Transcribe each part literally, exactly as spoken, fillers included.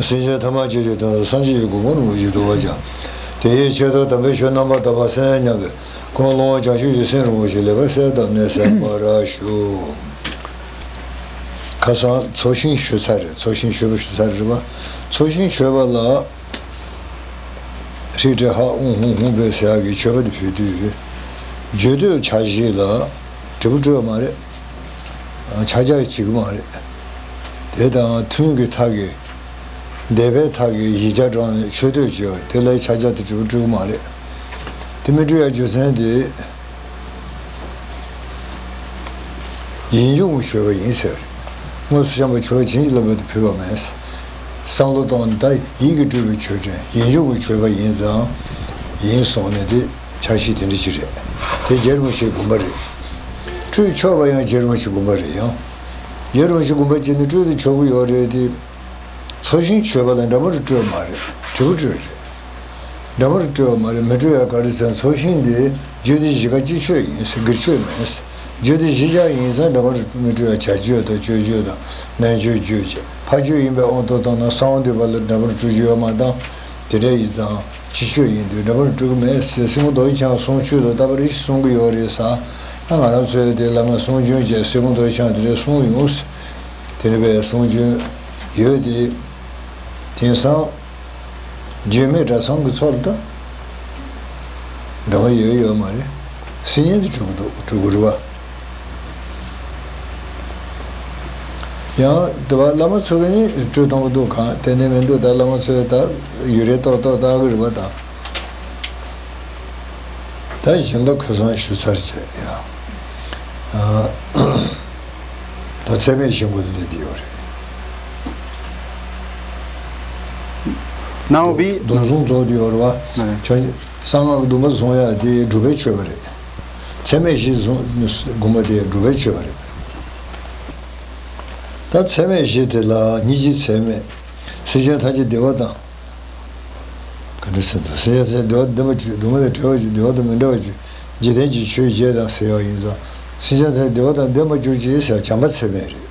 སེམས་ཅན་ཐ་མལ་སྐྱེ་མཆེད་དོན་དུ་སངས་རྒྱས་ཀྱི་གོ་འཕང་རིན་པོ་ཆེ་ཐོབ་པར་བྱ། དེ་ཡི་ཆེད་དུ་དམ་པའི་ཆོས་རྣམ་པར་དག་པ་གསན་སྙམ་པའི་ཁོང་ལོངས་བྱང་ཆུབ་ཀྱི་སེམས་རིན་པོ་ཆེ་ལེགས་པར་གསལ་བཏབ་ནས་གསན་པར་ཞུ། ཁ་སང་ཚོགས་ཞིང་ཞུ་ཚར་རེད། ཚོགས་ཞིང་ཞུ་བ་ཞུ་ཚར་རེད་པ། ཚོགས་ཞིང་ཞུས་པ་ལ། ཧྲི་ཀྲི་ཧ་ཨུང་ཧུང་ཧུང་བོད་ཟེར་ཡག་གི་མཆོད་པ་དེ་ཕུལ་དུས། རྒྱུད་སྟོད་ཕྱག་བཞེས་ལ་དྲིལ་བུ་སྤྲོད་པ་མ་རེད། ཕྱག་རྒྱ་བྱེད་ཀྱི་མ་རེད། དེ་དང་ཐུན་གྱི་མཐའ་གི་སྡེ་པའི་མཐའ་གི་ཡིག་བརྒྱ་བགྲངས་ནས་མཆོད་བསྟོད་བྱེད་པ་རེད། དེ་ལ་ཕྱག་རྒྱ་དང་དྲིལ་བུ་སྤྲོད་ཀྱི་མ་རེད། དེ་མི་སྤྲོད་ཡག་རྒྱུ་མཚན་དེ། ཡིད་འབྱུང་གི་མཆོད་པ་ཡིན་ཟེར། དངོས་སུ་བཤམས་པའི་མཆོད་པ་བྱིན་གྱིས་བརླབས་པ་དེ་ཕུལ་བ་མེད། བསམ་བློ་བཏང་ནས་ད་ཡིད་ཀྱིས་སྤྲུལ་པའི་མཆོད་སྤྲིན་ཡིད་འབྱུང་གི་མཆོད་པ་ཡིན་ཙང་། ཡིན་གསུངས་ནས་དེ་ཕྱག་བཞེས་དེ་འདྲ་ཅིག་རེད། དེ་རྗེ་རིན་པོ་ཆེའི་དགོངས་པ་རེད། སྤྲོད་ཆོག་པ་ཡང་རྗེ་རིན་པོ་ཆེའི་དགོངས་པ་རེད་ཡང་། རྗེ་རིན་པོ་ཆེའི་དགོངས་པ་བྱས་ནས་སྤྲོད་དུ་ཆོག་གི་ཡོད་རེད་དེ། ཚོགས་ཞིང་མཆོད་པ་ལ་འདྲ་མོ་རུ་སྤྲོད་མ་རེད། དྲིལ་བུ་སྤྲོད་རེད། འདྲ་མོ་རུ་སྤྲོད་པ་མ་རེད། མི་སྤྲོད་ཡག་ག་རེ་ཟེར་ན་ཚོགས་ཞིང་འདི་རྒྱུད་སྡེ་བཞི་ཀ་སྤྱི་ཆོས་ཡིན་ཟེར་སྒེར་ཆོས་མེད་ཟེར། རྒྱུད་སྡེ་བཞི་ཆ་ཡིན་ཙང་འདྲ་མོ་རུ་མི་སྤྲོད་ཡག་བྱ་སྤྱོད་དང་སྤྱོད་སྤྱོད་དང་ནན་སྤྱོད་སྤྱོད་བྱེད་ཕ་སྤྱོད་ཡིན་པའི་དབང་དུ་བཏང་ན་གསང་བ་འདུས་པ་ལ་འདྲ་མོ་རུ་སྤྲོད་རྒྱུ་ཡོད་མ་གཏོགས་དེ་འདྲ་ཡིན་ཙང་སྤྱི་ཆོས་ཡིན་དུས་འདྲ་མོ་རུ་སྤྲོད་གི་མེད་ཟེར་སྲིད་སྐྱོང་རྡོ་རྗེ་འཆང་གསུང་ཆོས་དང་རྟག་པར་རེ་ཞིག་གསུང་གི་ཡོད་རེད་ཟེར། ད་ང་རང་ཚོའི་དེ་བླ་མ་གསུང་རྒྱུན་བཅས་སྲིད་སྐྱོང་རྡོ་རྗེ་འཆང་དེ་འདྲ་གསུང་ཡོང་ཟེར། དེ་འདྲ་བའི་གསུང་རྒྱུན་ཡོད་དེ། དེང་སང་རྒྱུད་སྨད་གྲྭ་ཚང་གི་ཚོགས་ལ་ད་འདྲ་བ་ཡོད་ཡོད་མ་རེད། སྲིད་ཉན་དུ་འགྲོ་གི་འདུག་འགྲོ་གི་རེད་བ། ཡང་དེ་བ་བླ་མ་ཚོ་གི་ནི་སྤྲོད་གཏོང་གི་འདུག་གང་དེ་ནས་མི་འདུག་ད་བླ་མ་ཚོས་ད་ཡུ་རེ་ཏོག་ཏོག་ལྟ་གི་རེད་བ་ད། ད་གཞན་པ་ཁ་སང་ཞུ་ཚར་བྱས་ཡ། ད་ཚད་མེད་ཤིང་ཀུན་ལས་འདི་ཡོད་རེད། སྣང་བའི་མདོ་མདོ་གཟུངས་རྫོགས་འདི་ཡོད་རེད་བ། ཨ། བྱ་གསང་སྔགས་སྡོམ་པ་བཟུང་ཡ་དེ་སྒྲུབ་པའི་མཆོད་པ་རེད། ཚད་མེད་བཞི་བཟུང་སྒོམ་པ་དེ་སྒྲུབ་པའི་མཆོད་པ་རེད། ད་ཚད་མེད་བཞི་དེ་ལ་སྙིང་རྗེ་ཚད་མེད། སེམས་ཅན་ཐམས་ཅད་བདེ་བ་དང་། ག་འདྲ་ཟེར་འདུག་སེམས་ཅན་ཐམས་ཅད་བདེ་བ་དང་ལྡན་པར་གྱུར། སྡུག་བསྔལ་དང་བྲལ་བར་གྱུར། བདེ་བ་དང་མི་འབྲལ་བར་གྱུར། འཇིག་རྟེན་གྱི་ཆོས་བརྒྱད་དང་ཟེར་ཡག་ཡིན་ཙང་། སེམས་ཅན་ཐམས་ཅད་བདེ་བ་དང་ལྡན་པར་གྱུར་ཅིག་ཟེར་བྱམས་པ་ཚད་མེད་རེད།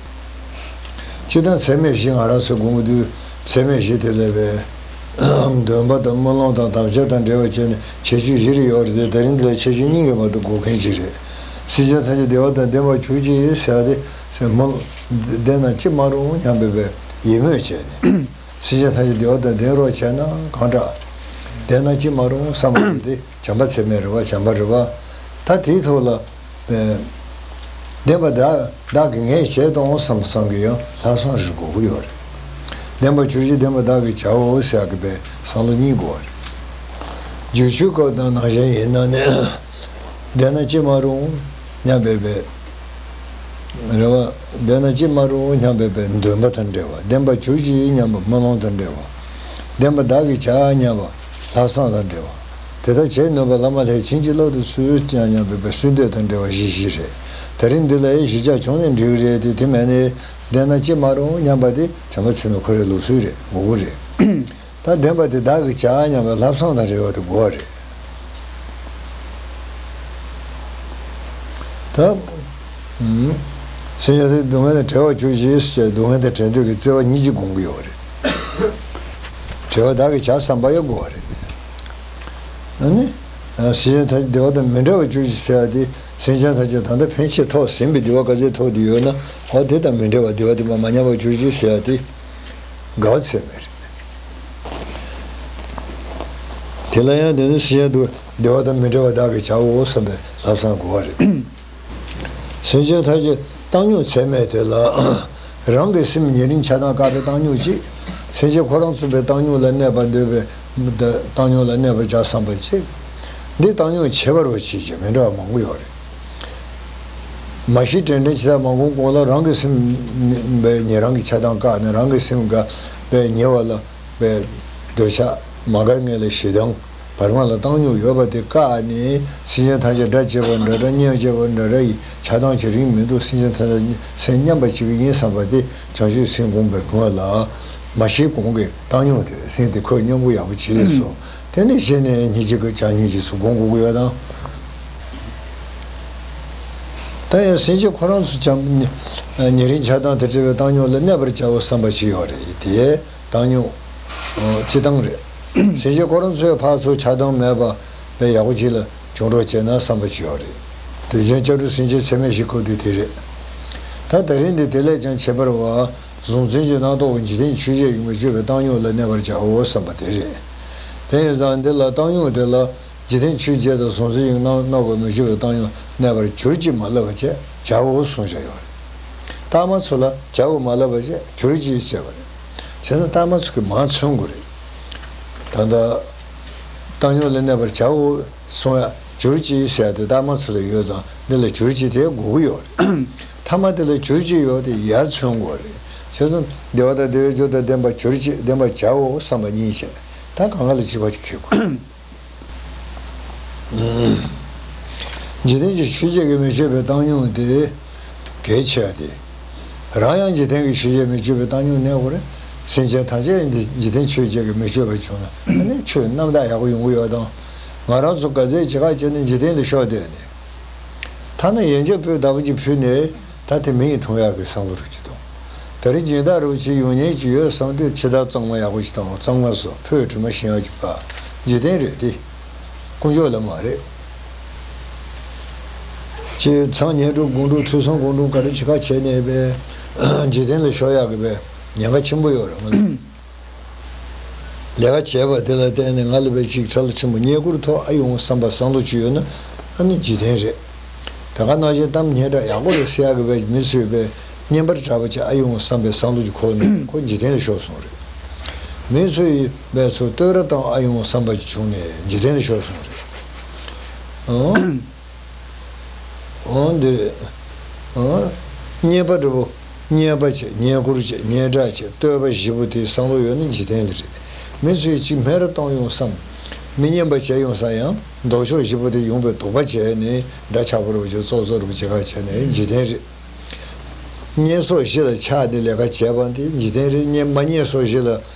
སྤྱིར་བཏང་ཚད་མེད་བཞི་ང་རང་ཚོས་སྒོམ་དུས་ཚད་མེད་བཞི་དེ་ལས་པའི་འདུན་པ་དང་སྨོན་ལམ་དང་དམ་བཅའ་དང་འབྲེལ་བ་བྱས་ནས་ཁྱད་ཆོས་བཞི་རེ་ཡོད་རེད་དེ། ད་རིང་འདི་ལ་ཁྱད་ཆོས་གཉིས་ཀྱི་བར་དུ་འགོད་མཁན་ཅིག་རེད། སེམས་ཅན་ཐམས་ཅད་བདེ་བ་དང་ལྡན་པར་གྱུར་ཅིག་ཟེར་ཏེ་སེམས་སྨོན་བདེན་ན་ཅི་མ་རུང་སྙམ་པའི་ཡིད་སྨོན་བྱས་ནས། སེམས་ཅན་ཐམས་ཅད་བདེ་བ་དང་ལྡན་རོགས་བྱས་ན་གང་དྲག་བདེན་ན་ཅི་མ་རུང་བསམ་པ་དེ་བྱམས་པ་ཚད་མེད་རེད་བ། བྱམས་པ་རེད་བ། ད་དེའི་ཐོག་ལ། བདེན་པ་བདག་བདག་གིས་ངས་བྱས་གཏོང་བསམ་བསམ་གྱི་ཡང་ལྷག་བསམ་རེ་དགོས་ཀྱི་ཡོད་རེད། བདེན་པར་གྱུར་ཅིག་བདེན་པ་བདག་གིས་བྱའོ་ཟེར་གྱི་བའི་བསམ་བློ་གཉིས་དགོས་པ་རེད། སྒྱུར་བཅོས་སྐབས་དང་ནང་བཞིན་ཡིན་ན་ནི། བདེན་ན་ཅི་མ་རུང་སྙམ་པའི་བའི། རེད་བ། བདེན་ན་ཅི་མ་རུང་སྙམ་པའི་བའི་འདུན་པ་དང་འབྲེལ་བ། བདེན་པར་གྱུར་ཅིག་སྙམ་པའི་སྨོན་ལམ་དང་འབྲེལ་བ། བདེན་པ་བདག་གིས་བྱ་སྙམ་པ་ལྷག་བསམ་དང་འབྲེལ་བ། དེ་ལྟར་བྱེད་ནུས་པ་བླ་མ་ལྷས་བྱིན་གྱིས་བརླབ་ཏུ་གསོལ་ཀྱང་སྙམ་པའི་བའི་གསོལ་འདེབས་དང་འབྲེལ་བ་བཞི་བཞི་རེད། ད་རིང་འདི་ལ་ཡང་བཞི་ཆ་བྱུང་ནས་འགྲིག་གི་རེད་དེ། དེ་མིན་ནི་བདེན་ན་ཅི་མ་རུང་སྙམ་པ་དེ་བྱམས་པ་ཚད་མེད་ཁོ་རའི་ལུགས་སྲོལ་རེད། ངོ་བོ་རེད། ད་བདེན་པ་དེ་བདག་གིས་བྱ་སྙམ་པའི་ལྷག་བསམ་དང་འབྲེལ་བ་དེ་དགོས་པ་རེད། ད། ཨུམ། སེམས་ཅན་ཐམས་ཅད་སྡུག་བསྔལ་དང་བྲལ་བར་གྱུར་ཅིག་ཟེར་སྡུག་བསྔལ་དང་བྲལ་འདོད་ཀྱི་བརྩེ་བ་སྙིང་རྗེ་སྒོམ་གྱི་ཡོད་རེད། བྲལ་བ་བདག་གིས་བྱ་བསམ་པ་ཡང་དགོས་པ་རེད། ཨ་ནི། སེམས་ཅན་ཐམས་ཅད་བདེ་བ་དང་མི་འབྲལ་བར་གྱུར་ཅིག་ཟེར་ཡ་དེ། སེམས་ཅན་ཐམས་ཅད་ད་ལྟ་ཕན་ཆད་ཐོགས་ཟིན་པའི་བདེ་བ་ག་ཚད་ཐོབ་བསྡད་ཡོད་ན། འོ་དེ་དང་མི་འབྲལ་བར་བདེ་བ་དེ་མ་མ་ཉམས་པར་གྱུར་ཅིག་ཟེར་ཡ་དེ། དགའ་བ་ཚད་མེད་རེད། དེ་ལ་ཡང་དེ་ནི་སེམས་ཅན་དུ་བདེ་བ་དང་མི་འབྲལ་བ་བདག་གིས་བྱའོ་བསམ་པའི་ལྷག་བསམ་དགོས་པ་རེད། སེམས་ཅན་ཐམས་ཅད་བཏང་སྙོམས་ཚད་མེད་དེ་ལ། རང་གི་སེམས་ཉེ་རིང་ཆགས་སྡང་བཀག་པའི་བཏང་སྙོམས་གཅིག་སེམས་ཅན་ཁོ་རང་ཚུགས་པའི་བཏང་སྙོམས་ལ་གནས་པར་འདོད་པའི་བཏང་སྙོམས་ལ་གནས་པར་བྱ་བསམ་པ་གཅིག་འདི་བཏང་སྙོམས་ཁྱད་པར་བ་ཕྱེ་བྱས་མི་འདྲ་བ་མང་པོ་ཡོད་རེད། མ་གཞི་དྲན་དྲན་བྱེད་སྟངས་མང་པོ་གོང་ལ་རང་གི་སེམས་པའི་ཉེ་རང་གི་ཆགས་སྡང་བཀག་ནས་རང་གི་སེམས་དགའ་བའི་ཉེ་བ་ལ་བའི་འདོད་ཆགས་མ་དགའ་ངེས་ལ་ཞེ་སྡང་བར་མ་ལ་བཏང་སྙོམས་ཡོད་པ་དེ་བཀག་ནས་སེམས་ཅན་ཐམས་ཅད་དགྲ་བྱེད་པ་འདྲ་འདྲ་གཉེན་བྱེད་པ་འདྲ་འདྲ་ཡི་ཆགས་སྡང་བྱེད་རིན་མི་འདུག་སེམས་ཅན་ཐམས་ཅད་སེམས་མཉམ་པ་བྱེད་ཀྱི་ཡིན་བསམ་པ་དེ་བྱང་ཆུབ་སེམས་སྒོམ་པའི་སྒོ་ལ་མ་གཞི་གོང་གི་བཏང་སྙོམས་དེ་སེམས་དེ་ཁོས་མཉམ་པོ་ཡག་པོ་བྱས་སོ། དེ་ནས་གཞི་ནས་སྙིང་རྗེ་གི་བྱ་སྙིང་རྗེ་ཚུལ་སྒོམ་དགོས་ཀྱི་ཡོད་དང་། ད་ཡང་སེམས་ཅན་ཁོ་རང་ཚོ་ཀྱང་ཉེ་རིང་ཆགས་སྡང་དང་བྲལ་བའི་བཏང་སྙོམས་ལ་གནས་པར་བྱའོ་བསམ་པ་ཞིག་ཡོད་རེད་དེ། བཏང་སྙོམས། སྤྱི་བཏང་རེད། སེམས་ཅན་ཁོ་རང་ཚོས་ཕར་ཚུར་ཆགས་སྡང་མེད་པ་དཔེ་ཡག་པོ་ཅིག་ལ་བྱུང་རོགས་བྱས་ན་བསམ་པ་ཅིག་ཡོད་རེད། དེ་བཞིན་སྐྱབས་འགྲོ་སེམས་ཅན་ཚད་མེད་བཞི་བཀོད་དུས་དེ་རེད། ད་དེ་རིང་འདི་དེ་ལས་ཀྱང་ཁྱད་པར་བ། གཟུང་འཛིན་གྱི་རྣམ་རྟོག་གི་འཇིག་རྟེན་ཆོས་བརྒྱད་ཀྱིས་མི་ཆོད་པའི་བཏང་སྙོམས་ལ་གནས་པར་བྱའོ་བསམ་པ་དེ་རེད། དེ་ཡིན་ཙང་འདི་ལ་བཏང་སྙོམས་དེ་ལ་འཇིག་རྟེན་ཆོས་བརྒྱད་དང་གཟུང་འཛིན་གྱི་རྣམ་རྣམ་རྟོག་མི་ཆོད་པའི་བཏང་སྙོམས་གནས་པར་གྱུར་ཅིག་མ་ལབ་པ་བྱས་བྱའོ་གསུངས་བཞག་ཡོད་རེད། ལྟག་མ་ཚུར་ལ་བྱའོ་མ་ལབ་པ་བྱས་གྱུར་ཅིག་བྱས་པ་རེད། བྱས་ཙང་ལྟག་མ་ཚུར་གྱིས་མར་མཚོན་དགོས་རེད། ད་ལྟ་བཏང་སྙོམས་ལ་གནས་པར་བྱའོ་གསུང་ཡ་གྱུར་ཅིག་ཟེར་ཡ་དེ་ལྟག་མ་ཚུར་ལ་ཡོད་ཙང་འདི་ལ་གྱུར་ཅིག་དེ་དགོས་ཀྱི་ཡོད་རེད། ཐ་མ་དེ་ལ་གྱུར་ཅིག་ཡོད་དེ་ཡར་མཚོན་དགོས་རེད། བྱས་ཙང་བདེ་བ་དང་བདེ་བའི་རྒྱུ་དང་ལྡན་པ་གྱུར་ཅིག་ལྡན་པར་བྱའོ་བསམ་པ་གཉིས་བྱས། ད་གང་ག་ལ་གཅིག་པ་གཅིག་འཁེལ་དགོས། འཇིག་རྟེན་གྱི་ཆོས་བརྒྱད་ཀྱིས་མི་ཆོད་པའི་བཏང་སྙོམས་དེ་གལ་ཆེ་བ་དེ། རང་ཡང་འཇིག་རྟེན་གྱི་ཆོས་བརྒྱད་མི་ཆོད་པའི་བཏང་སྙོམས་གནས་དགོས་རེད། སེམས་ཅན་ཐམས་ཅད་འདི་འཇིག་རྟེན་ཆོས་བརྒྱད་ཀྱིས་མི་ཆོད་པ་བྱུང་ན་ཨ་ནི་ཆོས་རྣམ་དག་ཡག་པོ་ཡོང་གི་ཡོད་དམ། ང་རང་ཚོ་ག་ཚད་ཅི་ག་བྱས་ནས་འཇིག་རྟེན་ལ་ཤོར་བསྡད་ནས། ཐ་ན་ཡན་ཆད་སྤོས་བདག་པོ་ཅིག་ཕུལ་ནས་ད་དེ་མི་ཡིས་འཐུང་ཡག་གི་བསམ་བློ་རུ་ཅིག་དང་། ད་རེས་སྦྱིན་བདག་རུ་ཅིག་ཡོང་ཉེན་ཅིག་ཡོད་བསམ་དུས་ཕྱི་ཟླ་གཙང་མ་ཡག་པོ་ཅིག་དང་གཙང་མ་བཟོ་ཕོ་དྲི་མ་ཞིམ་ཡག་ཅིག་ཕར། འཇིག་རྟེན་རེད་དེ། དཀོན་མཆོག་ལ་མ་རེད། ཅེས་མཚམས་ཉལ་སྒྲུབ་སྒོམ་སྒྲུབ་ཐོས་བསམ་སྒོམ་སྒྲུབ་ག་རེ་བྱེད་ཁ་བྱས་ནས་པས་འཇིག་རྟེན་ལ་ཤོར་ཡག་གི་པས་ཉེན་ཁ་ཆེན་པོ་ཡོད་རེད་ང་ལ། ལས་ཀ་བྱས་པ་དེ་ལ་བརྟེན་ནས་ང་ལ་བས་ཅིག་ཚ་ལ་ཆེན་པོ་བསྙེན་བཀུར་ཐོག་ཨ་ཡོང་བསམ་པ་བསམ་བློ་ཅིག་ཡོད་ན་ཨ་ནི་འཇིག་རྟེན་རེད། དེ་ག་ནང་བཞིན་གཏམ་སྙན་གྲགས་ཡག་པོ་རེད་ཟེར་ཡག་གི་བས་མི་ཚོས་བས་སྙན་པར་གྲགས་པ་ཅིག་ཨ་ཡོང་བསམ་པའི་བསམ་བློ་ཅིག་འཁོར་ནས་ཁོ་འཇིག་རྟེན་ལ་ཤོར་སོང་རེད། མི་ཚོས་བས་ཚུར་བསྟོད་ར་བཏང་ཨ་ཡོང་བསམ་པ་ཅིག་བྱུང་ནས་འཇིག་རྟེན་ལ་ཤོར་སོང་རེད། ཨང་། འོ་འདི་རེད། ཨ། བསྙེན་པ་འདྲ་པོ། བསྙེན་པ་བྱེད་བསྙེན་བཀུར་བྱེད་སྙན་གྲགས་བྱེད་བསྟོད་པ་བཞི་པོ་དེའི་བསམ་བློ་ཡོད་ན་འཇིག་རྟེན་ལ་རེད། མི་ཚོས་ཅིག་སྨད་ར་གཏོང་ཡོང་བསམ། མི་སྙན་པ་བྱས་ཡོང་ས་ཡང་ལྡོག་ཕྱོགས་བཞི་པོ་དེ་ཡོང་པའི་དོགས་པ་བྱས་ནས་འདྲ་ཆགས་པོ་རུ་བྱེད་ཙོག་ཙོག་རུ་བྱེད་ཁ་བྱས་ནས་འཇིག་རྟེན་རེད། བསྙེན་སོགས་བཞི་ལ་ཆགས་ཏེ་ལས་ཀ་བྱས་པ་འདི་འཇིག་རྟེན་རེད། བསྙེན་མ་བསྙེན་སོགས་བཞི་ལ།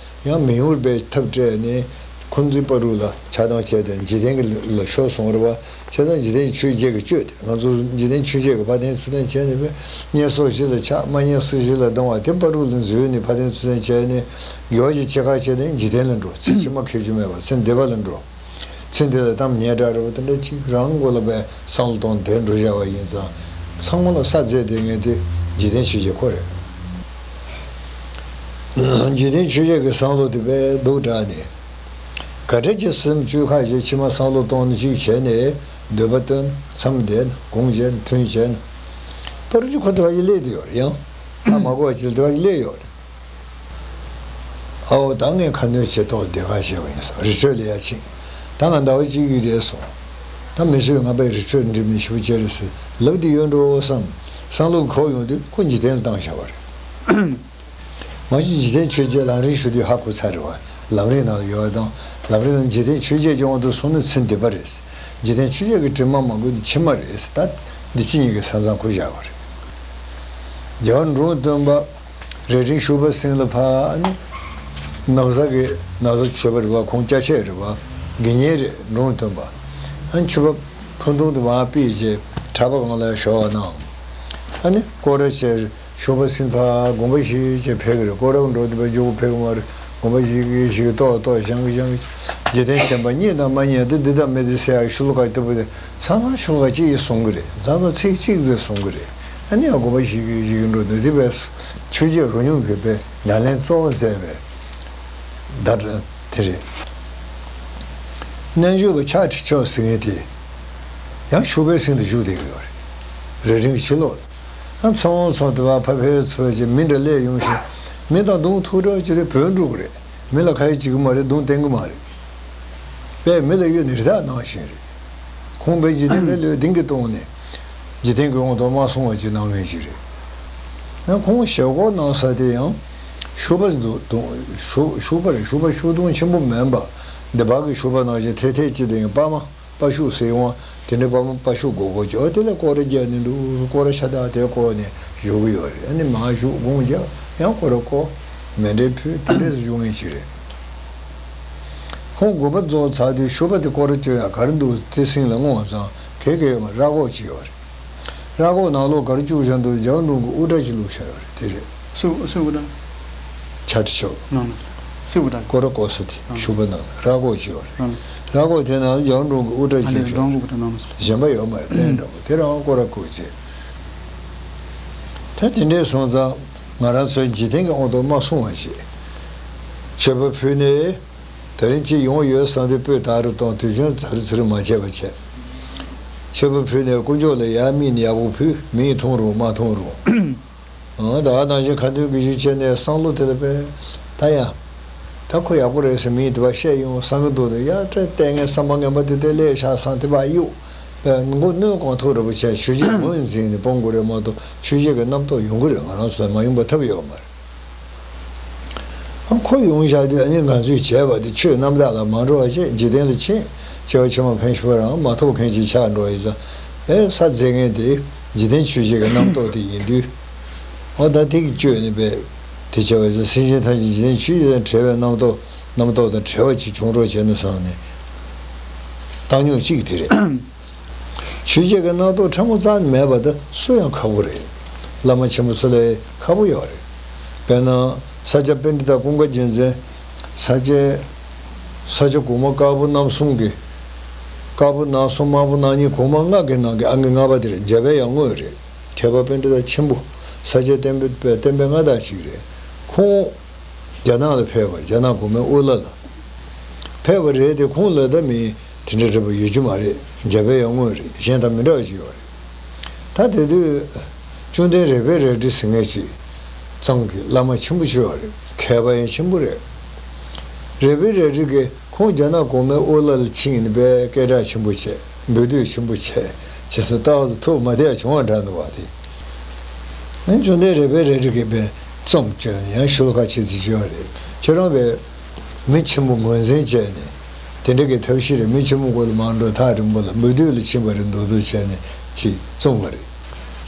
ཡང་མི་ཡོང་བའི་ཐབས་སྤྲད་ནས་ཁོང་ཚོའི་བར་དུ་ལ་ཆགས་སྡང་བྱས་ཏེ་འཇིག་རྟེན་གྱི་ལ་ཤོར་སོང་རེད་བ། བྱས་ཙང་འཇིག་རྟེན་ཆོས་བརྒྱད་ཀྱི་སྤྱོད་དེ་ང་ཚོ་འཇིག་རྟེན་ཆོས་བརྒྱད་ཀྱི་ཕར་འཐེན་ཚུར་འཐེན་བྱས་ནས་བས་བསྙེན་སོགས་བཞི་ལ་ཆགས་མ་བསྙེན་སོགས་བཞི་ལ་སྡང་བ་དེ་བར་དུ་ལ་འཛུལ་ནས་ཕར་འཐེན་ཚུར་འཐེན་བྱས་ནས་འགྱུར་བ་ཞིག་བྱེད་ཁ་བྱས་ནས་འཇིག་རྟེན་ལ་འགྲོ། ཚེ་ཕྱི་མ་ཁེགས་རྒྱུ་མེད་པ་ཚེ་འདས་པ་ལ་འགྲོ། ཚེ་འདི་ལ་གཏམ་སྙན་གྲགས་རེད་བ་དེ་འདྲ་གཅིག་རང་མགོ་ལ་བས་བསམ་བློ་གཏོང་དེ་འགྲོ་བཞག་པ་ཡིན་ཙང་ཚང་མ་ལ་ས་རྫས་དེ་ངས་དེ་འཇིག་རྟེན་ཆོས་བརྒྱད་ཁོ་རེད། འཇིག་རྟེན་ཆོས་བརྒྱད་ཀྱི་བསམ་བློ་དེ་བས་སྡུག་དྲགས་ནས། ག་འདྲ་ཅིག་སེམས་བཅོས་ཁ་ཞིག་ཕྱི་མ་བསམ་བློ་གཏོང་ནས་ཅིག་བྱས་ནས་འདོད་པ་བཏོན་མཚམས་བསྡད་ན་གུང་བྱས་ན་ཐུན་བྱས་ན། པ་རུ་ཅིག་ཁོ་དེ་བ་ཡི་སླེབས་དེ་ཡོད་རེད་ཡང་། ཧ་མ་གོ་བ་ཅིག་ལ་དེ་བ་ཡི་སླེབས་ཡོད་རེད། ཨའོ་ད་ངས་ཁ་སྣོན་བྱེད་ཐོག་བདེ་ཁ་བྱས་པ་ཡིན་ས་རི་ཁྲོད་ལ་ཡ་ཕྱིན། ད་ང་ཟླ་བ་གཅིག་གི་རེད་སོང་། ད་མི་ཚོས་ང་པའི་རི་ཁྲོད་འགྲིམ་ནས་ཞུ་བྱས་རེད་ཟེར་ལབ་དེ་ཡོད་འགྲོ་བསམ། བསམ་བློ་འཁོར་ཡོང་དུས་ཁོ་འཇིག་རྟེན་ལ་བཏང་བཞག་པ་རེད། མ་གཞི་འཇིག་རྟེན་ཆོས་བརྒྱད་ལམ་རིམ་ཞུ་དུས་ཧ་གོ་ཚར་རེད་བ། ལམ་རིམ་ནང་ལ་ཡོད་པ་དང་ལམ་རིམ་ནང་འཇིག་རྟེན་ཆོས་བརྒྱད་ཀྱི་དབང་དུ་སོང་ན་ཚེ་འདས་པ་རེད། འཇིག་རྟེན་ཆོས་བརྒྱད་ཀྱི་དྲི་མ་མ་གོས་ནི་ཕྱི་མ་རེད། ད་འདི་ཕྱི་གཉིས་ཀྱི་ས་མཚམས་ཁུར་བཞག་པ་རེད། རྒྱལ་བ་འབྲོམ་སྟོན་པ། རྭ་སྒྲེང་ཤུག་པ་སེང་ལ་ཕར་ནི། ན་བཟའ་གི་ན་བཟའ་མཆོད་པ་རེད་བ། ཁོང་སྐྱ་ཆས་རེད་བ། དགེ་བསྙེན་རེད་འབྲོམ་སྟོན་པ། ཨ་ནི་མཆོད་པ་ཕུ་ཐུང་དུ་མར་ཕུད་བྱས་གྲྭ་པ་གང་ལ་ཞོགས་པ་གནང་། ཨ་ནི་སྐོར་ར་བྱས་ཤུག་པ་སེང་ཕར་དགོངས་པ་བཞེས་བྱས་ཕེབས་ཀྱི་རེད། སྐོར་ར་འབྲོམ་སྟོན་པ་མགྱོགས་པོ་ཕེབས་ཀྱི་མ་རེད། དགོངས་པ་བཞེས་ཀྱི་ཞིག་ཏོག་ཏོག་བཞེངས་ཀྱི་བཞེངས་ཀྱི། འཇིག་རྟེན་བྱམས་པ་རྙེད་དང་མ་རྙེད་དེ་འདི་དང་མི་འདི་ཟེར་ཡག་ཤུ་ལུ་ཀ་ལྟ་བུ་དེ་ཚང་ཚང་ཤུ་ལུ་ཀ་གཅིག་གིས་གསུང་གི་རེད། ཚང་ཚང་ཚིག་གཅིག་ཙམ་གསུང་གི་རེད། ཨ་ནི་ཡང་དགོངས་པ་བཞེས་ཀྱི་བཞེས་ཀྱི་འགྲོ་འདུག་དེ་བས་ཆོས་བརྒྱད་རོ་སྙོམས་ཀྱི་པའི་ཉམས་ལེན་གཙོ་བོ་མཛད་པའི་བརྡ་དེ་རེད། རྣལ་འབྱོར་པ་ཕྱག་བྲིས་ཆོག་ཟེར་མཁན་དེ་ཡང་ཤུག་པའི་སེང་ལ་བཞུགས་བསྡད་ཀྱི་ཡོད་རེད། རྭ་སྒྲེང་གི་ཕྱི་ལོགས་ལ། ཨ་ཚོང་ཚོང་དུ་བ་ཕ་ཕའི་ཚོ་བྱས་མི་འདྲ་སླེབས་ཡོང་ཞིང་མི་དང་གདོང་ཐུག་འདྲ་བྱས་ཏེ་བྲོས་འགྲོ་གི་རེད། མི་ལ་ཁ་ཡ་བྱེད་ཀྱི་མ་རེད། གདོང་བསྟན་གྱི་མ་རེད། པས་མི་ལ་གཡོལ་ནས་རི་དྭགས་ནང་བཞིན་རེད། ཁོང་པས་འཇིག་རྟེན་པའི་ལུས་ལྡིང་གི་གཏོང་ནས་འཇིག་རྟེན་གྱི་དབང་དུ་མ་སོང་བ་ཅིག་གནང་མཁན་ཞིག་རེད། ཡང་ཁོང་ཞབས་ཁོག་གནང་ས་དེ་ཡང་ཤུག་པ་འདུག་འདུག་ཤུག་ཤུག་པ་རེད། ཤུག་པ་ཤུག་སྡོང་ཆེན་པོ་མིན་པ་འདི་བག་གི་ཤུག་པ་ནང་བཞིན་ཐལ་ཐལ་ཅིག་དེ་ཡང་པ་མ། པ་ཤུག་ཟེར་ཡོང་བ་དེ་འདྲའི་པ་མ་པ་ཤུག་སྒོར་སྒོར་གྱི་འོ་དེ་ལ་སྐོར་ར་རྒྱག་ནས་འདུག་སྐོར་ར་ཤ་སྟག་དེ་བསྐོར་ནས་བཞུགས་ཀྱི་ཡོད་རེད། ཨ་ནི་མར་བཞུགས་དགོང་རྒྱག་ཡང་སྐོར་ར་བསྐོར་མཎྜལ་ཕུལ་དེ་འདྲས་སུ་བཞུགས་མཁན་ཞིག་རེད། ཁོང་དགོངས་པ་རྫོགས་ཚར་དུས་ཤུག་པ་དེ་སྐོར་ར་བསྐྱོན་ཡག་ག་རེ་འདུག་དེ་སེམས་ལ་མངོན་བ་ཙང་ག་གེ་ཡོད་མ་རེད། ར་ཁོག་ཅིག་ཡོད་རེད། ར་ཁོག་ནང་ལོགས་ག་རེ་བཅུག་བཞག་འདུག་རྒྱ་བོ་འབྲོམ་གྱི་དབུ་སྐྲ་ཅིག་བླུགས་བཞག་ཡོད་རེད། དེ་རེད། སུ་སུ་དབུ་སྐྲ། ཕྱག་བྲིས་ཆོག་ནང་ལ། སི་བོ་ཊ། སྐོར་ར་བསྐོར་ས་དེ་ཨང་ཕྱུ་པ་ནང་ར་སྐོར་བྱེད་པ་རེད། ཨང་། ར་སྐོར་དེ་ནང་རྒྱ་གར་འགྲོ་གི་དབུ་སྐྲ་ཨ་ཅན་ལས་ཆུང་འགྲོ་ཆུང་གི་ད་ནང་སོ། གཞན་པ་ཡོད་མ་རེད། དེ་འདྲ་པོ་དེ་རང་སྐོར་ར་བསྐོར་བྱེད། ད་དེ་འདྲས་སོང་ཙང་ང་རང་ཚོའི་འཇིག་རྟེན་གྱི་དབང་དུ་མ་སོང་བ་ཞིག་མཆོད་པ་ཕུལ་ནས། དེ་རིང་ཅིག་ཡོང་ཡོད་བསམ་དུས་སྤོས་དག་རུ་གཏོང་དུས་ཆུང་ཙ་རུ་ཚུ་རུ་མ་བྱས་པ་བྱས། མཆོད་པ་ཕུལ་ནས་དཀོན་མཆོག་ལ་ཡར་དམིགས་ནས་ཡག་པོ་ཕུལ། མིས་མཐོང་རུང་མ་མཐོང་རུང་། ཨང་། ད་ག་ནང་བཞིན་ཁ་འདོན་གྱི་ཞུ་བྱས་ནས་བསམ་བློ་དེ་ལ་དཔེ། ད་ཡང་། ད་ཁོ་ཡག་པོ་རེད་ཟེར་མིས་དེ་བ་བཤད་ཡོང་བསམ་གྱི་འདུག་ནས་ཡར་སྤྲད་ལྟས་ངན་བསམ་པ་ངན་པ་དེ་དེ་ལས་ཤག་བསམ་དེ་བ་གཡུག་དཔེ་མགོ་གནོན་གང་ཐུབ་རེ་བ་བྱས་ཆོས་བརྒྱུད་ངོས་འཛིན་ནས་སྤོང་དགོས་རེད་མ་གཏོགས་ཆོས་བརྒྱུད་ཀྱི་རྣམ་རྟོག་ཡོང་གི་རེད། ང་རང་ཚོ་ལ་མ་ཡོང་པ་ཐབས་ཡོད་མ་རེད། ཁོ་ཡོང་བཞག་དུས་ཨ་ནི་ང་ཚོས་བྱས་པ་དེ་ཆོས་རྣམ་དག་ལ་མ་འགྲོ་བ་བྱས། འཇིག་རྟེན་ལ་ཕྱིན། སྐྱེ་བ་ཕྱི་མ་ཕན་ཞིག་པ་རང་མ་ཐོབ་མཁན་ཅིག་ཆགས་འགྲོ་བ་ཡིན་ཙང་། ཨེ་ས་འཛིན་མཁན་དེ་འཇིག་རྟེན་ཆོས་བརྒྱུད་ཀྱི་རྣམ་རྟོག་དེ་ཡིན་དུས། འོ་ད་དེ་གི་བཅོས་ནས་པས་དེ་བྱས་པ་ཡིན་ཙང་སེམས་ཅན་ཐམས་ཅད་འཇིག་རྟེན་ཆོས་བརྒྱུད་དང་བྲལ་བའི་རྣམ་རྟོག་རྣམ་རྟོག་དང་བྲལ་བ་ཅིག་བྱུང་རོགས་བྱས་ན་བསམ་ནས་བཏང་སྙོམས་གཅིག་དེ་རེད། ཆོས་བརྒྱུད་ཀྱི་རྣམ་རྟོག་ཕྲ་མོ་རྩ་ནས་མེད་པ་དེ་སུ་ཡང་ཁག་པོ་རེད། བླ་མ་ཆེན་པོ་ཚོ་ལས་ཁག་པོ་ཡོད་རེད། དཔེར་ན་ས་སྐྱ་པཎྜི་ཏ་ཀུན་དགའ་རྒྱལ་མཚན། ས་སྐྱ། ས་སྐྱ་གོང་མ་དཀར་པོ་རྣམ་གསུམ་གྱི། དཀར་པོ་རྣམ་གསུམ་དམར་པོ་རྣམ་གཉིས་གོང་མ་ལྔ་གི་ནང་གི་ཨང་ཀི་ལྔ་པ་དེ་རེད། འཇམ་དཔལ་དབྱངས་དངོས་རེད། མཁས་པ་པཎྜི་ཏ་ཆེན་པོ། ས་སྐྱ་བསྟན་པའི་བསྟན་པའི་མངའ་བདག་ཅིག་རེད། ཁོང་རྒྱ་ནག་ལ་ཕེབས་པ། རྒྱ་ནག་གོང་མའི་དབུ་བླ་ལ་ཕེབས་པ་རེད་དེ། ཁོང་ལ་ད་མི་དེ་འདྲ་རེད་པ་ཡོད་རྒྱུ་མ་རེད། འཇམ་དཔལ་དབྱངས་དངོས་རེད། གཞན་དང་མི་འདྲ་བ་ཅིག་ཡོད་རེད། ད་དེ་དུས་བཅོམ་ལྡན་རས་པའི་རལ་གྲི་ཟེར་མཁན་ཅིག་ཙོང་གི་བླ་མ་ཆེན་པོ་ཅིག་ཡོད་རེད། མཁས་པ་ཡང་ཆེན་པོ་རེད། རས་པའི་རལ་གྲི་གིས་ཁོང་རྒྱ་ནག་གོང་མའི་དབུ་བླ་ལ་ཕྱིན་ནས་པས་སྐད་གྲགས་ཆེན་པོ་བྱས། འབོད་སྡུད་ཆེན་པོ་བྱས། བྱས་ཙང་ཏོག་ཙམ་ཐུགས་མ་བདེ་བ་བྱུང་བ་འདྲ་འདུག་བ་དེ། ཨ་ནི་བཅོམ་ལྡན་རས་པའི་རལ་གྲི་གིས་པས་རྩོམ་བཅོས་ནས་ཡང་ཤོ་ལོ་ཀ་ཆེ་ཙམ་བཅོས་པ་རེད། ཁྱེད་རང་པས་མི་ཆེན་པོ་ངོས་འཛིན་བྱས་ནས་དེ་འདྲ་གི་ཐབས་ཤེས་རེད། མི་ཆེན་པོ་མགོ་ལ་མར་འགྲོ། ཐག་རིང་པོ་ལ་འབོད་སྡུད་ལ་ཕྱིན་པ་རེད་འདུག་འདུག་བྱས་ནས་ཅིག་རྩོམ་པ་རེད།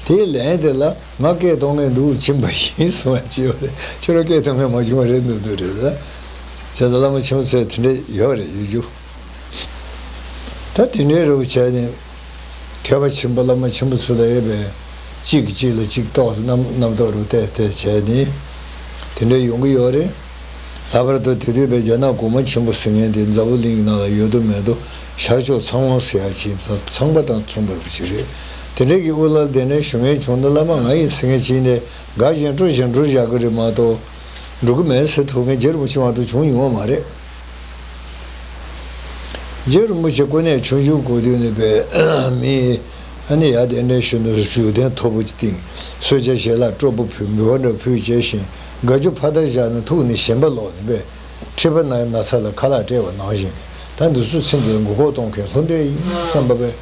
དེའི་ལན་དེ་ལ་ང་སྐད་གཏོང་མཁན་འདུག་ཕྱིན་པ་ཡིན་གསུང་བ་ཅིག་ཡོད་རེད། ཁྱེད་རང་སྐད་གཏོང་མཁན་མ་བྱུང་བ་རེད་འདུག་འདུག་རེད་ལ། བྱས་ཙང་བླ་མ་ཆེན་པོ་ཚོས་དེ་འདྲ་ཡོད་རེད། ཡོད་རྒྱུ། ད་དེ་འདྲའི་རེ་བ་བྱས་ནས་མཁས་པ་ཆེན་པོ་བླ་མ་ཆེན་པོ་ཚོ་ལ་ཡོད་པའི་གཅིག་གིས་གཅིག་ལ་གཅིག་ཏོག་ཙམ་རྣམ་རྣམ་རྟོག་རུ་བལྟས་བལྟས་བྱས་ནས་དེ་འདྲ་ཡོང་གི་ཡོད་རེད། ལྷག་པར་དུ་དེ་དུས་པའི་རྒྱ་ནག་གོང་མ་ཆེན་པོ་ཟེར་མཁན་དེ་འཛམ་བུ་གླིང་གི་ནང་ལ་ཡོད་དོ་མེད་དོ་ཤར་ཕྱོགས་ཚངས་དབང་ཟེར་ཡག་ཅིག་ཚ་ཚངས་པ་དང་མཚུངས་པ་རུ་ཅིག་རེད། དེ་འདྲའི་གི་དབུ་བླ་དེ་འདྲའི་ཞུ་མཁན་བྱུང་ན་བླ་མ་ང་ཡིན་ཟེར་མཁན་ཅིག་ནས་དགའ་བཞིན་སྤྲོ་བཞིན་འགྲོ་བཞག་གི་རེད་མ་གཏོགས། འགྲོ་གི་མེད་ཟེར་ཐུབ་མཁན་རྗེ་རིན་པོ་ཆེ་མ་གཏོགས་བྱུང་མྱོང་བ་མ་རེད། རྗེ་རིན་པོ་ཆེ་སྐུ་ནས་ཆུང་ཆུང་གོ་དུས་ནས་པས་མི་ཨ་ནི་ཡ་དེ་འདྲའི་ཞུ་ན་བཞུགས་གདན་མཐོ་པོ་ཅིག་བཏིང་། གསོལ་ཇ་ཞལ་ལག་སྤྲོ་པོ་ཕུལ། འབུལ་བ་འདྲ་ཕུལ་བྱས་ཤིང་དགའ་སྐྱོ་ཕ་མཐར་བཞག་ནས་ཐུགས་ནས་ཞེན་པ་ལོག་ནས་པས་མཁྲིས་པ་ན་ན་ཚ་ལ་ཁ་ལག་སྤྲད་པ་ནང་བཞིན། ད་འདི་ཚོ་ཚེ་འདི་ལ་མགོ་སྐོར་གཏོང་མཁན་ལྷུ་འདྲེ་ཡིན་བསམ་པ་པས་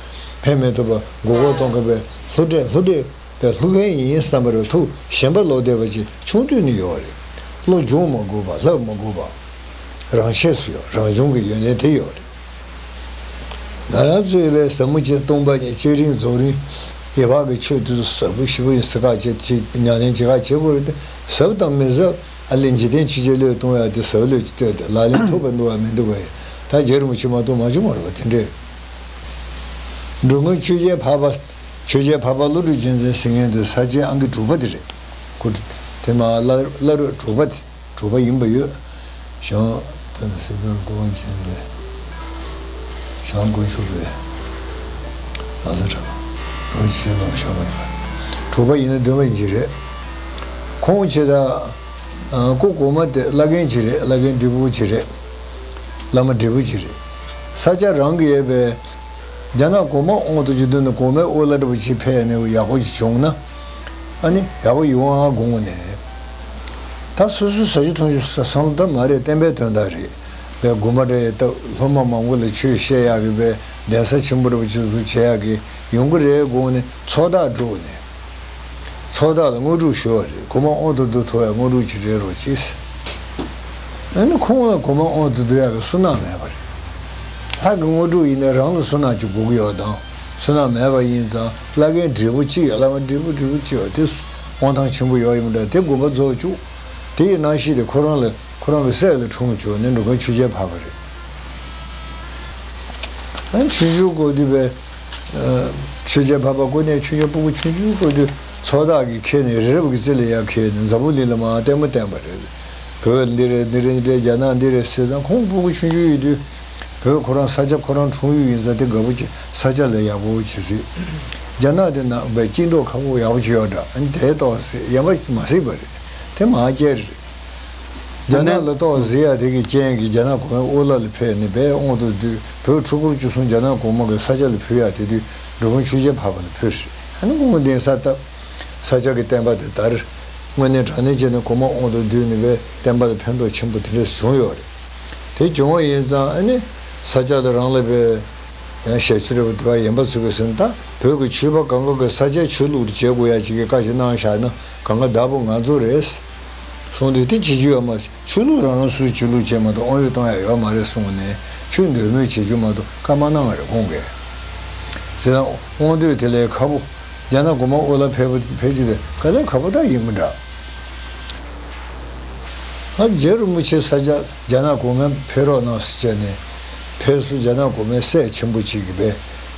ཕན་མི་ཐོགས་པ་མགོ་སྐོར་གཏོང་མཁན་པས་ལྷུ་འདྲེ་ལྷུ་འདྲེ། པའི་ལྷུ་མཁན་ཡིན་བསམ་པར་ཐུགས་ཞེན་པ་ལོག་བསྡད་པ་ཅིག་ཆུང་དུས་ནས་ཡོད་རེད། བློ་སྦྱོང་མ་དགོས་པ་ལྷབ་མ་དགོས་པ། རང་ཆས་སུ་ཡོད། རང་བྱུང་གི་ཡོན་ཏན་དེ་ཡོད་རེད། ང་རང་ཚོའི་བས་ཟབ་མོ་ཅན་སྟོང་པ་ཉིད་བསྐྱེད་རིམ་རྫོགས་རིམ་ཡེ་བག་གི་ཆོས་དེ་ཚོ་ཟབ་པོ་ཞེ་པོ་ཡིན་ཟེར་ཁག་བྱེད་ཅིག་ཉམས་ལེན་བྱེད་ཁག་བྱེད་དགོས་རེད་དེ། ཟབ་དང་མི་ཟབ་ཨ་ལས་འཇིག་རྟེན་ཆོས་བརྒྱད་བློས་གཏོང་ཡག་དེ་ཟབ་བློས་ཀྱི་ལྟོས་ཏེ་ལག་ལེན་ཐུབ་པ་འདུག་བ་མི་འདུག་བ་ཡིན། ད་རྗེ་རིན་པོ་ཆེ་མ་གཏོགས་མ་བྱུང་བ་རེད་བ་དེ་འདྲས། འགྲོ་མགོན་ཆོས་རྒྱལ་འཕགས་པ། ཆོས་རྒྱལ་འཕགས་པ་ཀླུ་སྒྲུབ་རྒྱལ་མཚན་ཟེར་མཁན་དེ་ས་བཅད་ཨང་ཀི་དྲུག་པ་དེ་རེད། ཁོ་དེ་མ་བླ་བླ་རབས་དྲུག་པ་དེ་དྲུག་པ་ཡིན་པ་ཡོད། ཞང་དེ་ནི་སྲིད་པའི་མགོན་ཆེན་ལས། ཞང་དཀོན་མཆོག་པས་ལ་ས་གྲགས་པ་རང་ཆེན་ལ་ཞག་པ་ཡིན་པ། དྲུག་པ་ཡིན་ན་བདུན་པ་ཡིན་གྱི་རེད། ཁོང་ཆེ་ད་སྐུ་གོང་མ་དེ་བླ་རྒན་གྱི་རེད། བླ་རྒན་འབྲས་བུ་གྱི་རེད། བླ་མ་འབྲས་བུ་གྱི་རེད། ས་སྐྱ་རང་གི་ཡོད་པའི། རྒྱ་ནག་གོང་མ་དབང་དུ་བཅུག་དུས་ནས་གོང་མའི་དབུ་བླ་འདྲ་པོ་ཅིག་ཕེབས་ནས་ཡག་པོ་ཅིག་བྱུང་ན། ཨ་ནི་ཡག་པོ་ཡོང་ཨ་དགོངས་ནས། ད་སོ་སོའི་ཟ་རྒྱུ་འཐུང་རྒྱུ་བསམ་བློ་ད་མ་རེད། བསྟན་པའི་དོན་དག་རེད། པའི་དགོན་པ་འདྲ་ཡི་སྟབས་སློབ་མ་མང་པོ་ལ་ཆོས་བཤད་ཡག་གི་པའི་གདན་ས་ཆེན་པོ་འདྲ་པོ་ཅིག་བཟོ་བྱེད་ཡག་གི་ཡོང་གི་རེད་དགོངས་ནས་ཚོགས་བདག་བསྒྲུགས་ནས། ཚོགས་བདག་ལ་དངོས་གྲུབ་ཞུ་བ་རེད། གོང་མ་དབང་དུ་བསྡུ་ཐུབ་པའི་དངོས་གྲུབ་ཅིག་རེད་རོགས་གྱིས། ཨ་ནི་ཁོང་ལ་གོང་མ་དབང་དུ་བསྡུ་ཡག་གི་བསོད་ནམས་མེད་པ་རེད། ལྷ་གི་དངོས་གྲུབ་ཡིན་ན་རང་ལ་བསོད་ནམས་ཅིག་དགོས་ཀྱི་ཡོད་དང་། བསོད་ནམས་མེད་པ་ཡིན་ཙང་བླ་རྒན་འབྲས་བུ་གཅིག་ཡོད། བླ་མ་འབྲས་བུ་འབྲས་བུ་གཅིག་ཡོད་དེ་དབང་ཐང་ཆེན་པོ་ཡོད་ཡིན་པ་འདྲ་དེ་དགོངས་པ་རྫོགས་བཅུག་དེ་ཡི་རྣམ་ཤེས་དེ་ཁོ་རང་ལ་ཁོ་རང་གི་སྲས་ལ་འཁྲུངས་བཅུག་ནས་འགྲོ་མགོན་ཆོས་རྒྱལ་འཕགས་པ་རེད། ཨ་ནི་ཆུང་ཆུང་སྐུ་དུས་པའི། ཆོས་རྒྱལ་འཕགས་པ་སྐུ་ནས་ཆུང་ཆུང་སྤུ་གུ་ཆུང་ཆུང་སྐུ་དུས་ཚོགས་བདག་གིས་ཁྱེར་ནས་རི་རབ་ཀྱི་རྩེ་ལ་ཡར་ཁྱེར་ནས་འཛམ་བུ་གླིང་ལ་མར་ལྟད་མོ་བསྟན་པ་རེད། བོད་འདི་རེད་འདི་རེད་འདི་རེད། རྒྱ་ནག་འདི་རེད་ཟེར་ཙང་ཁོང་སྤུ་གུ་ཆུང་ཆུང་ཡོད་དུས། བོད་ཁོ་རང་ས་ཆ་ཁོ་རང་འཁྲུངས་ཡུལ་ཡིན་ཙང་དེ་དགའ་པོ་བྱེད། ས་ཆ་ལ་ཡག་པོ་བྱེད་སྲིད། རྒྱ་ནག་དེ་ནང་པའི་སྐྱིད་མདོག་ཁ་པོ་ཡག་པོ་བྱེད་ཡོད་འདྲ། ཨ་ནི་དེ་ཏོག་ཙམ་ཡན་པ་མ་སྲིད་པ་རེད། དེ་མ་སྐྱེ་རེད། རྒྱ་ནག་ལ་ཏོག་ཙམ་ཡ་དེ་གི་རྐྱེན་གྱིས་རྒྱ་ནག་གོང་མའི་དབུ་བླ་ལ་ཕེབས་ནས་དཔེ་དབང་དུ་བསྡུས། བོད་ཁྲི་སྐོར་བཅུ་གསུམ་རྒྱ་ནག་གོང་མ་གི་ས་ཆ་ལ་ཕུལ་ཡ་དེ་དུས་འབྲི་གུང་ཆོས་རྒྱལ་འཕགས་པ་ལ་ཕུལ་རེད། ཨ་ནི་སྐུ་ངོ་གདན་ས་བཏབ། ས་སྐྱ་གི་བསྟན་པ་དེ་དར། དངོས་གནས་དྲང་གནས་བྱས་ན་གོང་མ་དབང་དུ་བསྡུས་ནས་པའི་བསྟན་པ་ལ་ཕན་ཐོགས་ཆེན་པོ་དེ་འདྲ་བྱུང་ཡོད་རེད། དེ་བྱུང་བ་ཡིན་ཙང་ཨ་ནི་ས་སྐྱ་ལ་རང་ལ་པའི་ཡང་ཞབས་ཕྱི་རེ་བ་དེ་བ་ཡན་པ་ཚུགས་པའི་ཟིན། ད་བོད་ཀྱི་ཆོས་པ་གང་ག་གི་ས་སྐྱ་ཆོས་ལུགས་བྱེད་དགོས་ཡ་ཅིག་གི་བཀའ་ཞིག་གནང་བཞག་ན་གང་ག་བདག་པོ་ང་ཚོ་རེད། གསུངས་དུས་དེ་བྱེད་རྒྱུ་ཡོད་མ་རེད། ཆོས་ལུགས་རང་རང་སོའི་ཆོས་ལུགས་བྱེད་མ་གཏོགས་དབང་ཡོད་གཏོང་ཡ་ཡོད་མ་རེད་གསུངས་ནས། ཆོས་འདོད་མོས་བྱེད་རྒྱུ་མ་གཏོགས་བཀའ་མ་གནང་བ་རེད་ཁོང་གིས། ཟེར་ན་དབང་འདུས་དེ་ལས་ཁ་པོ། རྒྱ་ནག་གོང་མ་དབུ་བླ་ཕེབས་པ་ཕེབས་རྒྱུ་དེ་དཀའ་ལས་ཁག་པོ་ད་ཡིན་མི་འདྲ། ད་རྗེ་རིན་པོ་ཆེ་ས་སྐྱ་རྒྱ་ནག་གོང་མས་ཕེབས་རོགས་གནང་ཟེར་བྱས་ནས། ཕེབས་བསུ་རྒྱ་ནག་གོང་མའི་སྲས་ཆེན་པོ་གཅིག་གིས་པའི་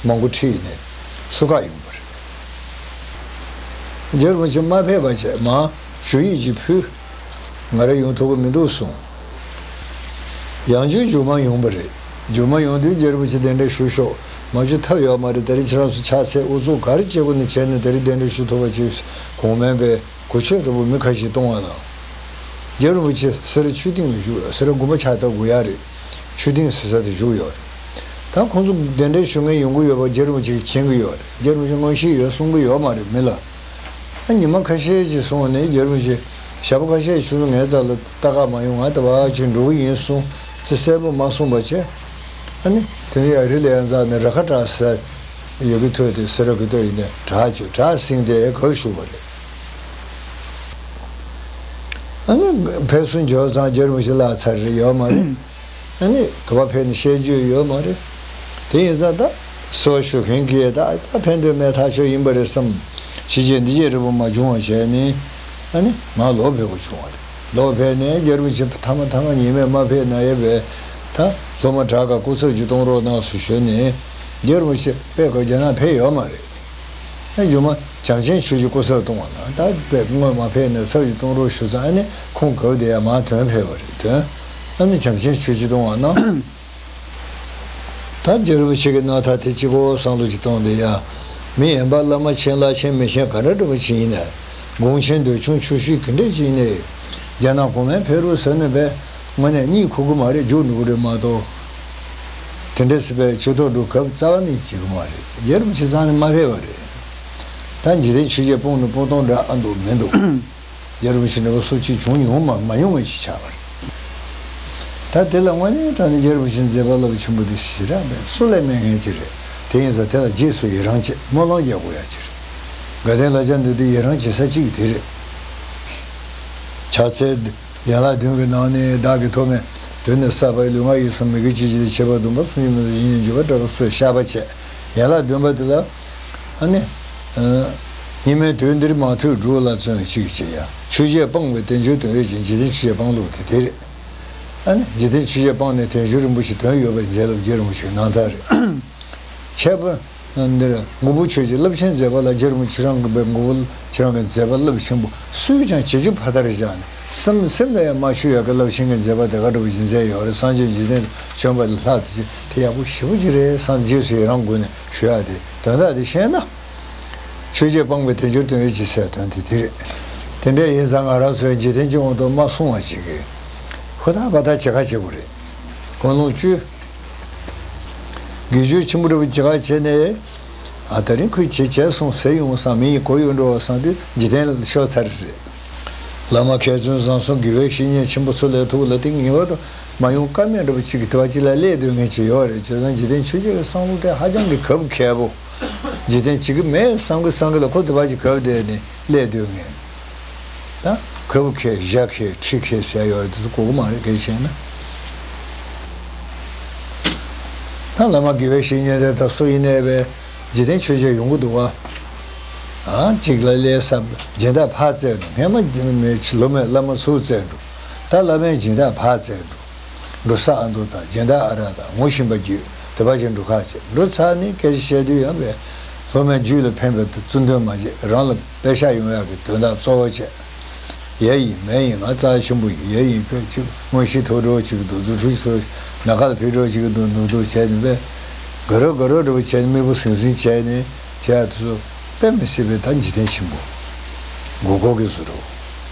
མང་པོ་ཁྲིད་ནས་བསུ་ཁག་ཡོང་བ་རེད། རྗེ་རིན་པོ་ཆེ་མ་ཕེབས་པ་བྱས་མ་ཞུ་ཡིག་ཅིག་ཕུལ། ང་རང་ཡོང་ཐུབ་ཀྱི་མི་འདུག་གསུངས། ཡང་བསྐྱར་མཇུག་མ་ཡོང་པ་རེད། མཇུག་མ་ཡོང་དུས་རྗེ་རིན་པོ་ཆེ་གདན་འདྲེན་ཞུ་ཤོག། མ་ཞུ་ཐབས་ཡོད་མ་རེད། དེ་རིང་ཁྱེད་རང་ཚོ་ཕྱག་འཚལ་དབུ་འཛུགས་ག་རེ་བྱེད་དགོས་ནས་བྱས་ནས་དེ་རིང་གདན་འདྲེན་ཞུ་ཐུབ་པ་བྱོས། གོང་མའི་པའི་གོ་ཆོད་འདྲ་པོ་མི་ཁ་ཤས་གཏོང་བ་དང་། རྗེ་རིན་པོ་ཆེ་སེ་ར་ཆོས་སྡིངས་ལ་བཞུགས་ཡོད། སེ་ར་དགོན་པ་ཕྱག་བཏབ་དགོས་ཡ་རེད། ཆོས་སྡིངས་ཟེར་ས་དེ་བཞུགས་ཡོད་རེད། ད་ཁོང་ཚོ་གདན་འདྲེན་ཞུ་མཁན་ཡོང་གི་ཡོད་པ་རྗེ་རིན་པོ་ཆེ་གིས་མཁྱེན་གྱི་ཡོད་རེད། རྗེ་རིན་པོ་ཆེ་མངོན་ཤེས་ཡོད་གསུང་གི་ཡོད་མ་རེད་མི་ལ། ཨ་ཉི་མ་ཁ་ཤས་ཅིག་སོང་ནས་རྗེ་རིན་པོ་ཆེ་ཞག་པོ་ཁ་ཤས་ཤིག་ངའི་རྩ་ལ་ལྟ་ག་མ་ཡོང་། ང་ད་བར་ཅིག་འགྲོ་གི་ཡིན་གསུངས་ཚེ་གསལ་པོ་མ་གསུངས་པ་བྱས། ཨ་ནི་དེ་ནས་ཡར་རི་ལ་ཡར་འཛེགས་ནས་ར་ཁ་བྲག་ཟེར་ཡོད་གི་ཐོས་ཏེ་སེ་ར་གི་ཐོས་ཡིན་ནས་བྲག་ཅིག་བྲག་ཟིན་ཏེ་གར་བཞུགས་པ་རེད། ཨ་ནི་ཕེབས་བསུ་འབྱོར་ཙང་རྗེ་རིན་པོ་ཆེ་བརླག་ཚར་རེད་ཡོད་མ་རེད། ཨ་ནི་ག་པར་ཕེབས་ནས་བཤད་རྒྱུ་ཡོད་མ་རེད། དེ་ཡིན་ཙང་ད་གསོལ་བ་ཞུ་མཁན་གྱིས་ད་ད་ཕན་ཐོགས་མེད་ཐག་ཆོད་ཡིན་པ་རེད་བསམ། ཕྱི་རྒྱལ་འདི་རྒྱལ་རིན་པོ་མ་བྱུང་བ་བྱས་ནས། ཨ་ནི་ང་ལོག་ཕེབས་དགོས་བྱུང་བ་རེད། ལོག་ཕེབས་ནས་རྗེ་རིན་པོ་ཆེ་མཐའ་མ་མཐའ་མ་ཉི་མས་མ་ཕེབས་ན་ཡས་པས། ད་སློབ་མ་དྲག་ག་སྐུ་ཚབ་ཅིག་གཏོང་རོགས་གནང་ཞུ་ཞུས་ནས། རྗེ་རིན་པོ་ཆེ་དཔེ་ཁོ་རྒྱ་ནག་ཕེབས་ཡོད་མ་རེད། ཨ་མཇུག་མ་བྱམས་ཆེན་ཆོས་རྗེ་སྐུ་ཚབ་གཏོང་བ་ན་ད་དཔེ་སྔོན་མ་ཕེབས་ནས་ཚབ་ཅིག་གཏོང་རོགས་ཞུ་ཙང་། ཨ་ནི་ཁོང་གབ་བསྡད་ཡ་མ་དོན་ཕེབས་པ་རེད་དོན། ཨ་ནི་བྱམས་ཆེན་ཆོས་རྗེ་གཏོང་བ་ན། ད་རྗེ་རིན་པོ་ཆེ་གི་རྣམ་ཐར་དེ་གཅིག་པོ་བསམ་བློ་ཅིག་གཏོང་བསྡད་ཡ། མི་ཡན་པ་བླ་མ་མཁྱེན་བླ་ཆེན་མི་མཁྱེན་ག་འདྲ་འདྲ་པོ་ཅིག་ཡིན་ནའི། དགོངས་ཆེན་འདོད་ཆུང་ཆུང་ཤོས་ག་འདྲ་ཅིག་ཡིན་ནའི། རྒྱ་ནག་གོང་མའི་ཕེབས་རོགས་ཟེར་ནས་པས་དངོས་གནས་གཉིད་ཁུག་གི་མ་རེད། རྒྱུགས་འགྲོ་གི་རེད་མ་གཏོགས། དེ་འདྲ་སྲིད་པའི་ཆོས་ཐོག་འགྲོ་སྐབས་རྩ་བ་ནས་བྱེད་གི་མ་རེད། རྗེ་རིན་པོ་ཆེ་རྩ་ནས་མ་ཕེབས་པ་རེད། ད་འཇིག་རྟེན་ཆོས་བརྒྱད་སྤོང་ནི་སྤོང་སྟངས་འདྲ་ཨ་འདུག་མི་འདུག་རྗེ་རིན་པོ་ཆེ་འདྲ་པོ་སུ་གཅིག་བྱུང་མྱོང་མ་མ་མྱོང་བ་ཞིག་ཆགས་པ་རེད། ད་དེ་ལ་དངོས་གནས་དྲང་གནས་རྗེ་རིན་པོ་ཆེ་མཛད་པ་རླབས་ཆེན་པོ་དེ་ཞེ་དྲག་མེད་སུ་ལས་མེད་མཁན་ཅིག་རེད། དེ་ཡིན་ཙང་དེ་ལ་རྗེས་སུ་ཡི་རང་བྱེད་སྨོན་ལམ་རྒྱག་དགོས་ཡ་ཅིག་རེད། དགའ་ལྡན་ལྷ་ལྕམ་འདུས་སྡེ་ཡི་རང་བྱེད་ས་གཅིག་དེ་རེད། ཕྱག་འཚལ། ཡན་ལག་བདུན་གྱི་ནང་ནས་བདག་གིས་ཐོག་མའི་དུས་ནས་བསགས་པའི་ལུས་ངག་ཡིད་གསུམ་མི་དགེ་བཅུ་གཅིག་དང་། བྱས་པ་བསྡོམས་པ་སུམ་ཅུ་མི་ཟད་ཞིང་ཉམས་འགྱུར་བ་འདྲ་པོ་སོགས་བཤགས་པ་བྱས། ཡན་ལག་བདུན་པ་དེ་ལ། ཨ་ནི། ཨ། སྙིགས་མའི་དུས་འདིར་མ་ཐོས་སྒྲུབ་ལ་བརྩོན་གཅིག་བྱེད་ཡ། ཆོས་བརྒྱད་སྤངས་པའི་དལ་འབྱོར་དོན་ཡོད་ཅན། འཇིག་རྟེན་ཆོས་བརྒྱད་སྤང་ལུགས་དེ་དེ་རེད། ཨ་ནི་འཇིག་རྟེན་ཆོས་བརྒྱད་སྤངས་ནས་དལ་འབྱོར་རིན་པོ་ཆེ་དོན་ཡོད་པར་མཛད་ལུགས་རྗེ་རིན་པོ་ཆེའི་རྣམ་ཐར་རེད། ཁྱད་པར། འདིར་ངོ་བོ་ཆོས་ཀྱི་རླབས་ཆེན་མཛད་པ་ལ་རྗེ་རིན་པོ་ཆེ་རང་གི་པའི་ངོ་བོ་ཁྱེད་རང་གི་མཛད་པ་རླབས་ཆེན་པོ་སུས་ཀྱང་བྱེད་རྒྱུ་ཕར་དར་བཞག་ནས་སེམས་སེམས་ལ་ཡང་མ་ཆུད་ཡག་གི་རླབས་ཆེན་གྱི་མཛད་པ་དེ་ག་འདྲ་བོ་ཞིག་མཛད་ཡོད་རེད། སངས་རྒྱས་འཇིག་རྟེན་དུ་བྱོན་པ་ལས་ལྷག་ཙམ་ཅིག་དེ་ཡག་པོ་ཞེ་པོ་ཅིག་རེད་བསམ། རྗེས་སུ་ཡི་རང་སྒོ་ནས་ཞུ་ཡག་དེ་དོན་དག་དེ་ཤེས་ན། ཆོས་བརྒྱད་སྤངས་པའི་དལ་འབྱོར་དོན་ཡོད་ཅན་ཟེར་དོན་དེ་དེ་རེད། དེ་འདྲ་ཡིན་ཙང་ང་རང་ཚོས་འཇིག་རྟེན་གྱི་དབང་དུ་མ་སོང་བ་ཅིག་གིས་ཧུར་ཐག་པ་ཐག་བྱེད་ཁ་བྱེད་དགོས་རེད། ཀུན་སློང་བཅུ། དགེ་སྦྱོར་ཆེན་པོ་འདྲ་པོ་ཅིག་བྱས་ནས། ཨ། ད་རིང་ཁོས་བྱས་བྱས་སོང་ཟེར་ཡོང་བསམ། མི་ཡིས་གོ་ཡོང་འགྲོ་བསམ་དུས་འཇིག་རྟེན་ལ་ཤོར་ཚར་རེད། བླ་མ་མཁས་བཙུན་བཟང་གསུམ་དགེ་བའི་བཤེས་གཉེན་ཆེན་པོ་ཚོ་ལས་ཐུགས་ལ་དེ་ངེས་པར་དུ་མ་ཡོང་ཀ་མེད་འདྲ་པོ་ཅིག་གི་དེ་བ་ཅིག་ལ་སླེབས་སྡོད་མཁན་ཅིག་ཡོད་རེད། བྱས་ཙང་འཇིག་རྟེན་ཆོས་བརྒྱད་ཀྱི་བསམ་བློ་དེ་ཧ་ཅང་གི་གབ་མཁས་པོ། འཇིག་རྟེན་བྱེད་ཀྱི་མེད་བསམ་གི་བསམ་གི་ལ་ཁོ་དེ་བ་ཅིག་གབ་བསྡད་ནས་སླེབས་སྡོད་མཁན། ད་གབ་མཁས་བཞག་མཁས་ཁྲིད་མཁས་ཟེར་ཡ་ཡོད་རེད། དེ་ཚོ་གོ་གི་མ་རེད། གལ་ཆེ་ན། ད་བླ་མ་དགེ་བའི་བཤེས་གཉེན་དེ་ད་སུ་ཡིན་ནའི་བས་འཇིག་རྟེན་ཆོས་བརྒྱད་ཡོང་གི་འདུག་བ། ཨ། གཅིག་ལ་ལས་ས་སྦྱིན་བདག་ཕར་བཙལ་འགྲོ། སྔན་མ་མེད་ལོ་མེད་བླ་མ་ཚུར་བཙལ་འགྲོ། ད་བླ་མའི་སྦྱིན་བདག་ཕར་བཙལ་འགྲོ། འབྲུ་ས་ཨ་མདོ་དང་སྦྱིན་བདག་ཨ་ར་དང་ངོ་ཤེས་པ་བརྒྱུད་དེ་བ་ཅིག་འགྲོ་ཁ་བྱས་འགྲོ་ཚར་ནས་སྐད་ཆ་བཤད་དུས་ཡང་བས་ལོ་མའི་རྒྱུད་ལ་ཕན་པའི་བརྩོན་འདུན་མ་བརྗེད། རང་ལ་དཔེ་ཤག་ཡོང་ཡག་གི་དོན་དག་གཙོ་བོ་བྱས། ཡ་ཡིན་མེད་ཡིན། ང་རྩ་ཆེན་པོ་ཡིན། ཡ་ཡིན་ཁྱོད་ཅིག་དངོས་གཞི་ཐོབ་འགྲོ་ཅིག་འདུག་འདུག་ཁྲུས་ཚོ་ནམ་མཁའ་ལ་ཕེབས་འགྲོ་ཅིག་འདུག་འདུག་འདུག་བྱས་ནས་པས་དགའ་རབ་དགའ་རབ་འདྲ་པོ་བྱས་ནས་མིག་དཔེ་ཟིང་ཟིང་བྱས་ནས་བྱས་དུས་སུ་དཔེ་མི་སྲིད་པའི་ད་འཇིག་རྟེན་ཆེན་པོ་མགོ་སྐོར་གྱི་བཟོ་འདྲ་པོ་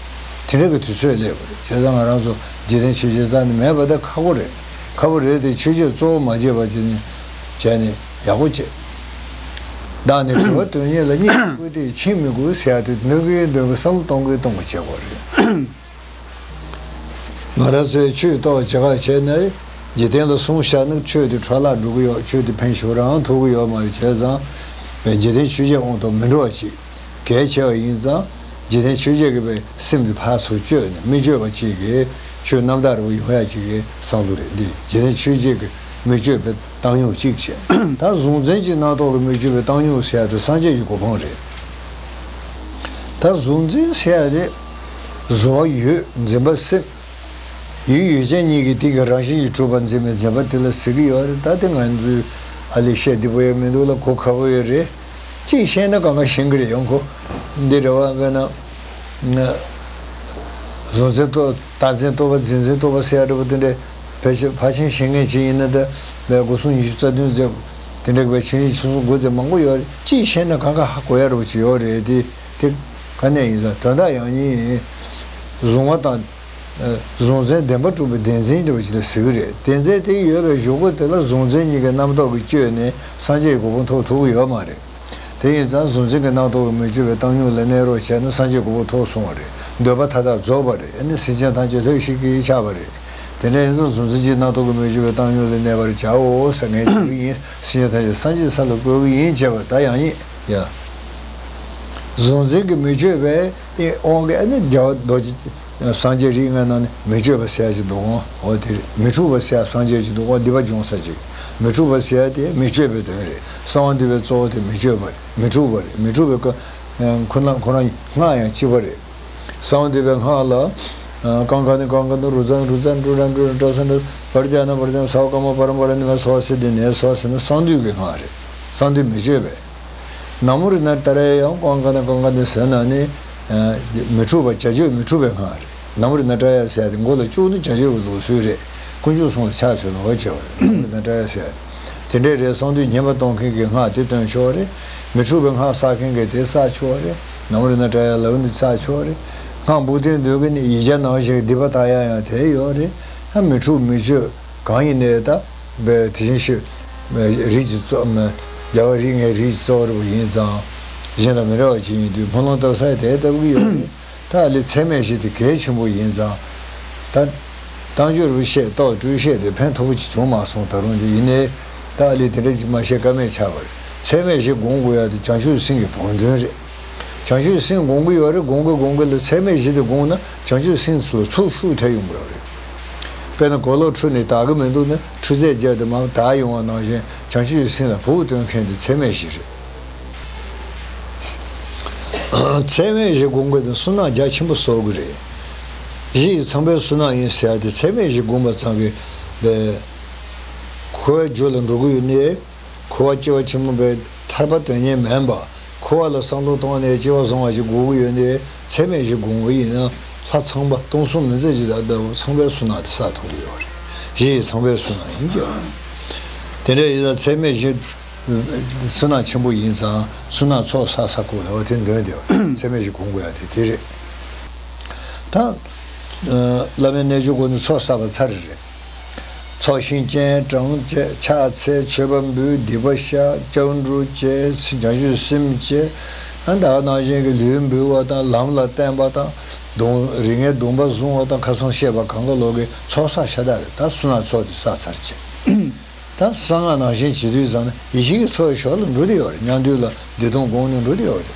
དེ་འདྲ་གི་དུས་ཚོད་སླེབས་པ་རེད། བྱས་ཙང་ང་རང་ཚོ་འཇིག་རྟེན་ཆོས་བརྒྱད་རྩ་ནས་མེད་པ་ད་ཁག་པོ་རེད། ཁག་པོ་རེད་དེ་ཆོས་བརྒྱད་གཙོ་བོ་མ་བརྗེད་པ་བྱས་ནས་བྱས་ནས་ཡག་པོ་བྱེད། བདག་ནི་དྲི་བ་དོན་གཉེར་ལ། གཉིད་ཀྱིས་བསྐུལ་ཏེ་ཕྱིན་མི་དགོས་ཟེར་ཡ་དེ་འདོན་གྱིན་འདོན་གྱིན་བསམ་བློ་གཏོང་གིན་གཏོང་གིན་བྱེད་དགོས་རེད། ང་རང་ཚོས་ཆོས་ཐོག་བྱེད་ཁ་བྱས་ན་འཇིག་རྟེན་ལ་སྲུང་བཞག་ན་ཆོས་དེ་འཕྲོ་བརླག་འགྲོ་གི་ཡོད། ཆོས་དེ་ཕན་ཞིག་རང་ཐོགས་ཀྱི་ཡོད་མ་རེད། བྱས་ཙང་བའི་འཇིག་རྟེན་ཆོས་བརྒྱད་དབང་དུ་མི་འགྲོ་བ་ཅིག་གལ་ཆེ་བ་ཡིན་ཙང་འཇིག་རྟེན་ཆོས་བརྒྱད་ཀྱི་བའི་སེམས་དེ་ཕར་ཚུར་བཅོས་ནས་མི་བཅོས་པ་ཅིག་གི་ཆོས་རྣམ་དག་རུ་ཡོང་ཡ་ཅིག་གི་བསམ་བློ་རེད། འདི་འཇིག་རྟེན་ཆོས་བརྒྱད་ཀྱི་མི་བཅོས་པའི་བཏང་སྙོམས་གཅིག་བྱས། ད་གཟུང་འཛིན་གྱི་རྣམ་རྟོག་གི་མི་བཅོས་པའི་བཏང་སྙོམས་ཟེར་ཡ་དེ་སངས་རྒྱས་ཀྱི་གོ་འཕང་རེད། ད་གཟུང་འཛིན་ཟེར་ཡ་དེ་གཟུང་བ་ཡུལ། འཛིན་པ་སེམས། ཡུལ་ཡུལ་ཅན་གཉིས་ཀྱི་དེ་གི་རང་བཞིན་གྱིས་གྲུབ་པར་འཛིན་པའི་འཛིན་པ་དེ་ལ་ཟེར་གྱི་ཡོད་རེད། ད་དེ་ང་ཚོས་ཨ་ལས་བཤད་བདེ་པོ་ཡང་མི་འདུག་ལ། གོ་ཁག་པོ་ཡོད་རེད། གཅིག་བཤད་ན་གང་ག་ཤེས་ཀྱི་རེད། ཡོང་ཁོ་འདི་རེད་བ། དཔེར་ན་གཟུང་འཛིན་རྟོག་བདག་འཛིན་རྟོག་པ། འཛིན་འཛིན་རྟོག་པ་ཟེར་ཡ་འདྲ་པོ་དེ་འདྲ་ཕལ་ཆེར་ཕལ་ཆེར་ཤེས་མཁན་ཅིག་ཡིན་ན་ད་བས་སྒོ་གསུམ་ཉི་ཤུ་རྩ་བདུན་ཟེར་དེ་འདྲ་བས་ཆེ་ཆུང་གསུམ་དགུ་ཟེར་མང་པོ་ཡོད་རེད། གཅིག་བཤད་ན་གང་ག་ཧ་གོ་ཡ་འདྲ་པོ་ཅིག་ཡོད་རེད། དེ་དེ་ག་ནས་ཡིན་ཟེར་དོན་དག་ཡང་ཉིད་གཟུང་བ་དང་གཟུང་འཛིན་བདེན་པར་གྲུབ་པའི་བདེན་འཛིན་འདྲ་པོ་ཅིག་ལ་ཟེར་གི་རེད། བདེན་འཛིན་དེ་ཡོད་པའི་གཞུག་གུ་དེ་ལ་གཟུང་འཛིན་གཉིས་ཀྱི་རྣམ་རྟོག་གིས་བསྐྱོད་ནས་སངས་རྒྱས་ཀྱི་གོ་འཕང་ཐོབ་ཐུབ་ཀྱི་ཡོད་མ་རེད། དེ་ཡིན་ཙང་གཟུང་འཛིན་གྱི་རྣམ་རྟོག་གི་མི་བསྐྱོད་པའི་བཏང་སྙོམས་ལ་གནས་རོགས་བྱས་ན་སངས་རྒྱས་གོ་འཕང་ཐོབ་སོང་བ་རེད། འདོད་པ་མཐའ་དག་རྫོགས་པ་རེད། ཨ་ནི་སེམས་ཅན་ཐམས་ཅད་ལྷོད་ཤིག་གིས་ཆགས་པ་རེད། དེ་འདྲ་ཡིན་ཙང་གཟུང་འཛིན་གྱི་རྣམ་རྟོག་གི་མི་བསྐྱོད་པའི་བཏང་སྙོམས་ལ་གནས་པར་བྱའོ་ཟེར་ངས་བྱེད་ཀྱི་ཡིན། སེམས་ཅན་ཐམས་ཅད་སངས་རྒྱས་ས་ལ་བཀོད་ཀྱི་ཡིན་བྱས་པ་ད་ཡང་ཉིད་ཡ། གཟུང་འཛིན་གྱི་མི་བསྐྱོད་པའི་དབང་གིས་ཨ་ནི་རྒྱལ་བ་རྡོ་རྗེ་སངས་རྒྱས་རིགས་ལྔའི་ནང་ནས་མི་བསྐྱོད་པ་ཟེར་ཡ་ཅིག་འདུག་གོ་འོ་དེ་རེད། མི་འཁྲུགས་པ་ཟེར་ཡ་སངས་རྒྱས་ཅིག་འདུག་གོ་སྡིག་པ་སྦྱོང་ས་ཅིག་མི་འཁྲུགས་པ་ཟེར་ཡ་དེ་མི་བསྐྱོད་པའི་དོན་རེད། གསང་བ་འདུས་པའི་གཙོ་བོ་དེ་མི་བསྐྱོད་པ་རེད། མི་འཁྲུགས་པ་རེད། མི་འཁྲུགས་པའི་ཁོ་ཁོ་རང་སྔགས་ཡང་གཅིག་པ་རེད། གསང་བ་འདུས་པའི་སྔགས་ལ། ཀང་ཀ་ནི་ཀང་ཀ་ནི་རུ་ཙ་ནི་རུ་ཙ་ནི་ཀྲུ་ར་ནི་ཀྲུ་ར་ནི་ཀྲ་ས་ནི་བར་ཛ་ནི་བར་ཛ་ནི་ས་བ་ཀ་མ་པ་ར་མ་ར་ནི་མ་ས་བ་སི་ཏི་ནི་ས་བ་སི་ནི་གསང་འདུས་ཀྱི་སྔགས་རེད། གསང་འདུས་མི་བསྐྱོད་པས། ན་མོ་རི་ན་ཏ་ར་ཡ་ཡང་ཀང་ཀ་ནི་ཀང་ཀ་ནི་ཟེར་ན་ནི། མི་འཁྲུགས་པ་བྱ་སྤྱོད་མི་འཁྲུགས་པའི་སྔགས་རེད། ན་མོ་རི་ན་ཏ་ར་ཡ་ཟེར་ཡ་དེ་མགོ་ལ་བཅུག་ནི་བྱ་སྤྱོད་ཀྱི་ལུགས་སྲོལ་རེད། དཀོན་མཆོག་གསུམ་ལ་ཕྱག་འཚལ་ལོ་བྱེད་པ་རེད། ན་མོ་རི་ན་ཏ་ར་ཡ་ཟེར་ཡ་དེ་འདྲའི་རེད། གསང་འདུས་ཉན་པ་གཏོང་མཁན་གྱི་སྔགས་དེ་བཏོན་ཆོག་རེད། མི་འཁྲུགས་པའི་སྔགས་བསགས་མཁན་གྱིས་དེ་བསགས་ཆོག་རེད། ན་མོ་རི་ན་ཏ་ར་ཡ་ལབ་ནི་བསགས་ཆོག་རེད། སྔགས་འབུམ་སྡེ་འདོན་མཁན་ནི་ཡིག་བརྒྱ་ནང་བཞིན་སྡིག་པ་དག་ཡ་ཡང་དེ་ཡོད་རེད། ད་མི་འཁྲུགས་མི་བཅོས་གང་ཡིན་ནའི་ད་དེ་བཞིན་གཤེགས་རིགས་ཀྱི་གཙོ་རྒྱལ་བ་རིགས་ལྔའི་རིགས་ཀྱི་གཙོ་བོ་རུ་ཡིན་ཙང་གཞན་དང་མི་འདྲ་བ་ཅིག་ཡིན་དུས་སྨོན་ལམ་བཏབ་ས་དེ་ལྟ་བུ་ཡོད་རེད། ད་ཨ་ལི་ཚད་མེད་བཞི་དེ་གལ་ཆེན་པོ་ཡིན་ཙང་། ད་རྟགས་འཇུག་རུ་བཤད་རྟོགས་སྤྲོས་བཤད་དེ་ཕན་ཐོགས་པོ་ཅིག་བྱུང་མ་སོང་། ད་རུང་དེ་ཡིན་ནའི་ད་ཨ་ལི་དེ་འདྲ་ཅིག་མ་བཤད་ཀ་མེད་ཆགས་པ་རེད། ཚད་མེད་བཞི་སྒོམ་དགོས་ཡ་དེ་བྱང་ཆུབ་སེམས་ཀྱི་བང་མཛོད་རེད། བྱང་ཆུབ་སེམས་སྒོམ་གྱི་ཡོད་རེད། སྒོམ་གྱི་སྒོམ་གྱི་ལ་ཚད་མེད་བཞི་དེ་སྒོམ་ན་བྱང་ཆུབ་སེམས་སུ་ཚུར་ཤུགས་ཐེབས་ཡོང་གི་ཡོད་རེད། དཔེར་ན་གོས་ལོག་འཁྲུ་ནས་དག་གི་མི་འདུག་ན་འཁྲུ་རྩད་བརྒྱབ་སྟེ་མར་དག་ཡོང་བ་ནང་བཞིན་བྱང་ཆུབ་སེམས་ལ་བུག་སྟོན་མཁན་དེ་ཚད་མེད་བཞི་རེད། ཚད་མེད་བཞི་སྒོམ་གྱི་དེ་བསོད་ནམས་རྒྱ་ཆེན་པོ་གསོག་གི་རེད། གཞི་ཡི་ཚངས་པའི་བསོད་ནམས་ཡིན་ཟེར་ཡ་དེ་ཚད་མེད་བཞི་སྒོམ་པ་ཙམ་གྱིས་འཁོར་བའི་རྒྱུ་ལ་འགྲོ་གི་ཡོད་ནའི། འཁོར་བ་སྐྱེ་བ་ཆེན་པོ་པའི་ཐར་པ་དོན་གཉེར་མིན་པ། འཁོར་བ་ལ་བསམ་བློ་གཏོང་ནས་སྐྱེ་བ་བཟང་བ་ཞིག་དགོས་ཀྱི་ཡོད་ནའི་ཚད་མེད་བཞི་སྒོམ་གྱི་ཡིན་ན་ལྷ་ཚངས་པ་སྟོང་གསུམ་མི་མཛད་ཅིག་ལ་ལྟ་བུ་ཚངས་པའི་བསོད་ནམས་དེ་བསགས་ཐུབ་ཀྱི་ཡོད་རེད། གཞི་ཡི་ཚངས་པའི་བསོད་ནམས་ཡིན་གྱི། དེ་འདྲ་ཡིན་ཙང་ཚད་མེད་བཞི་བསོད་ནམས་ཆེན་པོ་ཡིན་ཙང་བསོད་ནམས་ཚོགས་བསགས་ས་དགོས་ལ་བ་དེ་འདོན་བདེ་བ་ཚད་མེད་བཞི་སྒོམ་དགོས་ཡ་དེ་དེ་རེད། ད་བླ་མའི་རྣལ་འབྱོར་སྒོ་ནས་ཚོགས་བསགས་པ་ཚར་རེད། ཚོགས་ཞིང་སྤྱན་དྲངས་བཅས་ཕྱག་འཚལ་མཆོད་པ་འབུལ་སྡིག་པ་བཤགས་སྐྱབས་འགྲོ་བཅས་བྱང་ཆུབ་སེམས་བཅས། ཨ་ད་ག་ནང་བཞིན་གྱི་ལུས་འབུལ་བ་དང་ལམ་ལ་བསྟན་པ་དང་། སྡོམ་རིགས་ལྔའི་སྡོམ་པ་བཟུང་བ་དང་ཁ་སང་བཤད་པ་གང་ག་ལོག་གི་ཚོགས་བསགས་ཤ་སྟག་རེད། ད་བསོད་ནམས་ཚོགས་དེ་བསགས་ཚར་བྱས། ད་གསང་སྔགས་ནང་བཞིན་བྱེད་དུས་ཙམ་ན་ཡེ་ཤེས་ཀྱི་ཚོགས་ཞོར་ལ་འགྲོ་དེ་ཡོད་རེད། མཉམ་འདུས་ལ་བདེ་སྟོང་སྒོམ་ནས་འགྲོ་དེ་ཡོད་རེད།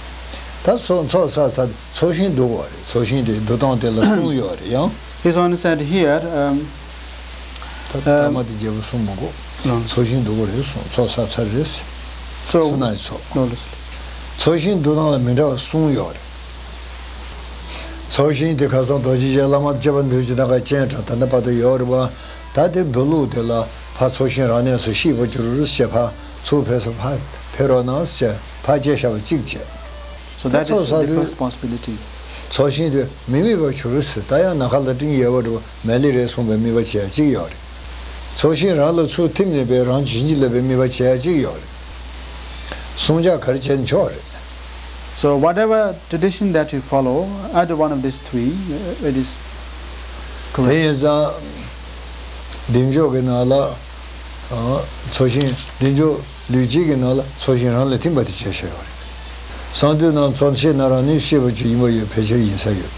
ད་ཚོགས་ཚོགས་བསགས་ཚར་ཚོགས་ཞིང་བསྡུ་དགོས་རེད། ཚོགས་ཞིང་དེ་བསྡུ་སྟངས་དེ་ལ་གསུངས་ཡོད་རེད་ཡང་། He is on his side here. Um, ད་ཐ་མ་དེ་རྒྱལ་པོ་གསུངས་མི་དགོས། ཚོགས་ཞིང་བསྡུ་དགོས་རེད་གསུངས། ཚོགས་བསགས་ཚར་རེད། ཚོགས་བསོད་ནམས་ཀྱི་ཚོགས། ལོ་ལོ་ལོ། ཚོགས་ཞིང་བསྡུ་སྟངས་ལ་མི་འདྲ་བ་གསུངས་ཡོད་རེད། ཚོགས་ཞིང་དེ་ཁ་སང་རྡོ་རྗེ་འཆང་བླ་མ་སྤྱི་པ་འདུས་ཀྱི་ནང་ག་སྤྱན་དྲངས་ད་ལྟ་བར་དུ་ཡོད་རེད་པ། ད་དེ་འདུ་ལུགས་དེ་ལ་ཕར་ཚོགས་ཞིང་རང་གནས་སུ་གཤེགས་པར་གྱུར་ཟེར། ཕར་ཚུར་ཕེབས་སུ་ཕར་ཕེབས་རོགས་གནང་ཟེར། ཕར་བཅད་བཞག་པ་གཅིག་བྱས། So that is a different possibility. ཚོགས་ཞིང་དེ་མི་དམིགས་པར་གྱུར་ཟེར། ད་ཡང་ནམ་མཁའ་ལ་སྤྲིན་ཡལ་བ་འདྲ་བོ་མལ་ལེ་རེད་གསུངས་པའི་དམིགས་པ་བྱེད་ཡ་གཅིག་ཡོད་རེད། ཚོགས་ཞིང་རང་ལ་ཚུར་ཐིམ་ནས་པའི་རང་བྱིན་གྱིས་བརླབས་པའི་དམིགས་པ་བྱེད་ཡ་གཅིག་ཡོད་རེད། གསུམ་ཆར་ག་རེ་བྱས་ནས་ཆོག་རེད། So whatever tradition that you follow, either one of these three, uh, it is དེ་correct. ཡིན་ཙང་། བདེ་མཆོག་གི་ནང་ལ། ཨ། ཚོགས་ཞིང་བདེ་མཆོག་ལུས་དཀྱིལ་གྱི་ནང་ལ་ཚོགས་ཞིང་རང་ལ་ཐིམ་པ་དེ་བྱས་བཞག་ཡོད་རེད། གསང་འདུས་རྣམས་ཚོགས་ཤེས་ན་རང་ནི་ཤེས་པ་ཅིག་ཡིན་པ་ཡོད། ཕལ་ཆེར་ཡིན་ས་ཡོད།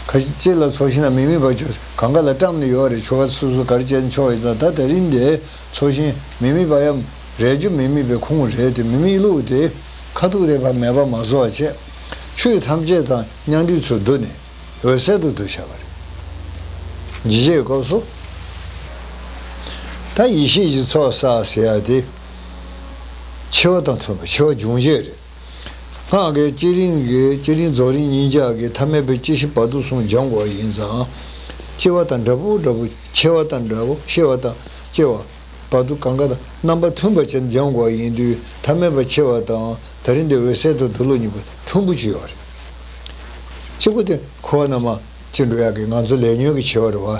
ཁ་ཅིག་ལ་ཚོགས་ཞིང་ན་མི་དམིགས་པ་ཅིག་གང་ག་ལ་བཀྲམ་ནས་ཡོད་རེད། ཆོ་ག་སོ་སོ་ག་རེ་བྱས་ནས་ཆོག་ཡིན་ཙང་། ད་དེ་རིང་འདི་ཚོགས་ཞིང་མི་དམིགས་པ་ཡང་རེ་རྒྱུ་མི་དམིགས་པའི་ཁུངས་རེད་དེ། མི་དམིགས་ལུགས་དེ་ཁ་ཐུག་དེ་ཕར་མེད་པ་མ་བཟོ་བ་བྱས། ཆོས་ཐམས་ཅད་དང་མཉམ་འདུས་ཚུལ་བསྡུ་ནས། འོད་གསལ་དུ་བསྡུས་བཞག་པ་རེད། འཇིགས་བྱེད་ཀྱི་སྐབས་སུ། ད་ཡེ་ཤེས་ཀྱི་ཚོགས་བསགས་ཟེར་ཡ་དེ། འཆི་བ་དང་མཐུན་པ། འཆི་བ་སྦྱོང་བྱེད་རེད། སྔགས་ཀྱི་བསྐྱེད་རིམ་གྱི་བསྐྱེད་རིམ་རྫོགས་རིམ་གཉིས་ཆར་གྱི་ཐ་མལ་པའི་སྐྱེ་ཤི་བར་དོ་གསུམ་སྦྱང་དགོས་པ་ཡིན་ཙང་། སྐྱེ་བ་དང་འདྲ་པོ་འདྲ་པོ། འཆི་བ་དང་འདྲ་པོ། ཤི་བ་དང་སྐྱེ་བ། བར་དོ་གང་ག་དང་རྣམ་པ་མཐུན་པ་བྱས་ནས་སྦྱང་དགོས་པ་ཡིན་དུས། ཐ་མལ་པ་འཆི་བ་དང་ད་རིང་འདི་འོད་གསལ་དུ་བསྡུ་ལུགས་གཉིས་པོ་མཐུན་པོ་ཅིག་ཡོད་རེད། གཅིག་པོ་དེ་འཁོར་བ་ནང་མ་ཅི་འགྲོ་ཡག་གི་ང་ཚོ་ལས་ཉོན་གྱི་འཆི་བ་རེད་བ།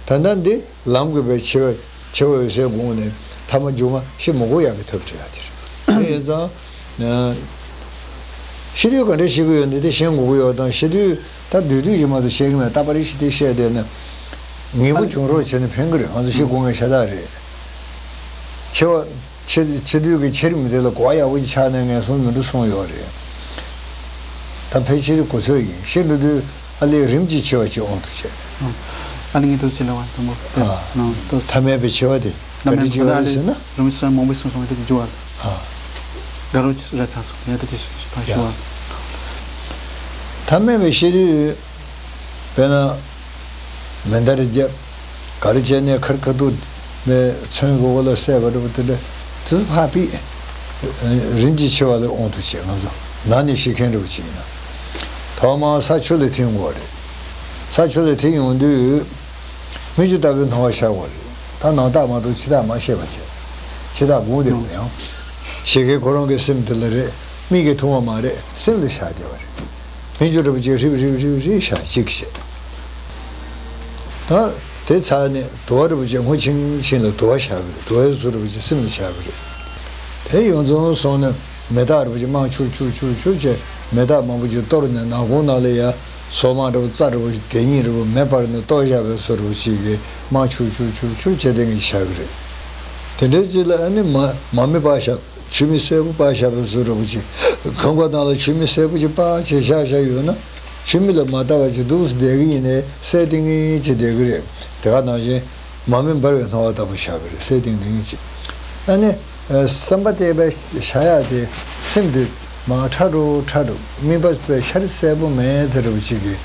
ད་ལྟ་འདི་ལམ་གྱི་པའི་འཆི་བ། འཆི་བ་འོད་གསལ་དགོངས་ནས་ཐ་མ་མཇུག་མ་ཤི་མི་དགོས་ཡག་གི་ཐབས་བྲལ་ཡག་དེ་རེད། དེ་ཡིན་ཙང་། ཤི་དུས་ག་འདྲ་ཤི་གི་ཡོད་འདི་དེ་ཤེས་དགོས་ཀྱི་ཡོད་དང་། ཤི་དུས་ད་སྡོད་དུས་ཀྱི་མ་གཏོགས་ཤེས་ཀྱི་མེད། ད་པར་རིས་ཤི་དེ་བཤད་བསྡད་ན། ངེས་པོ་བྱུང་རོགས་བྱས་ན་ཕན་གྱི་རེད། ང་ཚོ་ཤི་དགོས་ངེས་ཤ་སྟག་རེད། འཆི་བ། འཆི་འཆི་དུས་ཀྱི་འཆི་རིམ་དེ་ལ་གོ་བ་ཡག་པོ་ཅིག་ཆགས་ནས་ངན་སོང་མི་འགྲོ་གསུངས་ཡོད་རེད། ད་ཕལ་ཆེར་གོ་ཚོད་ཡིན། ཤི་འགྲོ་དུས་ཨ་ལས་རིམ་གྱིས་འཆི་བ་ཅིག་དབང་དུ་བྱས། ཨ་ལས་ངེས་དུ་ཆེ་ལ་བ་དང་པོ། ཨ། ཐ་མལ་པའི་འཆི་བ་དེ་ག་འདྲ་ཅིག་ཡོད་རེད་ཟེར་ན། རིམ་གྱིས་མང་པོ་གསུངས་སོང་། དེ་འཇུ་བ། ཨ། དགའ་རོགས་ར་ཚ་སོང་། ངས་ད་དེ་ཞིག་ཕར་ཞུ་བ། ཐ་མལ་པའི་ཤི་དུས། དཔེར་ན། མེ་མདའ་རེ་བརྒྱབ། ག་རེ་བྱས་ནས་ཁར་ཁ་ཐུག་མེ་ཚོན་གྱི་འོག་ལ་བསྲེགས་པ་འདྲ་པོ་དེ་འདྲ། དུས་ཕར་ཕུད། རིམ་གྱིས་འཆི་བ་ལ་དབང་དུ་བྱས། ང་ཚོ་ན་ནས་ཤི་མཁན་འདྲ་པོ་ཅིག་ཡིན་ན། ཐོག་མར་ས་ཆུ་ལ་ཐིམ་དགོས་རེད། ས་ཆུ་ལ་ཐིམ་ཡོང་དུས། མིག་ཆུ་ལྟ་བུའི་སྣང་བ་ཤར་བ་རེད། ད་ནང་རྟགས་མ་གཏོགས་ཕྱི་རྟགས་མ་ཤེས་པ་བྱས། ཕྱི་རྟགས་སྒུག་བསྡད་པ་ཡང་། ཞིག་གིས་ཁོ་རང་གི་སེམས་དེ་ལ་རེད། མིག་གིས་མཐོང་བ་མ་རེད། སེམས་ལ་ཤར་བསྡད་པ་རེད། མིག་ཆུ་འདྲ་པོ་ཅིག་རིབ་རིབ་རིབ་རིབ་ཤར་གཅིག་བྱས། ད་དེ་ཚར་ནས་དུ་བ་འདྲ་པོ་ཅིག་སྔོ་ཆིང་ཆིང་ལ་དུ་བ་ཤར་གི་རེད། དུ་བའི་བཟོ་འདྲ་པོ་ཅིག་སེམས་ལ་ཤར་གི་རེད། དེ་ཡོངས་རྫོགས་སོང་ནས་མེ་སྟག་འདྲ་པོ་ཅིག་དམར་ཆུར་ཆུར་ཆུར་ཆུར་བྱས། མེ་སྟག་མང་པོ་ཅིག་གཏོར་ནས་ནག་ཁུང་ནང་ལ་ཡ། སོ་མ་འདྲ་པོ་རྩྭ་འདྲ་པོ་ཅིག་དེ་གཉིས་འདྲ་པོ་མེ་སྤར་ནས་གཏོར་བཞག་པའི་བཟོ་འདྲ་པོ་ཅིག་གིས་དམར་ཆུར་ཆུར་ཆུར་ཆུར་བྱས་དེ་ངས་བཞག་གི་རེད། དེ་འདྲའི་ཅིག་ལ་ཨ་ནི་མ་མ་མེ་སྤར་བཞག་ཆུ་མིག་སེར་པོ་སྤར་བཞག་པའི་བཟོ་འདྲ་པོ་ཅིག་ཁང་པ་ནང་ལ་ཆུ་མིག་སེར་པོ་ཅིག་སྤར་བྱས་བཞག་བཞག་ཡོད་ན། ཆུ་མིག་ལ་མ་ལྟ་བ་ཅིག་འདུག་སེ་བསྡད་ཀྱི་ཡིན་ནའི་གསལ་ཏིང་ངེ་ཅིག་བསྡད་ཀྱི་རེད། དེ་ག་ནང་བཞིན། མ་མེ་འབར་བའི་སྣང་བ་ལྟ་བུ་བཞག་གི་རེད། གསལ་ཏིང་ཏིང་ཅིག་ཨ་ནི། ཨ། བསམ་པ་གཏད་པའི་བྱ་ཡག་དེ། སེམས་དེ་མར་ཕྲ་རུ་ཕྲ་རུ། དམིགས་པ་པའི་ཤར་གསལ་པོ་མེད་ཟེར་འདྲ་པོ་ཅིག་གིས་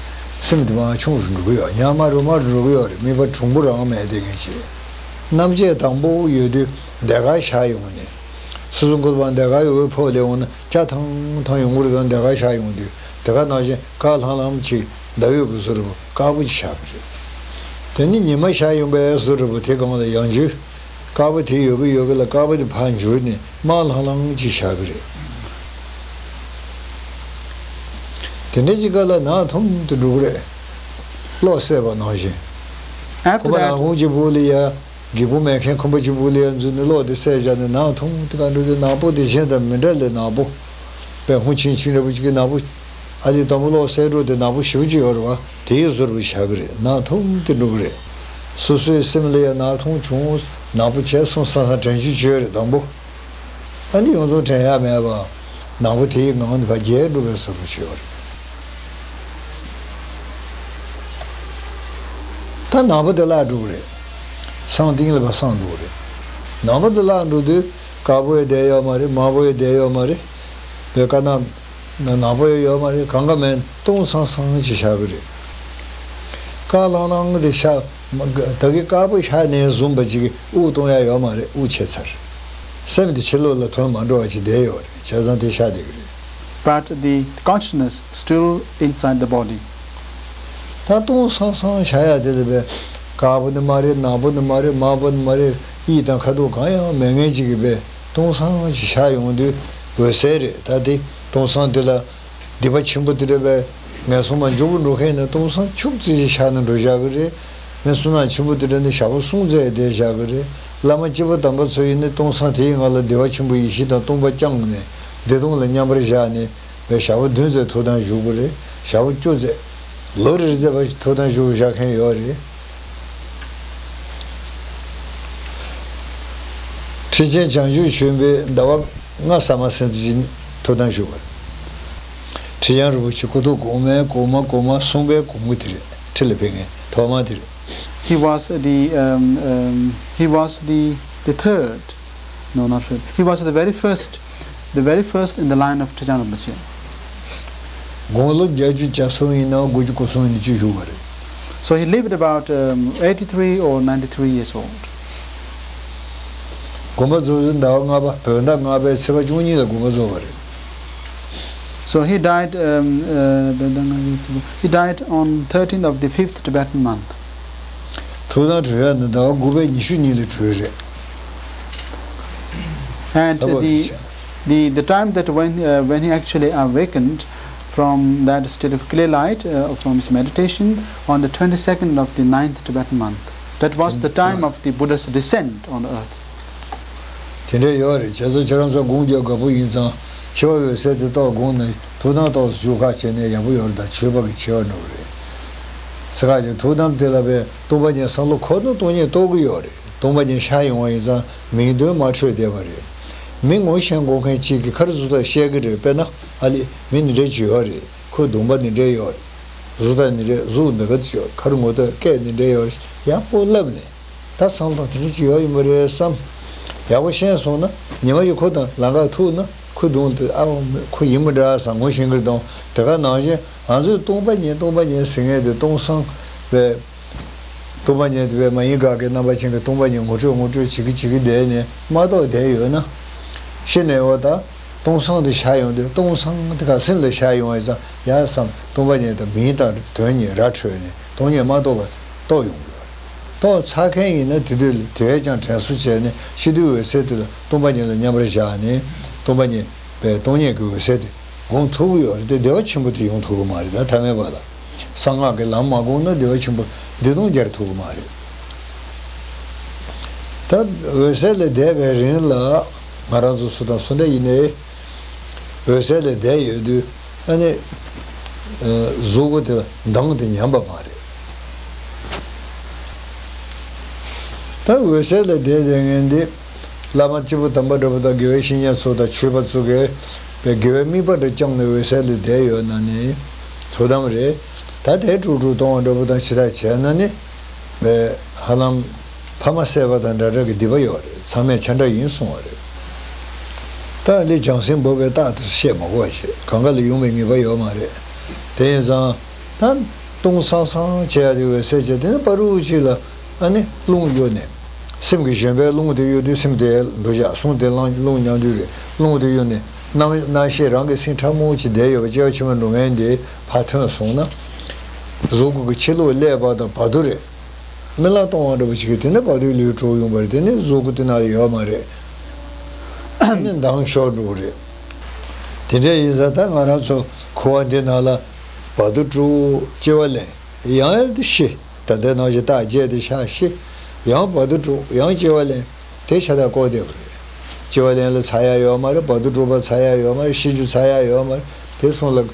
སེམས་དེ་མར་ཆུང་རུ་འགྲོ་གི་ཡོད། ཉག་དམར་རུ་དམར་རུ་འགྲོ་གི་ཡོད་རེད། དམིགས་པ་གྲུང་པོ་རང་མེད་དེ་ངེས་ཅིག་རྣམ་བཅད་དང་པོ་ཡོད་དུས་ཟློས་གར་ཤར་ཡོང་ནས། སོ་སོ་མགུལ་པ་ཟློས་གར་འོད་ཕོག་སླེབས་འོང་ན། སྐྱ་ཐང་ཐང་ཡོང་གི་རེད་དང་། ཟློས་གར་ཤར་ཡོང་དུས་དེ་ག་ནང་བཞིན་དཀར་ལྷང་ལྷང་ཅིག་ཟླ་འོད་ཀྱི་བཟོ་འདྲ་པོ་དཀར་པོ་ཅིག་ཤར་གི་རེད། དེ་ནི་ཉི་མ་ཤར་ཡོང་པའི་བཟོ་འདྲ་པོ་དེ་སྒང་ལ་ཡང་འཇུ། དཀར་པོ་དེ་ཡོད་གི་ཡོད་གི་ལ་དཀར་པོ་དེ་ཕར་འགྱུར་ནས་དམར་ལྷང་ལྷང་ཅིག་ཤར་གི་རེད། དེ་འདྲ་ཅིག་ག་ལ་ནག་འཐོམ་དུ་འགྲོ་གི་རེད། གློག་བསྲེགས་པ་ནང་བཞིན། After ཁོ་པ་that, ནག་ཁུང་གཅིག་པུ་ལ་ཡ། སྒེའུ་ཁུང་མེད་མཁན་ཁང་པ་གཅིག་པུ་ལ་ཡ་འཛུལ་ནས་གློག་དེ་བསྲེགས་བཞག་ནས་ནག་འཐོམ་དུ་ག་འགྲོ་དུས། ནག་པོ་དེ་གཞན་དང་མི་འདྲ་ལས་ནག་པོ། དཔེ་སྔོ་ཆིང་ཆིང་འདྲ་པོ་ཅིག་གི་ནག་པོ། ཨ་ལས་དང་པོ་གློག་བསྲེགས་འགྲོ་དེ་ནག་པོ་ཞེ་པོ་ཅིག་ཡོད་རེད་བ། དེའི་བཟོ་འདྲ་པོ་ཤར་གི་རེད། ནག་འཐོམ་དུ་འགྲོ་གི་རེད། སོ་སོའི་སེམས་ལ་ཡ་ནག་འཐོམ་བྱུང་། ནག་པོ་བྱས་སོང་བསམ་བསམ་དྲན་རྒྱུ་བྱོས་རེད་དང་པོ། ཨ་ནི་ཡོངས་རྫོགས་དྲན་ཡ་མེད་པ། ནག་པོ་དེའི་ངང་ནས་ཕར་རྒྱས་འགྲོ་བའི་བཟོ་འདྲ་བྱེད་པ་རེད། ད་ནག་པོ་དེ་བརླག་འགྲོ་གི་རེད། སང་ཏིང་ལ་ཕར་སངས་འགྲོ་གི་རེད། ནག་པོ་དེ་བརླག་འགྲོ་དུས་དཀར་པོ་ཡང་བསྡད་ཡོད་མ་རེད། དམར་པོ་ཡང་བསྡད་ཡོད་མ་རེད། བའི་དཀར་ནག་ནག་པོ་ཡང་ཡོད་མ་རེད། གང་ག་མེད། སྟོང་སང་སང་ཅིག་ཤར་གི་རེད། དཀར་ལྷང་ལྷང་གི་དེ་ཤར། ད་གིན་དཀར་པོ་ཤར་ནས་བཟུང་བ་ཅིག་གིས་དབུགས་གཏོང་ཡ་ཡོད་མ་རེད། དབུགས་ཆད་ཚར། སེམས་དེ་ཕྱི་ལོགས་ལ་ཐོན་མ་འགྲོ་བ་ཅིག་བསྡད་ཡོད་རེད། བྱས་ཙང་དེ་ཤར་བསྡད་ཀྱི་རེད། But the consciousness still inside the body. ད་སྟོང་སང་སང་ཤར་ཡ་དེ་ལ་བས། དཀར་པོ་ནི་མ་རེད། ནག་པོ་ནི་མ་རེད། དམར་པོ་ནི་མ་རེད། གཡས་དང་ཁ་ཐུག་གང་ཡང་མེད་མཁན་ཅིག་གི་བས། སྟོང་སང་ཅིག་ཤར་ཡོང་དུས་འོད་གསལ་རེད། ད་དེ་སྟོང་སང་དེ་ལ། སྡིག་པ་ཆེན་པོ་དེ་འདྲ་བའི་ ངན་སོང་མ་མགྱོགས་པོ་འགྲོ་མཁན་ནི་སྟོང་སང་ཆུང་ཙི་ཞིག་ཤར་ནས་འགྲོ་བཞག་གི་རེད། མི་བསོད་ནམས་ཆེན་པོ་དེ་འདྲ་ནི་ཞག་པོ་གསུམ་ཙམ་བསྡད་བཞག་གི་རེད། བླ་མ་སྐྱེས་བུ་དམ་པ་ཚོ་ཡིན་ནི་སྟོང་སང་དེའི་ངང་ལ་བདེ་བ་ཆེན་པོའི་ཡེ་ཤེས་དང་སྟོང་པ་བསྐྱངས་ནས་བདེ་སྟོང་ལ་མཉམ་པར་བཞག་ནས་བའི་ཞག་པོ་བདུན་ཙམ་ཐུགས་དམ་བཞུགས་པ་རེད། ཞག་པོ་བཅུ་ཙམ། ལོ་རེ་རེ་ཙམ་བ་ཞིག་ཐུགས་དམ་བཞུགས་བཞག་མཁན་ཡོད་རེད། ཁྲི་ཆེན་བྱང་ཆུབ་ཆོས་འཕེལ་ཟླ་བ་ལྔ་ས་མ་ཟིན་ཙམ་ཐུགས་དམ་བཞུགས་པ་རེད། ཁྲི་བྱང་རིན་པོ་ཆེ་སྐུ་ཐོག་གོང་མའི་གོང་མ་གོང་མ་གསུམ་པའི་གོང་མ་དེ་རེད། ཁྲི་ལ་ཕེབས་མཁན་ཐོག་མ་དེ་རེད། He was the, um, um, he was the, the third. No, not third. He was the very first, the very first in the line of Trijang Rinpoche. དགུང་ལོ་བརྒྱད་ཅུ་གྱ་གསུམ་ཡིན་ནའང་དགུ་བཅུ་གོ་གསུམ་ཉི་ཤུ་བཞུགས་པ་རེད། So he lived about, um, eighty-three or ninety-three years old. དགོངས་པ་རྫོགས་ཚེ་ཟླ་བ་ལྔ་པ། བོད་ཟླ་ལྔ་པའི་ཚེས་པ་བཅུ་གཉིས་ལ་དགོངས་པ་རྫོགས་པ་རེད། So he died, um, uh, he died on thirteenth of the fifth Tibetan month. ཐུགས་དམ་གྲོལ་ཡག་ནི་ཟླ་བ་དགུ་པའི་ཉི་ཤུ་གཉིས་ལ་གྲོལ་རེད། And the, the, the time that when, uh, when he actually awakened from that state of clear light, uh, from his meditation on the twenty-second of the ninth Tibetan month. That was the time of the Buddha's descent on earth. དེ་འདྲ་ཡོད་རེད། བྱས་ཙང་ཁྱེད་རང་ཚོ་དགུང་རྒྱབ་དགའ་པོ་ཡིན་ཙང་། འཆི་བ་འོད་གསལ་དེ་ཏོག་དགོངས་ནས་ཐུགས་དམ་ཏོག་ཙམ་བཞུགས་ཁ་བྱས་ནས་ཡག་པོ་ཡོད་རེད། ད་ཆོས་པ་གི་འཆི་བ་འགྲོ་གི་རེད། ས་ཁ་ཅིག་ཐུགས་དམ་དེ་ལ་བས་སྟོང་པ་ཉིད་བསམ་བློ་འཁོར་ན་སྟོང་ཉིད་རྟོགས་ཀྱི་ཡོད་རེད། སྟོང་པ་ཉིད་ཤར་ཡོང་བ་ཡིན་ཙང་མིང་དོན་མ་འཕྲོད་བསྡད་པ་རེད། མི་ངོ་ཤེས་དགོས་མཁན་གཅིག་གིས་ཁ་རི་གཟུགས་དག་བཤད་ཀྱི་རེད། དཔེར་ན་ཨ་ལེ་མི་འདི་འདྲ་ཅིག་ཡོད་རེད། ཁོའི་གདོང་པ་འདི་འདྲ་ཡོད་རེད། གཟུགས་དག་འདི་འདྲ། གཟུགས་འདི་ག་ཅིག་ཡོད། ཁ་རི་ངོ་དག་སྐད་འདི་འདྲ་ཡོད་རེད། ཡག་པོ་ལབ་ནས། ད་བསམ་བློ་དེ་འདྲ་ཅིག་ཡོད་ཡིན་པ་རེད་བསམ། ཡག་པོ་ཤེས་སོང་ན་ཉི་མ་ཞིག་ཁོ་དང་ལམ་ཁ་ཐུག་ན་ཁོའི་གདོང་དུ་ཨ་ཁོ་ཡིན་པ་འདྲ་བསམ་ངོ་ཤེས་ཀྱི་རེད་དང་། དེ་ག་ནང་བཞིན་ང་ཚོས་སྟོང་པ་ཉིད་སྟོང་པ་ཉིད་ཟེར་མཁན་དེ་སྟོང་སང་བས། སྟོང་པ་ཉིད་དེ་བས་མ་ཡིན་དགག་གི་རྣམ་པ་ཅན་གྱི་སྟོང་པ་ཉིད་ངོ་སྤྲོད་ངོ་སྤྲོད་བྱེད་ཀྱི་བྱེད་ཀྱི་བསྡད་ནས་མ་རྟོགས་བསྡད་ཡོད་ན། ཤི་ནས་འོ་ད་སྟོང་སང་དེ་ཤར་ཡོང་དུས་སྟོང་སང་དེ་ག་སེམས་ལ་ཤར་ཡོང་བ་ཡིན་ཙང་ཡ་བསམ། སྟོང་པ་ཉིད་དང་མིང་དང་དོན་གཉིས་ར་འཕྲོད་ནས་སྟོང་ཉིད་མ་རྟོགས་པ་རྟོགས་ཡོང་གི་ཡོད་རེད། རྟོགས་ཚར་མཁན་ཡིན་ན་དེ་དུས་ལ་དེ་བས་ཀྱང་དྲན་གསོ་བྱས་ནས་ཤི་དུས་འོད་གསལ་དེ་ལ་སྟོང་པ་ཉིད་ལ་མཉམ་པར་བཞག་ནས་སྟོང་པ་ཉིད་པའི་སྟོང་ཉིད་ཀྱི་འོད་གསལ་དེ་སྒོམ་ཐུབ་ཀྱི་ཡོད་རེད་དེ། བདེ་བ་ཆེན་པོ་དེ་ཡོང་ཐུབ་ཀྱི་མ་རེད། ད་ཐ་མལ་པ་ལ་གསང་སྔགས་ཀྱི་ལམ་མ་བསྒོམས་ན་བདེ་བ་ཆེན་པོ་བདེ་སྟོང་རྒྱལ་ཐུབ་ཀྱི་མ་རེད། ད་འོད་གསལ་ལ་བསྡད་པའི་རིང་ལ་ང་རང་ཚོ་སུ་དང་སུ་འདྲ་ཡིན་ནའི་འོད་གསལ་ལ་བསྡད་ཡོད་དུས། ཨ་ནི། ཨ། གཟུགས་པོ་དེ་མདངས་དེ་ཉམས་པ་མ་རེད། ད་འོད་གསལ་ལ་བསྡད་བསྡད་མཁན་འདི། བླ་མ་སྐྱེས་བུ་དམ་པ་འདྲ་པོ་དང་དགེ་བའི་བཤེས་གཉེན་ཚོ་དང་ཆོས་པ་ཚོ་གིས་པའི་དགེ་བའི་དམིགས་པ་འདྲ་བཅངས་ནས་འོད་གསལ་ལ་བསྡད་ཡོད་ན་ནི། ཐུགས་དམ་རེད། ད་དེ་དཀྲུག་དཀྲུག་གཏོང་བ་འདྲ་པོ་དང་ཇི་ལྟར་བྱས་ན་ནི། པའི་ཧ་ལམ། ཕ་མ་བསད་པ་དང་འདྲ་འདྲ་གི་སྡིག་པ་ཡོད་རེད། ཚང་མས་ཆ་འདྲ་ཡིན་གསུང་བ་རེད། ད་འདི་བྱང་སེམས་འབོག་པའི་རྟགས་དེ་བཤད་མ་དགོས་པ་བྱེད། གང་ག་ལ་ཡོང་བའི་ངེས་པ་ཡོད་མ་རེད། དེ་ཡིན་ཙང་། ད་སྟོང་སང་སང་བྱས་ཡ་དེ་འོད་གསལ་བྱས། དེ་ནི་བར་དུ་ཅིག་ལ་ཨ་ནི་རླུང་གཡོ་ནས། སེམས་ཀྱི་བཞོན་པའི་རླུང་དེ་གཡོ་དུས་སེམས་དེ་འདུ་བྱ་གསུང་དེ་བླངས་རླུང་མཉམ་འདུས་རེད། རླུང་དེ་གཡོ་ནས་རྣམ་རྣམ་ཤེས་རང་གི་སེམས་ཕྲ་མོ་ཅིག་བསྡད་ཡོད་པ་སྐྱེ་བ་ཕྱི་མ་འགྲོ་མཁན་དེ་ཕར་ཐོན་སོང་ན། གཟུགས་སྐུ་གི་ཕྱི་ལོགས་ཀླད་པ་དང་བར་དུ་རེད། རྨི་ལམ་སྟོང་བ་འདྲ་པོ་ཅིག་གིས་དེ་ནས་བར་དོའི་ལུས་གྲོལ་ཡོང་བ་རེད། དེ་ནས་གཟུགས་སྐུ་དེ་ན་ཡོད་མ་རེད། དེ་ནས་མདངས་ཤོར་འགྲོ་གི་རེད། དེ་འདྲ་ཡིན་ཙང་ད་ང་རང་ཚོ་འཁོར་བ་འདི་ནང་ལ་བར་དོ་དྲུག་སྐྱེ་བ་ལེན། ཡང་ཡང་དུ་ཤི། ད་ལྟའི་ནང་བཞིན་རྟགས་བརྒྱད་དེ་ཤར་ཤི། ཡང་བར་དོ་དྲུག་ཡང་སྐྱེ་བ་ལེན། དེ་ཤ་སྟག་བཀོག་བསྡད་པ་རེད། སྐྱེ་བ་ལེན་ལ་ཚར་ཡ་ཡོད་མ་རེད། བར་དོ་དྲུག་པ་ཚར་ཡ་ཡོད་མ་རེད། ཤི་རྒྱུ་ཚར་ཡ་ཡོད་མ་རེད། དེ་སོང་ལ།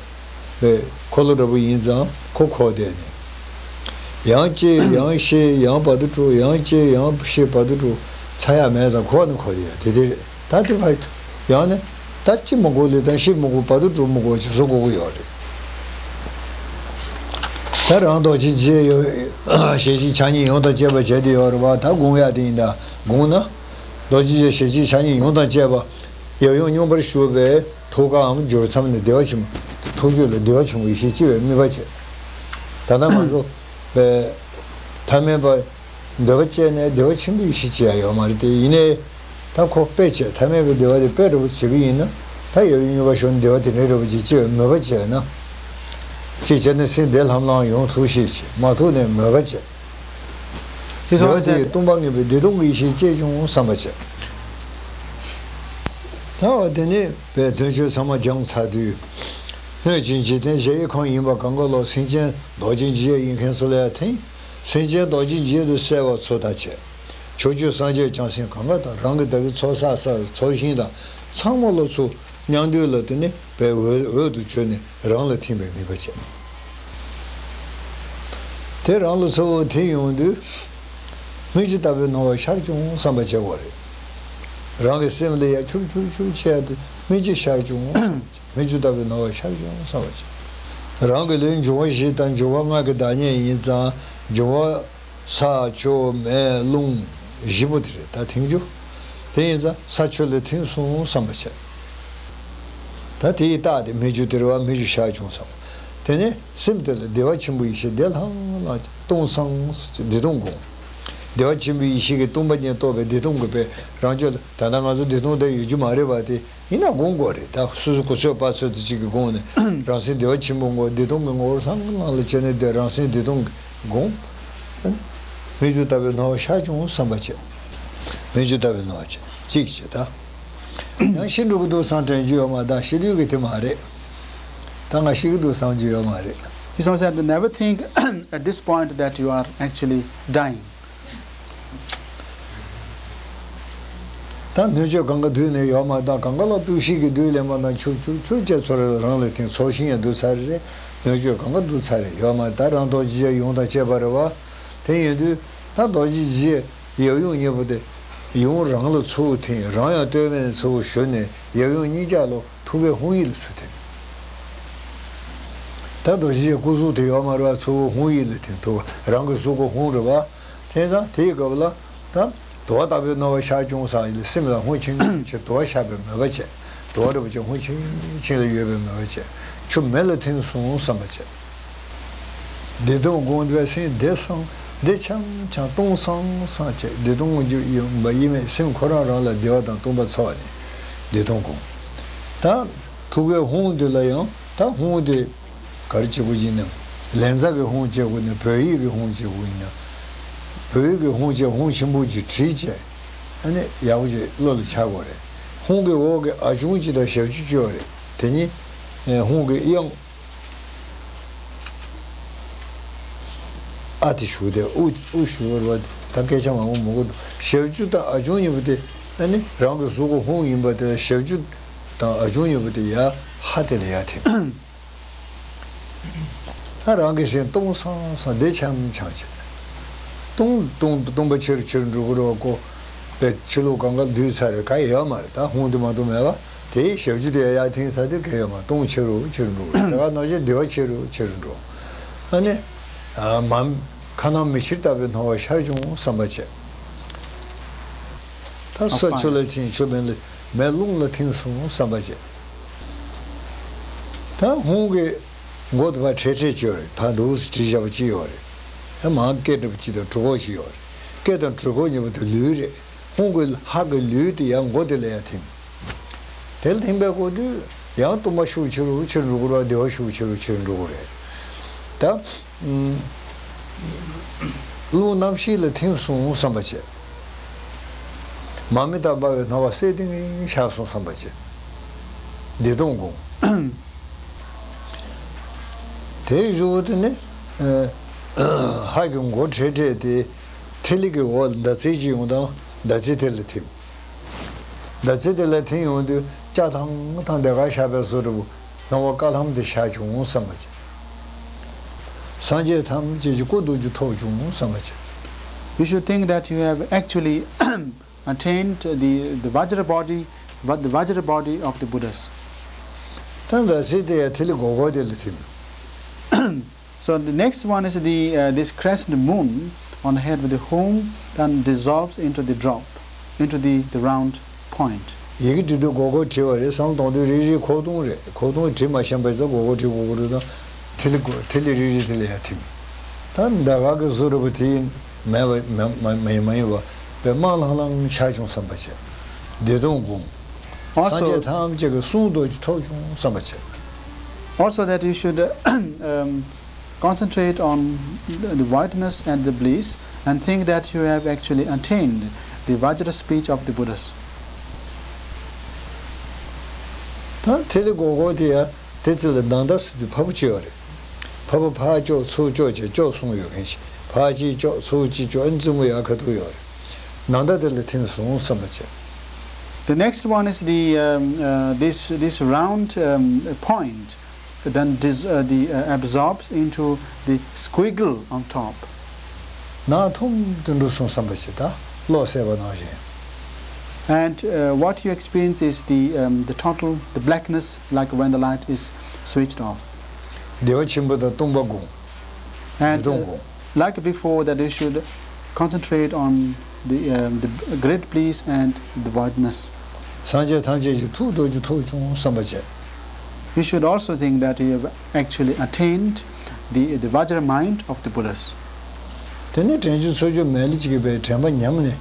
པའི་འཁོར་ལོ་འདྲ་པོ་ཡིན་ཙང་ཁོ་འཁོར་བསྡད་ནས། ཡང་སྐྱེ་ཡང་ཤི་ཡང་བར་དོ་དྲུག་ཡང་སྐྱེ་ཡང་ཤི་བར་དོ་དྲུག་ཚར་ཡ་མེད་ཙང་འཁོར་བ་ནི་འཁོར་བསྡད་ཡ་དེ་དེ་རེད། ད་དེ་ཕར་ཡང་ནི་ད་ཅི་མི་དགོས་ལས་དང་ཤི་མི་དགོས་བར་དོ་དྲུག་མི་དགོས་ཅི་བཟོ་དགོས་ཀྱི་ཡོད་རེད། ད་རང་རྡོ་རྗེ་འཆང་ཡོད། ཞལ་གཅིག་ཕྱག་གཉིས་ཡང་དག་བཅས་པ་བྱས་ཏེ་ཡོད་རེད་བ། ད་དགོངས་ཡ་དེ་ཡིན། ད་དགོངས་ན། རྡོ་རྗེ་འཆང་ཞལ་གཅིག་ཕྱག་གཉིས་ཡང་དག་བཅས་པ། ཡབ་ཡུམ་མཉམ་པར་བཞུགས་པའི། ཐུགས་ཀའམ་སྦྱོར་མཚམས་ནས་བདེ་བ་ཆེན་པོ། ཐུགས་རྒྱུད་ལ་བདེ་བ་ཆེན་པོ་ཡེ་ཤེས་སྐྱེ་བའི་དམིགས་པ་བྱས། ད་ལྟ་ང་ཚོ་པའི་ཐ་མལ་པ་འདོད་པ་སྐྱེས་ནས་བདེ་བ་ཆེན་པོའི་ཡེ་ཤེས་སྐྱེ་ཡ་ཡོད་མ་རེད་དེ། ཡིན་ནའི་ད་ཁོ་དཔེ་བྱས། ཐ་མལ་པའི་བདེ་བ་དེ་དཔེ་འདྲ་པོ་བྱེད་ཀྱི་ཡིན་ན། ད་ཡབ་ཡུམ་མཉམ་པར་བཞུགས་ནས་བདེ་བ་དེ་འདྲ་འདྲ་པོ་ཅིག་སྐྱེ་བའི་མོས་པ་བྱས་ན། ཅིག་བྱས་ན་སེམས་བདེ་ལྷང་ལྷང་ཡོང་ཐུབ་ཤེས་བྱེད། མ་ཐུབ་ནས་མོས་པ་བྱས། བདེ་བ་དེ་ཡིས་སྟོང་པ་ངེས་པའི་བདེ་སྟོང་གི་ཡེ་ཤེས་སྐྱེས་བྱུང་བསམ་པ་བྱས། ད་བ་དེ་ནས་པའི་དོན་ཆོས་ཚང་མ་སྦྱངས་ཚར་དུས། སྣོད་ཀྱི་འཇིག་རྟེན་གཞལ་ཡས་ཁང་ཡིན་པ་གང་ག་ལ་སེམས་ཅན་རྡོ་རྗེ་འཇིགས་ཡེ་ཡིན་མཁན་ཚོ་ལ་ཡང་ཐིམ། སེམས་ཅན་རྡོ་རྗེ་འཇིགས་ཡེ་དུ་གསལ་བ་ཚོ་དང་བཅས། ཕྱོགས་བཅུའི་སངས་རྒྱས་བྱང་སེམས་གང་ག་དང་རང་གི་ད་གི་ཚོགས་བསགས་བསགས་ཚོགས་ཞིང་དང་ཚང་མ་ལ་ཚུར་མཉམ་འདུས་ལ་དེ་ནི་པའི་འོད་འོད་དུ་གྱུར་ནས་རང་ལ་ཐིམ་པའི་དམིགས་པ་བྱས། དེ་རང་ལ་ཚུར་ཐིམ་ཡོང་དུས། སྨིག་རྒྱུ་ལྟ་བུའི་སྣང་བ་ཤར་བྱུང་བསམ་པ་བྱེད་དགོས་རེད། རང་གི་སེམས་ལ་ཡ་ཆུར་ཆུར་ཆུར་བྱས་ཏེ་སྨིག་རྒྱུ་ཤར་བྱུང་། སྨིག་རྒྱུ་ལྟ་བུའི་སྣང་བ་ཤར་བྱུང་བསམ་པ་བྱེད། རང་གི་ལུས་འབྱུང་བ་བཞི་དང་འབྱུང་བ་ལྔ་གི་བདག་ཉིད་ཡིན་ཙང་འབྱུང་བ། ས་ཆུ་མེ་རླུང་བཞི་པོ་དེ་རེད་ད་ཐིམ་རྒྱུ། དེ་ཡིན་ཙང་ས་ཆུ་ལ་ཐིམ་སོང་བསམ་པ་བྱས། ད་དེ་ཡི་རྟགས་དེ་སྨིག་རྒྱུ་དེ་རེད་བ། སྨིག་རྒྱུ་ཤར་བྱུང་སོང་། དེ་ནས་སེམས་དེ་ལ་བདེ་བ་ཆེན་པོ་ཡེ་ཤེས་བདེ་ལྷང་ལྷང་སྟོང་སང་བདེ་སྟོང་སྒོམ། བདེ་བ་ཆེན་པོའི་ཡེ་ཤེས་ཀྱི་སྟོང་པ་ཉིད་རྟོགས་པའི་བདེ་སྟོང་གི་དཔེ་རང་ཆོས་ལ་ད་ལྟ་ང་ཚོ་བདེ་སྟོང་དེ་ཡོད་རྒྱུ་མ་རེད་བ། དེ་ཡིན་ན་སྒོམ་དགོས་རེད། ད་སོ་སོ་གོ་ཆོད་པ་ཚོད་དུ་གཅིག་གི་སྒོམ་ནས་རང་སེམས་བདེ་བ་ཆེན་པོའི་ངོ་བོ་བདེ་སྟོང་གི་ངོ་བོར་ལྷང་ལྷང་ལ་བྱས་ནས་བསྡད། རང་སེམས་བདེ་སྟོང་གི་སྒོམ། སྨིག་རྒྱུ་ལྟ་བུའི་སྣང་བ་ཤར་བྱུང་བསམ་པ་བྱས། སྨིག་རྒྱུ་ལྟ་བུའི་སྣང་བ་བྱས་གཅིག་བྱས་ད། ཡང་ཤི་འགྲོ་གི་འདུག་བསམ་དྲན་རྒྱུ་ཡོད་མ་རེད། ཤི་དུས་ཀྱི་དེ་མ་རེད། ད་ང་ཤི་གི་འདུག་བསམ་རྒྱུ་ཡོད་མ་རེད། He says that never think at this point that you are actually dying. ད་སྣོད་བཅུད་གང་ག་དུས་ནས་ཡོད་མ་རེད། ད་གང་ག་ལ་སྤུས་ཤིག་གི་དུས་ལེན་པ་དང་ཆུར་ཆུར་ཆུར་བྱས་ཚོར་རང་ལ་ཐིམ། ཚོགས་ཞིང་ཡང་འདུ་ཚར་རེད། སྣོད་བཅུད་གང་ག་འདུ་ཚར་རེད། ཡོད་མ་རེད། ད་རང་རྡོ་རྗེ་འཇིགས་ཡེ་ཡུམ་དང་བཅས་པ་རེད་བ། དེ་ཡིན་དུས་ད་རྡོ་རྗེ་འཇིགས་ཡེ་ཡབ་ཡུམ་གཉིས་པོ་དེ་ཡབ་ཡུམ་རང་ལ་ཚུར་ཐིམ། རང་ཡང་སྟོད་སྨད་ཚུར་ཞུ་ནས་ཡབ་ཡུམ་གཉིས་ཆ་ལ་ཐུགས་ཀའི་ཧཱུྃ་ཡིག་ལ་ཚུར་ཐིམ། ད་རྡོ་རྗེ་སྐུ་གཟུགས་དེ་ཡོད་མ་རེད་བ། ཚུར་ཧཱུྃ་ཡིག་ལ་ཐིམ། ཐུགས་རང་གི་གཟུགས་ཀྱི་ཧཱུྃ་རེད་བ། དེང་སང་དེའི་སྐབས་ལ་ད་དུ་བ་ལྟ་བུའི་སྣང་བ་ཤར་བྱུང་ས་ཡིན་ལ་སེམས་ལ་ཧཱུྃ་ཆེན་ཆེ་དུ་བ་ཤར་བའི་མོས་པ་བྱས། དུ་བ་རིན་པོ་ཆེ་ཧཱུྃ་ཆེན་ཆེན་ལ་ཡོད་པའི་མོས་པ་བྱས། ཆུ་མེ་ལ་ཐིམ་སོང་བསམ་པ་བྱས། བདེ་སྟོང་སྒོམ་པའི་སེམས་བདེ་སང་བདེ་འཆམ་འཆམ་སྟོང་སང་སང་བྱས། བདེ་སྟོང་སྒོམ་རྒྱུ་ཡིན་པ་ཡིན་མེད་སེམས་ཁོ་རང་རང་ལ་བདེ་བ་དང་སྟོང་པ་ཚོར་བ་ནི་བདེ་སྟོང་སྒོམ། ད་ཐུགས་ཀའི་ཧཱུྃ་འདི་ལ་ཡང་ད་ཧཱུྃ་དེ་ག་རེ་བྱེད་དགོས་ཡིན་ནམ། ལཉྫ་གི་ཧཱུྃ་བྱེད་དགོས་ནི། བོད་ཡིག་གི་ཧཱུྃ་བྱེད་དགོས་ཡིན་ན། བོད་ཡིག་གི་ཧཱུྃ་བྱས་ཧཱུྃ་ཆེན་པོ་ཅིག་བྲིས་བྱས། ཨ་ནི་ཡག་པོ་ཅིག་བློ་ལ་འཆར་དགོས་རེད། ཧཱུྃ་གི་འོག་གི་ཨ་ཆུང་ཅིག་དང་ཞབས་ཀྱུ་ཅིག་ཡོད་རེད། དེ་གཉིས་ཧཱུྃ་གི་དབྱངས། ཨ་དེ་ཞུགས་ཏེ་ཨུ་ཨུ་ཞུགས་པ་རེད་བ། ད་སྐད་ཆ་མང་པོ་མང་པོ་འདུག་ཞབས་ཀྱུ་དང་ཨ་ཆུང་གཉིས་པོ་དེ་ཨ་ནི་རང་གི་གཟུགས་ཀྱི་ཧཱུྃ་ཡིན་པ་དེ་ལ་ཞབས་ཀྱུ་དང་ཨ་ཆུང་གཉིས་པོ་དེ་ཡ་ཧ་དེ་ལ་ཡ་ཐིམ། ད་རང་གི་སེམས་སྟོང་སང་སང་བདེ་འཆམ་འཆམ་བྱེད། སྟོང་སྟོང་སྟོང་པ་ཆེ་རུ་ཆེ་རུ་འགྲོ་གི་རེད་བ་ཀོ། པའི་ཕྱི་ལོགས་གང་ག་འདུས་ཚར་རེད། ག་ཡོད་མ་རེད། ད་ཧཱུྃ་དེ་མ་གཏོགས་མེད་པ། དེའི་ཞབས་ཀྱུ་དེ་ཡར་ཐིམ་ས་དེ་ག་ཡོད་མ། སྟོང་ཆེ་རུ་ཆེ་རུ་འགྲོ་གི་རེད། དེ་ག་ནང་བཞིན་བདེ་བ་ཆེ་རུ་ཆེ་རུ་འགྲོ། ཨ་ནི། མ། ཁ་ནང་མེ་ཁྱེར་ལྟ་བུའི་སྣང་བ་ཤར་བྱུང་བསམ་པ་བྱས། ད་ས་ཆུ་ལ་ཐིམ། ཆུ་མེ་ལ་མེ་རླུང་ལ་ཐིམ་སོང་བསམ་པ་བྱས། ད་ཧཱུྃ་གི་མགོ་དེ་ཕར་འཕྲེད་འཕྲེད་ཅིག་ཡོད་རེད། ཕར་འདུག་སེ་བྲིས་བཞག་པ་ཅིག་ཡོད་རེད། ཨ་མར་སྐེ་འདྲ་པོ་ཅིག་དང་གྲུ་ཁོག་ཅིག་ཡོད་རེད། སྐེ་དང་གྲུ་ཁོག་གཉིས་པོ་དེ་ལུས་རེད། ཧཱུྃ་གི་ཧ་གི་ལུས་དེ་ཡང་མགོ་དེ་ལ་ཡང་ཐིམ། དེ་ལ་ཐིམ་པའི་སྐབས་དུས་ཡང་སྟོང་པ་ཤུགས་ཆེ་རུ་ཆེ་རུ་འགྲོ་གི་རེད་བ། བདེ་བ་ཤུགས་ཆེ་རུ་ཆེ་རུ་འགྲོ་གི་རེད། ད། རླུང་རྣམ་ཤེས་ལ་ཐིམ་སོང་བསམ་པ་བྱས། མར་མེ་དང་འབར་བའི་སྣང་བ་གསལ་ཏིང་ཏིང་ཤར་སོང་བསམ་པ་བྱས། བདེ་སྟོང་སྒོམ། དེའི་གཞུག་ཏུ་ནི། ཧ་གི་མགོ་འཕྲེད་འཕྲེད་དེ། ཐིག་ལེ་གི་འོག་ལ་ཟླ་ཚེས་ཅིག་ཡོང་དང་ཟླ་ཚེས་དེ་ལ་ཐིམ། ཟླ་ཚེས་དེ་ལ་ཐིམ་ཡོང་དུས་སྐྱ་ཐང་ཐང་དེ་ག་ཤར་བའི་བཟོ་འདྲ་པོ། སྣང་བ་དཀར་ལྷམ་དེ་ཤར་བྱུང་བསམ་པ་བྱས། སངས་རྒྱས་ཐམས་ཅད་ཀྱི་སྐུ་མདོག་ཅིག་ཐོབ་བྱུང་བསམ་པ་བྱས། You should think that you have actually attained the, the Vajra body, but the Vajra body of the Buddhas. ད་ཟླ་ཚེས་དེ་ཡང་ཐིག་ལེ་སྒོར་སྒོར་དེ་ལ་ཐིམ། So the next one is the, uh, this crescent moon on the head with the whom then dissolves into the drop, into the, the round point. ཡི་གེ་འབྲི་དུས་སྒོར་སྒོར་བྲིས་པ་རེད། བསམ་བློ་གཏོང་དུས་རིལ་རིལ་ཁོག་སྟོང་རེད། ཁོག་སྟོང་བྲིས་མ་ཤེས་པ་ཡིན་ཙང་སྒོར་སྒོར་བྲིས་དགོས་ཀྱི་རེད། ད་ཐིག་ལེ་སྒོ་ཐིག་ལེ་རིལ་རིལ་དེ་ལ་ཡང་ཐིམ། ད་ཟླ་གག་གི་གཟུགས་འདྲ་པོ་དེ་ཡིན་མེད་པ་མ་མ་མ་ཡིན་པ་དཔེ་དམར་ལྷང་ལྷང་ཤར་བྱུང་བསམ་པ་བྱས། བདེ་སྟོང་སྒོམ། Also སངས་རྒྱས་ཐམས་ཅད་ཀྱི་གསུང་མདོག་ཅིག་ཐོབ་བྱུང་བསམ་པ་བྱས། Also that you should, um, concentrate on the, the whiteness and the bliss and think that you have actually attained the Vajra speech of the Buddhas. ད་ཐིག་ལེ་སྒོར་སྒོར་དེ་ཡང་ དེ་ཚོ་ལ་ནང་ཟླ་ཟེར་དུས་ཕ་བུ་གཅིག་ཡོད་རེད། ཕ་བུ་ཕར་ལྕོགས་ཚུར་ལྕོགས་བྱས་ལྕོགས་གསུམ་ཡོད་མཁན་ཞིག་ཕར་གཅིག་ལྕོགས་ཚུར་གཅིག་ལྕོགས། ཨ་ནི་རྩེད་མོ་ཡག་ཁ་ཐུག་ཡོད་རེད། ནང་ཟླ་དེ་ལ་ཐིམ་སོང་བསམ་པ་བྱས། The next one is the, um, uh, this, this round, um, point then dis- uh, the, uh, absorbs into the squiggle on top. ནང་ཐུམ་དུ་འགྲོ་སོང་བསམ་པ་བྱས། ད་གློག་བསད་པ་ནང་བཞིན། And, uh, what you experience is the, um, the total, the blackness, like when the light is switched off. བདེ་བ་ཆེན་པོ་དང་སྟོང་པ་སྒོམ། And, བདེ་སྟོང་uh, སྒོམ། Like before, that you should concentrate on the, um, the great bliss and the voidness. སངས་རྒྱས་ཐམས་ཅད་ཀྱི་ཐུགས་རྡོ་རྗེ་ཐོབ་བྱུང་བསམ་པ་བྱས། You should also think that you have actually attained the, the Vajra mind of the Buddhas. དེ་ནས་དྲན་རྒྱུ་ཚོར་རྒྱུ་མེད་ལ་ཅིག་གི་པའི་དྲན་པ་ཉམས་ནས།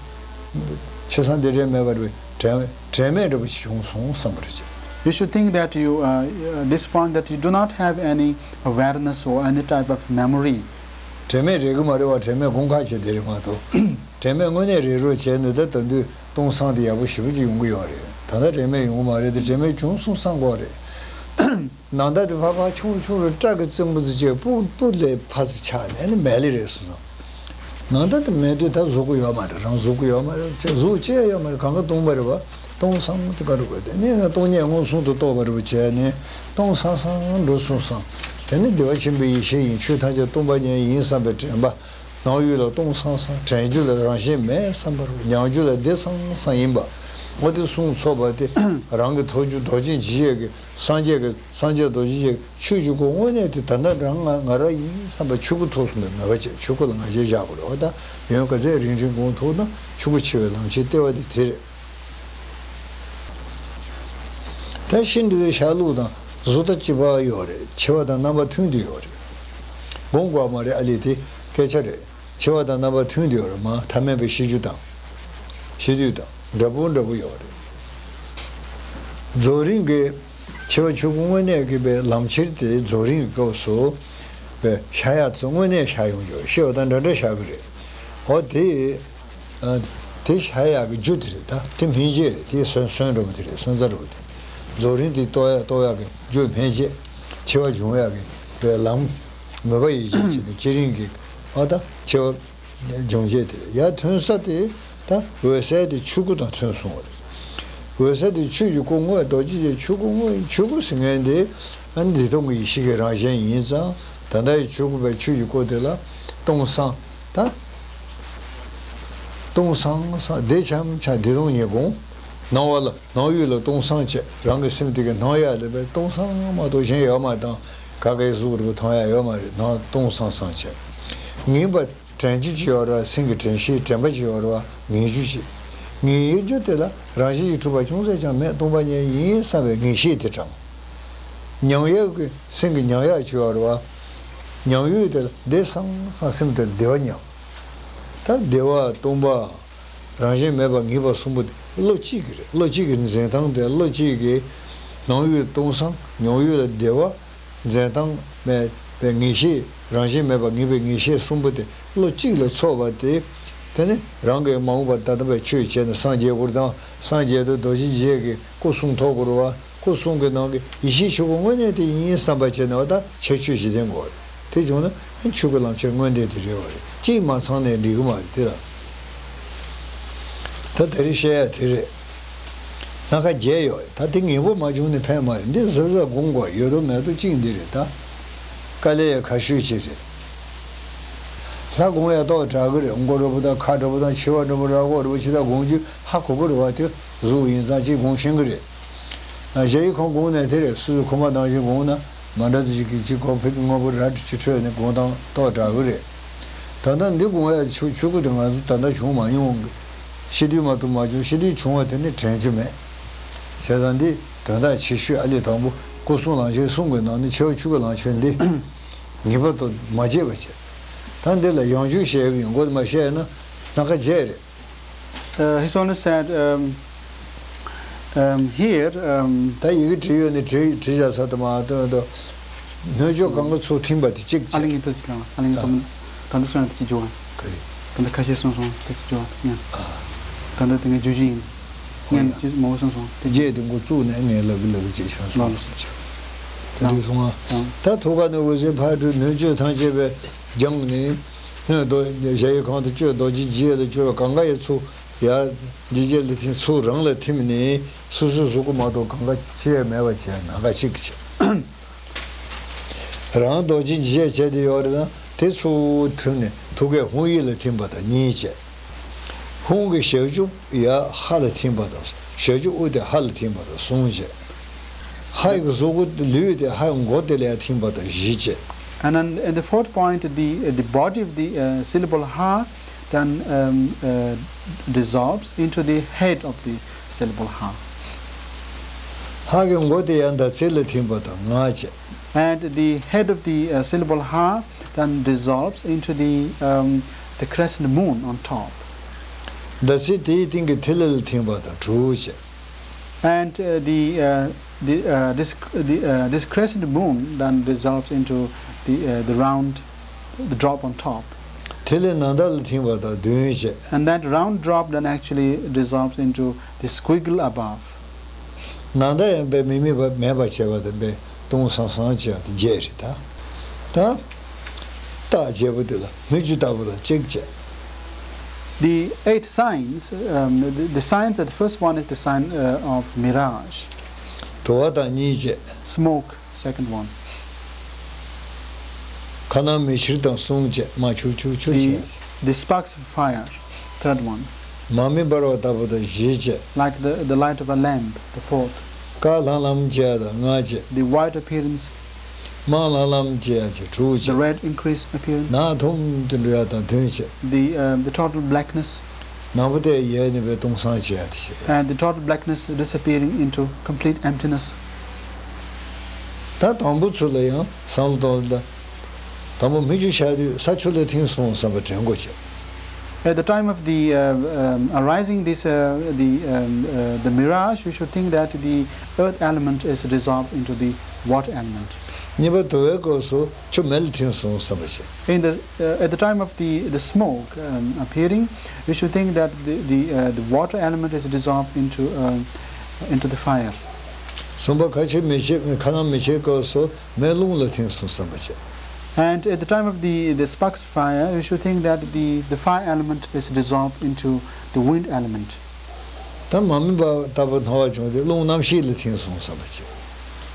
ཕྱི་སང་འདི་འདྲའི་མེད་པར་བའི་དྲན་དྲན་མེད་འདྲ་པོ་ཞིག་བྱུང་སོང་བསམ་པར་བྱེད། You should think that you, uh, uh, this point, that you do not have any awareness or any type of memory. དྲན་མེད་རེད་གི་མ་རེད་བ། དྲན་མེད་དགོངས་ཁ་བྱས་དེ་རེད་མ་གཏོགས། དྲན་མེད་དངོས་གནས་རེད་རོགས་བྱས་ནས་ད་ད་དུང་སྟོང་སང་དེ་ཡག་པོ་ཞེ་པོ་ཅིག་ཡོང་གི་ཡོད་རེད། ད་ལྟ་དྲན་མེད་ཡོང་གི་མ་རེད་དེ། དྲན་མེད་བྱུང་སོང་བསམ་དགོས་རེད། ནང་ཟླ་དེ་ཕར་ཕར་ཆུང་རུ་ཆུང་རུ་སྐྲ་གི་རྩེ་མོ་ཚོ་བཅས་སྤུ་སྤུ་ལས་ཕར་ཚུར་ཆགས་ནས་ནི་མལ་ལེ་རེད་སོང་ཙང་། ནང་ཟླ་དེ་མེད་དུས་ད་གཟུགས་པོ་ཡོད་མ་རེད། རང་གཟུགས་པོ་ཡོད་མ་རེད། ཅེས་གཟུགས་ཅེས་ཡོད་མ་རེད། གང་ག་སྟོང་པ་རེད་བ། སྟོང་སང་དེ་ག་རུ་དགོས་དེ་ནི་ན་སྟོང་ཉིད་མངོན་སུམ་དུ་རྟོགས་པ་རུ་བྱས་ནས་སྟོང་སང་སང་འགྲོ་སོང་ཙང་། དེ་ནི་བདེ་བ་ཆེན་པོའི་ཡེ་ཤེས་ཡིན། ཆོས་ཐམས་ཅད་སྟོང་པ་ཉིད་ཡིན་བསམ་པའི་དྲན་པ། སྣང་ཡུལ་ལ་སྟོང་སང་སང་། དྲན་རྒྱུ་ལ་རང་བཞིན་མེད་བསམ་པ་རུ། མྱང་རྒྱུ་ལ་བདེ་སང་སང་ཡིན་པ། འོ་དེ་གསུངས་ཚོགས་པ་དེ་རང་གི་ཐོབ་རྒྱུ་རྡོ་རྗེ་འཇིགས་བྱེད་ཀྱི་སངས་རྒྱས་ཀྱི་སངས་རྒྱས་རྡོ་རྗེ་འཇིགས་ཆོས་ཀྱི་སྐུ་དངོས་གནས་དེ་ད་ལྟ་རང་ང་ང་རང་ཡིན་བསམ་པ་ཆོས་སྐུ་ཐོབ་སོང་བའི་མོས་པ་བྱས། ཆོས་སྐུ་ལ་ང་རྒྱལ་བཞག་དགོས་རེད། འོ་ད་ཡོན་ག་ཚད་རིང་རིང་གོང་ཐུག་ན་ཆོས་སྐུ་ཆེ་བའི་ལམ་ཆེན་ལྟེ་བ་དེ་དེ་རེད། ད་ཤིན་ཏུ་ཤར་ལུགས་དང་གཟུགས་ལྟ་གཅིག་པ་ཡོད་རེད། འཆི་བ་དང་རྣམ་པ་མཐུན་ཏེ་ཡོད་རེད། སྒོམ་དགོས་མ་རེད། ཨ་ལས་དེ་སྐད་ཆ་རེད། འཆི་བ་དང་རྣམ་པ་མཐུན་ཏེ་ཡོད་རེད་མ། ཐ་མལ་པའི་ཤི་རྒྱུ་དང་། ཤི་དུས་དང་འདྲ་པོ་འདྲ་པོ་ཡོད་རེད། རྫོགས་རིམ་གྱི་འཆི་བ་ཆོས་སྐུ་དངོས་གནས་ཀྱི་པའི་ལམ་ཁྱེར་དེ་རྫོགས་རིམ་གྱི་སྐབས་སུ་པའི་ཤར་ཡག་ཚོ་དངོས་གནས་ཤར་ཡོང་རྒྱུ་ཤི་བ་དང་འདྲ་འདྲ་ཤར་གི་རེད། འོ་དེ། ཨ། དེ་ཤར་ཡག་གི་རྒྱུ་དེ་རེད། ད་དེ་སྨིན་བྱེད་རེད། དེ་སོན་སོན་འགྲོ་བ་དེ་རེད། སོན་རྩ་འགྲོ་བ་དེ་རེད། རྫོགས་རིམ་དེ་རྟོགས་ཡག་རྟོགས་ཡག་གི་རྒྱུ་སྨིན་བྱེད། འཆི་བ་འབྱུང་ཡག་གི་པའི་ལམ། མོས་པ་ཡིད་བྱེད་བྱེད་དེ་བསྐྱེད་རིམ་གྱི་ཨ་ད་འཆི་བ་འབྱུང་བྱེད་དེ་རེད། ཡར་ཐོན་ས་དེ་ད་འོད་གསལ་དེ་ཆོས་སྐུ་དང་མཐུན་སོང་བ་རེད། འོད་གསལ་དེ་ཆོས་ཀྱི་སྐུ་དངོས། རྡོ་རྗེ་ཅན་ཆོས་སྐུ་དངོས། ཆོས་སྐུ་ཟེར་མཁན་དེ་ཨ་ནི་བདེ་སྟོང་གི་ཡེ་ཤེས་ཀྱི་རང་བཞིན་ཡིན་ཙང་། ད་ལྟ་ཡི་ཆོས་སྐུ་པའི་ཆོས་ཀྱི་སྐུ་དེ་ལ་སྟོང་སང་། ད་སྟོང་སང་སང་བདེ་འཆམ་འཆམ་བདེ་སྟོང་ཉིད་སྒོམ། སྣང་བ་ལ་སྣང་ཡུལ་ལ་སྟོང་སང་བྱས། རང་གི་སེམས་དེ་གི་སྣང་ཡག་ལ་པའི་སྟོང་སང་མ་གཏོགས་གཞན་ཡོད་མ་དང་། ག་གའི་གཟུགས་རུ་མཐོང་ཡག་ཡོད་མ་རེད། སྣང་སྟོང་སང་སང་བྱས། ངེས་པ་དྲན་རྒྱུ་ཅིག་ཡོད་རེད་བ། སེམས་ཀྱི་དྲན་ཤེས་དྲན་པ་ཅིག་ཡོད་རེད་བ། ངེས་རྒྱུ་ཅིག་ངེས་ཡོད་རྒྱུ་དེ་ལ་རང་བཞིན་གྱིས་གྲུབ་པ་ཅུང་ཟད་ཀྱང་མེད། སྟོང་པ་ཉིད་ཡིན་བསམ་པའི་ངེས་ཤེས་དེ་དྲངས། མྱང་ཡག་གི་སེམས་ཀྱི་མྱང་ཡག་ཅིག་ཡོད་རེད་བ། མྱང་ཡུལ་དེ་ལ་བདེ་སང་སང་། སེམས་དེ་ལ་བདེ་བ་མྱང་། ད་བདེ་བ་སྟོང་པ། རང་བཞིན་མེད་པ་ངེས་པ་གསུམ་པོ་དེ་བློ་གཅིག་གི་རེད། བློ་གཅིག་གི་འཛིན་སྟངས་དེ། བློ་གཅིག་གི་སྣང་ཡུལ་སྟོང་སང་། མྱང་ཡུལ་ལ་བདེ་བ། འཛིན་སྟངས་མེད་པའི་ངེས་ཤེས། རང་བཞིན་མེད་པ་ངེས་པའི་ངེས་ཤེས་གསུམ་པོ་དེ་བློ་གཅིག་ལ་ཚོགས་པ་དེ། དེ་ནི་རང་གིས་མ་འོངས་པ་ད་ལྟ་བའི་ཆོས་བྱས་ནས་སངས་རྒྱས་དགོས་དང་། སངས་རྒྱས་དུས་རྡོ་རྗེ་འཇིགས་བྱེད་ཀྱི་སྐུ་གསུང་ཐོབ་དགོས་རེད་བ། སྐུ་གསུང་གི་ནང་གི་ཡེ་ཤེས་ཆོས་སྐུ་དངོས་གནས་དེ་ཡིན་བསམ་པ་བྱས་ནས་བ། ད་ཁྱད་ཆོས་བཞི་ལྡན་དགོས་རེད། དེ་བྱུང་ན་ཆོས་སྐུ་ལམ་ཁྱེར་དངོས་གནས་དེ་རེད་བ་རེད། གཅིག་མ་ཚང་ནས་འགྲིག་གི་མ་རེད་དེ་ལ། ད་དེ་རིང་བཤད་ཡ་དེ་རེད། སྣ་ཁ་བརྒྱད་ཡོད། ད་དེ་ངེས་པོ་མ་བྱུང་ནས་ཕན་མ་ཡོད། འདི་གཟབ་གཟབ་སྒོམ་དགོས། ཡོད་དོ་མེད་དོ་གཅིག་འདི་རེད། ད་དཀའ་ལས་ཡ་ཁ་ཤུས་ཅིག་རེད། ལྷ་སྒོམ་ཡ་ཏོག་དྲག་གི་རེད། མགོ་འདྲ་པོ་དང་ཁ་འདྲ་པོ་དང་མཆེ་བ་འདྲ་པོ་ར་མགོ་འདྲ་པོ་ཅི་ད་སྒོམ་རྒྱུ་ཧ་གོ་གི་རེད་བ། དེ་གཟུགས་ཡིན་ཙང་ཅིག་སྒོམ་ཤེས་གི་རེད། གཞལ་ཡས་ཁང་སྒོམ་ནས་དེ་རེད། སོ་སོའི་ཁོག་མ་ནང་བཞིན་སྒོམ་ན་མ་འདྲ་ཚོ་ཅིག་གིས་ཅིག་གོ་ཕིག་དངོས་པོ་ར་ཅིག་འཕྲོད་ནས་སྒོམ་སྟངས་ཏོག་དྲག་གི་རེད། ད་ལྟ་འདི་སྒོམ་ཡ་ཆོས་ཆོས་སྐུ་དེ་ང་ཚོ་ད་ལྟ་བྱུང་མ་མྱོང་། ཤི་དུས་མ་གཏོགས་མ་བྱུང་། ཤི་དུས་བྱུང་བ་དེ་ནི་དྲན་རྒྱུ་མེད། བྱས་ཙང་འདི་དོན་དག་ཆེ་ཤོས་ཨ་ལས་དང་པོ་སྐུ་གསུང་ལམ་ཁྱེར་གསུང་གི་ནང་ནས་ཆེ་བ་ཆོས་སྐུ་ལམ་ཁྱེར་འདི་ངེས་པར་དུ་མ་བརྗེད་པ་བྱེད། ད་འདི་ལ་ཡང་བསྐྱར་བཤད་གི་ཡོང་གོ། མ་བཤད་ན་སྣ་ཁ་བརྒྱད་རེད། Uh, he's only said, um, um, here, um, ད་ཡི་གེ་བྲིས་ཡོད་ནི་བྲིས་བྲིས་བཞག་ས་དུ་མ་དོན་དུ། སྣོད་བཅུད་གང་གི་ཚུལ་ཐིམ་པ་དེ་གཅིག་ཨ་ལི་ངེས་པར་གཅིག་རང་། ཨ་ལི་ངེས་ཨ། དམ་དམ་དུ་སོང་ཡང་དེ་གཅིག་འཇུག་ཨ། ག་རེ། ད་ལྟ་ཁ་ཤས་གསུངས་སོང་། དེ་གཅིག་འཇུག་ཨ་ཡང་། ཨ། ད་ལྟ་དེ་ངས་བརྗོད་རྒྱུ་ཡིན། ཨོ་ཡ། ངས་ཅི་མང་པོ་གསུངས་སོང་། དེ་རྗེས་དེ་འགོ་བཙུགས་ནས་ངས་ལབ་གི་ལབ་གི་ཅེས་བྱུང་སོང་། ལགས་ལགས་སོ། རེད་སོང་ང་། ད་ཐུགས་ཀ་ནས་འོད་ཟེར་ཕར་འཕྲོས་སྣོད་བཅུད་ཐམས་ཅད་པའི་སྦྱངས་ནས། སྣོད་དུ་གཞལ་ཡས་ཁང་དུ་བཅུག་རྡོ་རྗེ་འཇིགས་ལ་བཅུག་གང་ག་ཡི་ཚུལ་ཡ། འཇིགས་བྱེད་ལ་ཐིམ་ཚུལ་རང་ལ་ཐིམ་ནས་སོ་སོའི་གཟུགས་པོ་མ་གཏོགས་གང་ག་ཅི་ཡང་མེད་པ་བྱས་ནམ་མཁའ་གཅིག་བྱས། རང་རྡོ་རྗེ་འཇིགས་བྱེད་བྱས་ཏེ་ཡོད་རེད་ན་དེ་ཚུར་ཐིམ་ནས་ཐུགས་ཀའི་ཧཱུྃ་ཡིག་ལ་ཐིམ་པ་དང་གཉིས་བྱས། ཧཱུྃ་གི་ཞབས་ཀྱུ་ཡ་ཧ་ལ་ཐིམ་པ་དང་ཞབས་ཀྱུ་དབུ་དེ་ཧ་ལ་ཐིམ་པ་དང་གསུམ་བྱས། ཧ་ཡི་གཟུགས་པོ་ལུས་དེ་ཧ་ཡི་མགོ་དེ་ལ་ཡ་ཐིམ་པ་དང་བཞི་བྱས། And then in the fourth point, the, uh, the body of the, uh, syllable ha then, um, uh, dissolves into the head of the syllable ha. ཧ་གི་མགོ་དེ་ཡང་ཟླ་ཚེས་ལ་ཐིམ་པ་དང་ལྔ་བྱས། And the head of the, uh, syllable ha then dissolves into the, um, the crescent moon on top. ཟླ་ཚེས་དེའི་སྟེང་གི་ཐིག་ལེ་ལ་ཐིམ་པ་དང་དྲུག་བྱས། And, uh, the, uh, the, uh, this, the, uh, this crescent moon then dissolves into the, uh, the round, the drop on top. ཐིག་ལེ་ནམ་ཟླ་ལ་ཐིམ་པ་དང་བདུན་བྱས། And that round drop then actually dissolves into the squiggle above. ནམ་ཟླ་ཡང་དཔེ་མི་དམིགས་པ་མེད་པ་བྱས་པ་དང་དཔེ་སྟོང་སང་སང་བྱས་པ་དེ་བརྒྱད་རེད་ད། ད། རྟགས་བརྒྱད་པོ་དེ་ལ་སྨིག་རྒྱུ་ལྟ་བུ་དང་གཅིག་བྱས། The eight signs, um, the, the signs, that the first one is the sign, uh, of mirage. དུ་བ་དང་གཉིས་བྱས། Smoke, second one. ཁ་ནང་མེ་ཁྱེར་དང་གསུམ་བྱས། མ་ཆུ་ཆུ་ཆུ་བྱས། The, the sparks of fire, third one. མར་མེ་འབར་བ་ལྟ་བུ་དང་བཞི་བྱས། Like the, the light of a lamp, the fourth. དཀར་ལྷང་ལྷང་བྱས་དང་ལྔ་བྱས། The white appearance. དམར་ལམ་ལམ་བྱས་ཡ་བྱས་དྲུག་བྱས། The red increase appearance. ནག་འཐོམ་དུ་འགྲོ་ཡ་དང་བདུན་བྱས། The, uh, the total blackness. ནག་པོ་དེ་ཡལ་ནས་པའི་སྟོང་སང་བྱས་ཡ་དེ་བྱས། And the total blackness disappearing into complete emptiness. ད་དང་པོ་ཚུལ་ལ་ཡང་བསམ་བློ་གཏོང་ལ། དང་པོ་སྨིག་རྒྱུ་ཤར་དུས་ས་ཆུ་ལ་ཐིམ་སོང་བསམ་པ་དྲན་དགོས་བྱས། At the time of the, uh, um, arising this, uh, the, um, uh, the mirage, we should think that the earth element is dissolved into the water element. གཉིས་པ་དུ་བའི་སྐབས་སུ་ཆུ་མེ་ལ་ཐིམ་སོང་བསམ་པ་བྱས། In the, uh, at the time of the, the smoke, um, appearing, we should think that the, the, uh, the water element is dissolved into, um, into the fire. གསུམ་པ་ཁ་ཆུ་མེ་ཁྱེར་ཁ་ནང་མེ་ཁྱེར་སྐབས་སུ་མེ་རླུང་ལ་ཐིམ་སོང་བསམ་པ་བྱས། And at the time of the, the sparks fire, you should think that the, the fire element is dissolved into the wind element. ད་མར་མེ་འབར་བ་ལྟ་བུ་སྣང་བ་བྱུང་སྟེ་རླུང་རྣམ་ཤེས་ལ་ཐིམ་སོང་བསམ་པ་བྱས།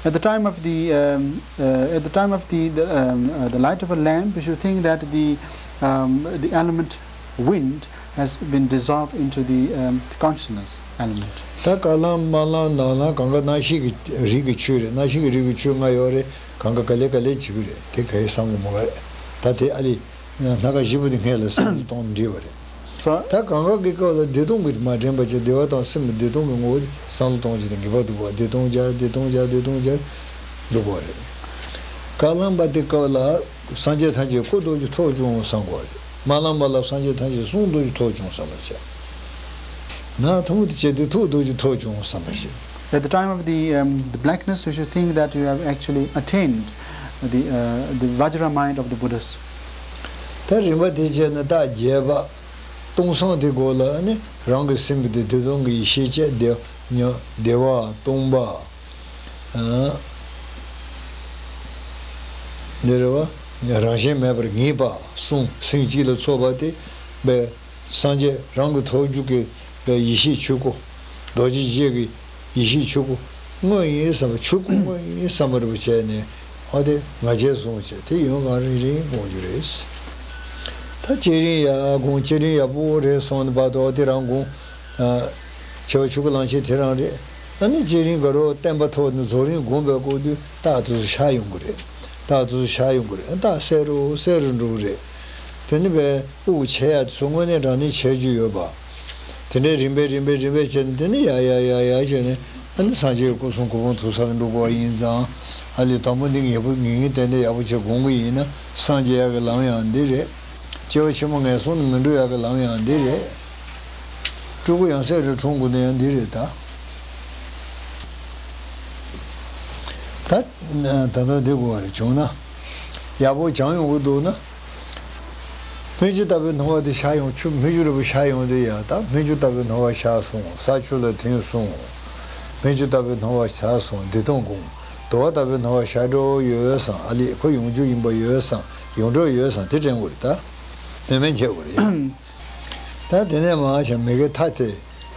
At the time of the, um, uh, at the time of the, the, um, uh, the light of a lamp, you should think that the, um, the element wind has been dissolved into the, um, the consciousness element. ད་དཀར་ལམ་དམར་ལམ་ནག་ལམ་གང་ག་རྣམ་ཤེས་ཀྱི་རིགས་ཀྱི་ཆོས་རེད། རྣམ་ཤེས་ཀྱི་རིགས་ཀྱི་ཆོས་ལྔ་ཡོད་རེད། གང་ག་ག་ལེ་ག་ལེ་བྱེད་ཀྱི་རེད། དེ་ག་ཡེ་བསམ་གྱི་མ་རེད། ད་དེ་ཨ་ལི། སྣ་ཁ་བཞི་པོ་དེ་སྔས་ལ་བསམ་བློ་གཏོང་འདྲི་བ་རེད། So, ད་གང་ག་གི་སྐབས་ལ་བདེ་སྟོང་གི་མ་དྲན་པ་བྱས་བདེ་བ་དང་སེམས་བདེ་སྟོང་གི་ངོ་བོ་བསམ་བློ་གཏོང་བྱེད་དེ་ངེས་པར་འདུག་པ། བདེ་སྟོང་སྦྱར་བདེ་སྟོང་སྦྱར་བདེ་སྟོང་སྦྱར་འདུག་པ་རེད། དཀར་ལམ་པ་དེ་སྐབས་ལ་སངས་རྒྱས་ཐམས་ཅད་སྐུ་རྡོ་རྗེ་ཐོག་བྱུང་བསམ་དགོས་རེད། དམར་ལམ་པ་ལ་སངས་རྒྱས་ཐམས་ཅད་གསུང་རྡོ་རྗེ་ཐོག་བྱུང་བསམ་པ་བྱས། ནག་འཐོམ་དུ་བྱས་ཏེ་ཐུགས་རྡོ་རྗེ་ཐོག་བྱུང་བསམ་པ་བྱས། At the time of the, um, the blackness, you should think that you have actually attained the, uh, the Vajra mind of the Buddhas. ད་རིམ་པ་དེ་བྱས་ན་རྟགས་བརྒྱད་པ། སྟོང་སང་དེ་སྒོ་ལ་ནི་རང་གི་སེམས་ཀྱི་བདེ་སྟོང་གི་ཡེ་ཤེས་བཅས་བདེ་བ་བདེ་བ་སྟོང་པ། འདི་རེད་བ། རང་བཞིན་མེད་པར་ངེས་པ་གསུམ་སེམས་གཅིག་ལ་ཚོགས་པ་དེ་བས། སངས་རྒྱས་རང་གི་ཐོག་རྒྱུད་ཀྱི་ཡེ་ཤེས་ཆོས་སྐུ། རྡོ་རྗེ་འཇིགས་ཀྱི་ཡེ་ཤེས་ཆོས་སྐུ་དངོས་ཡིན་བསམ་པ་ཆོས་སྐུ་དངོས་ཡིན་བསམ་པ་རེ་བ་བྱས་ནས་ཨ་དེ་ང་རྒྱལ་བཟུང་བྱས་དེ་ཡོན་གང་རིང་རིང་སྒོམ་རྒྱུ་རེད། ད་བསྐྱེད་རིམ་ཡར་སྒོམ་བསྐྱེད་རིམ་ཡག་པོ་རེད་སོང་ནས་བར་དུ་ཨ་དེ་རང་སྒོམ། ཆེ་བ་ཆོས་སྐུ་ལམ་ཆེན་དེ་རང་རེད། ཨ་ནི་བསྐྱེད་རིམ་ག་རོ་བརྟན་པ་ཐོག་ནས་རྫོགས་རིམ་སྒོམ་པའི་སྐབས་དུས་རྟགས་དེ་ཚོ་ཤར་ཡོང་གི་རེད། རྟགས་དེ་ཚོ་ཤར་ཡོང་གི་རེད། རྟགས་གསལ་རུ་གསལ་རུ་འགྲོ་གི་རེད། དེ་ནི་བས་དབུགས་ཆད་ཡ་དེ་ཚོ་དངོས་གནས་དྲང་གནས་ཆད་རྒྱུ་ཡོད་པ། དེ་འདྲའི་རིམ་པས་རིམ་པས་རིམ་པས་བྱས་ནས་དེ་ནི་ཡར་ཡར་ཡར་ཡར་བྱས་ནས་ཨ་ནི་སངས་རྒྱས་ཀྱི་སྐུ་གསུང་སྐུ་འབུམ་ཐུགས་གསལ་འགྲུབ་པ་ཡིན་ཙང་ཨ་ལས་དང་པོ་འདི་ངེས་པོ་ངེས་ངེས་གཏན་གཏན་ཡག་པོ་བྱས་སྒོམ་གི་ཡིན་ན་སངས་རྒྱས་ཡག་གི་ལམ་ཡང་འདི་རེད། སྐྱེ་བ་ཕྱི་མ་ངན་སོང་ནས་མི་འགྲོ་ཡག་གི་ལམ་ཡང་འདི་རེད། སྤྲུལ་སྐུ་ཡང་སྲས་རེ་འཁྲུངས་དགོས་ན་ཡང་འདི་རེད་ད། ད་ད་ལྟ་འདི་དགོས་པ་རེད་བྱུང་ན། ཡག་པོ་སྦྱང་ཡོང་གི་འདུག་ན། སྨིག་རྒྱུ་ལྟ་བུའི་སྣང་བ་དེ་ཤར་ཡོང་ཆུ་སྨིག་རྒྱུ་རེ་བ་ཤར་ཡོང་དུས་ཡ་ད་སྨིག་རྒྱུ་ལྟ་བུའི་སྣང་བ་ཤར་སོང་ས་ཆུ་ལ་ཐིམ་སོང་། སྨིག་རྒྱུ་ལྟ་བུའི་སྣང་བ་ཤར་སོང་བདེ་སྟོང་སྒོམ། དུ་བ་ལྟ་བུའི་སྣང་བ་ཤར་འགྲོ་ཡོད་བསམ། ཨ་ལས་ཁོ་ཡོང་རྒྱུ་ཡིན་པ་ཡོད་བསམ། ཡོང་འགྲོ་ཡོད་བསམ། དེ་དྲན་དགོས་རེད་ད། མེད་མེད་འཇལ་དགོས་རེད། ད་དེ་ནས་མར་བྱས་མི་དགེ་མཐའ་དེ་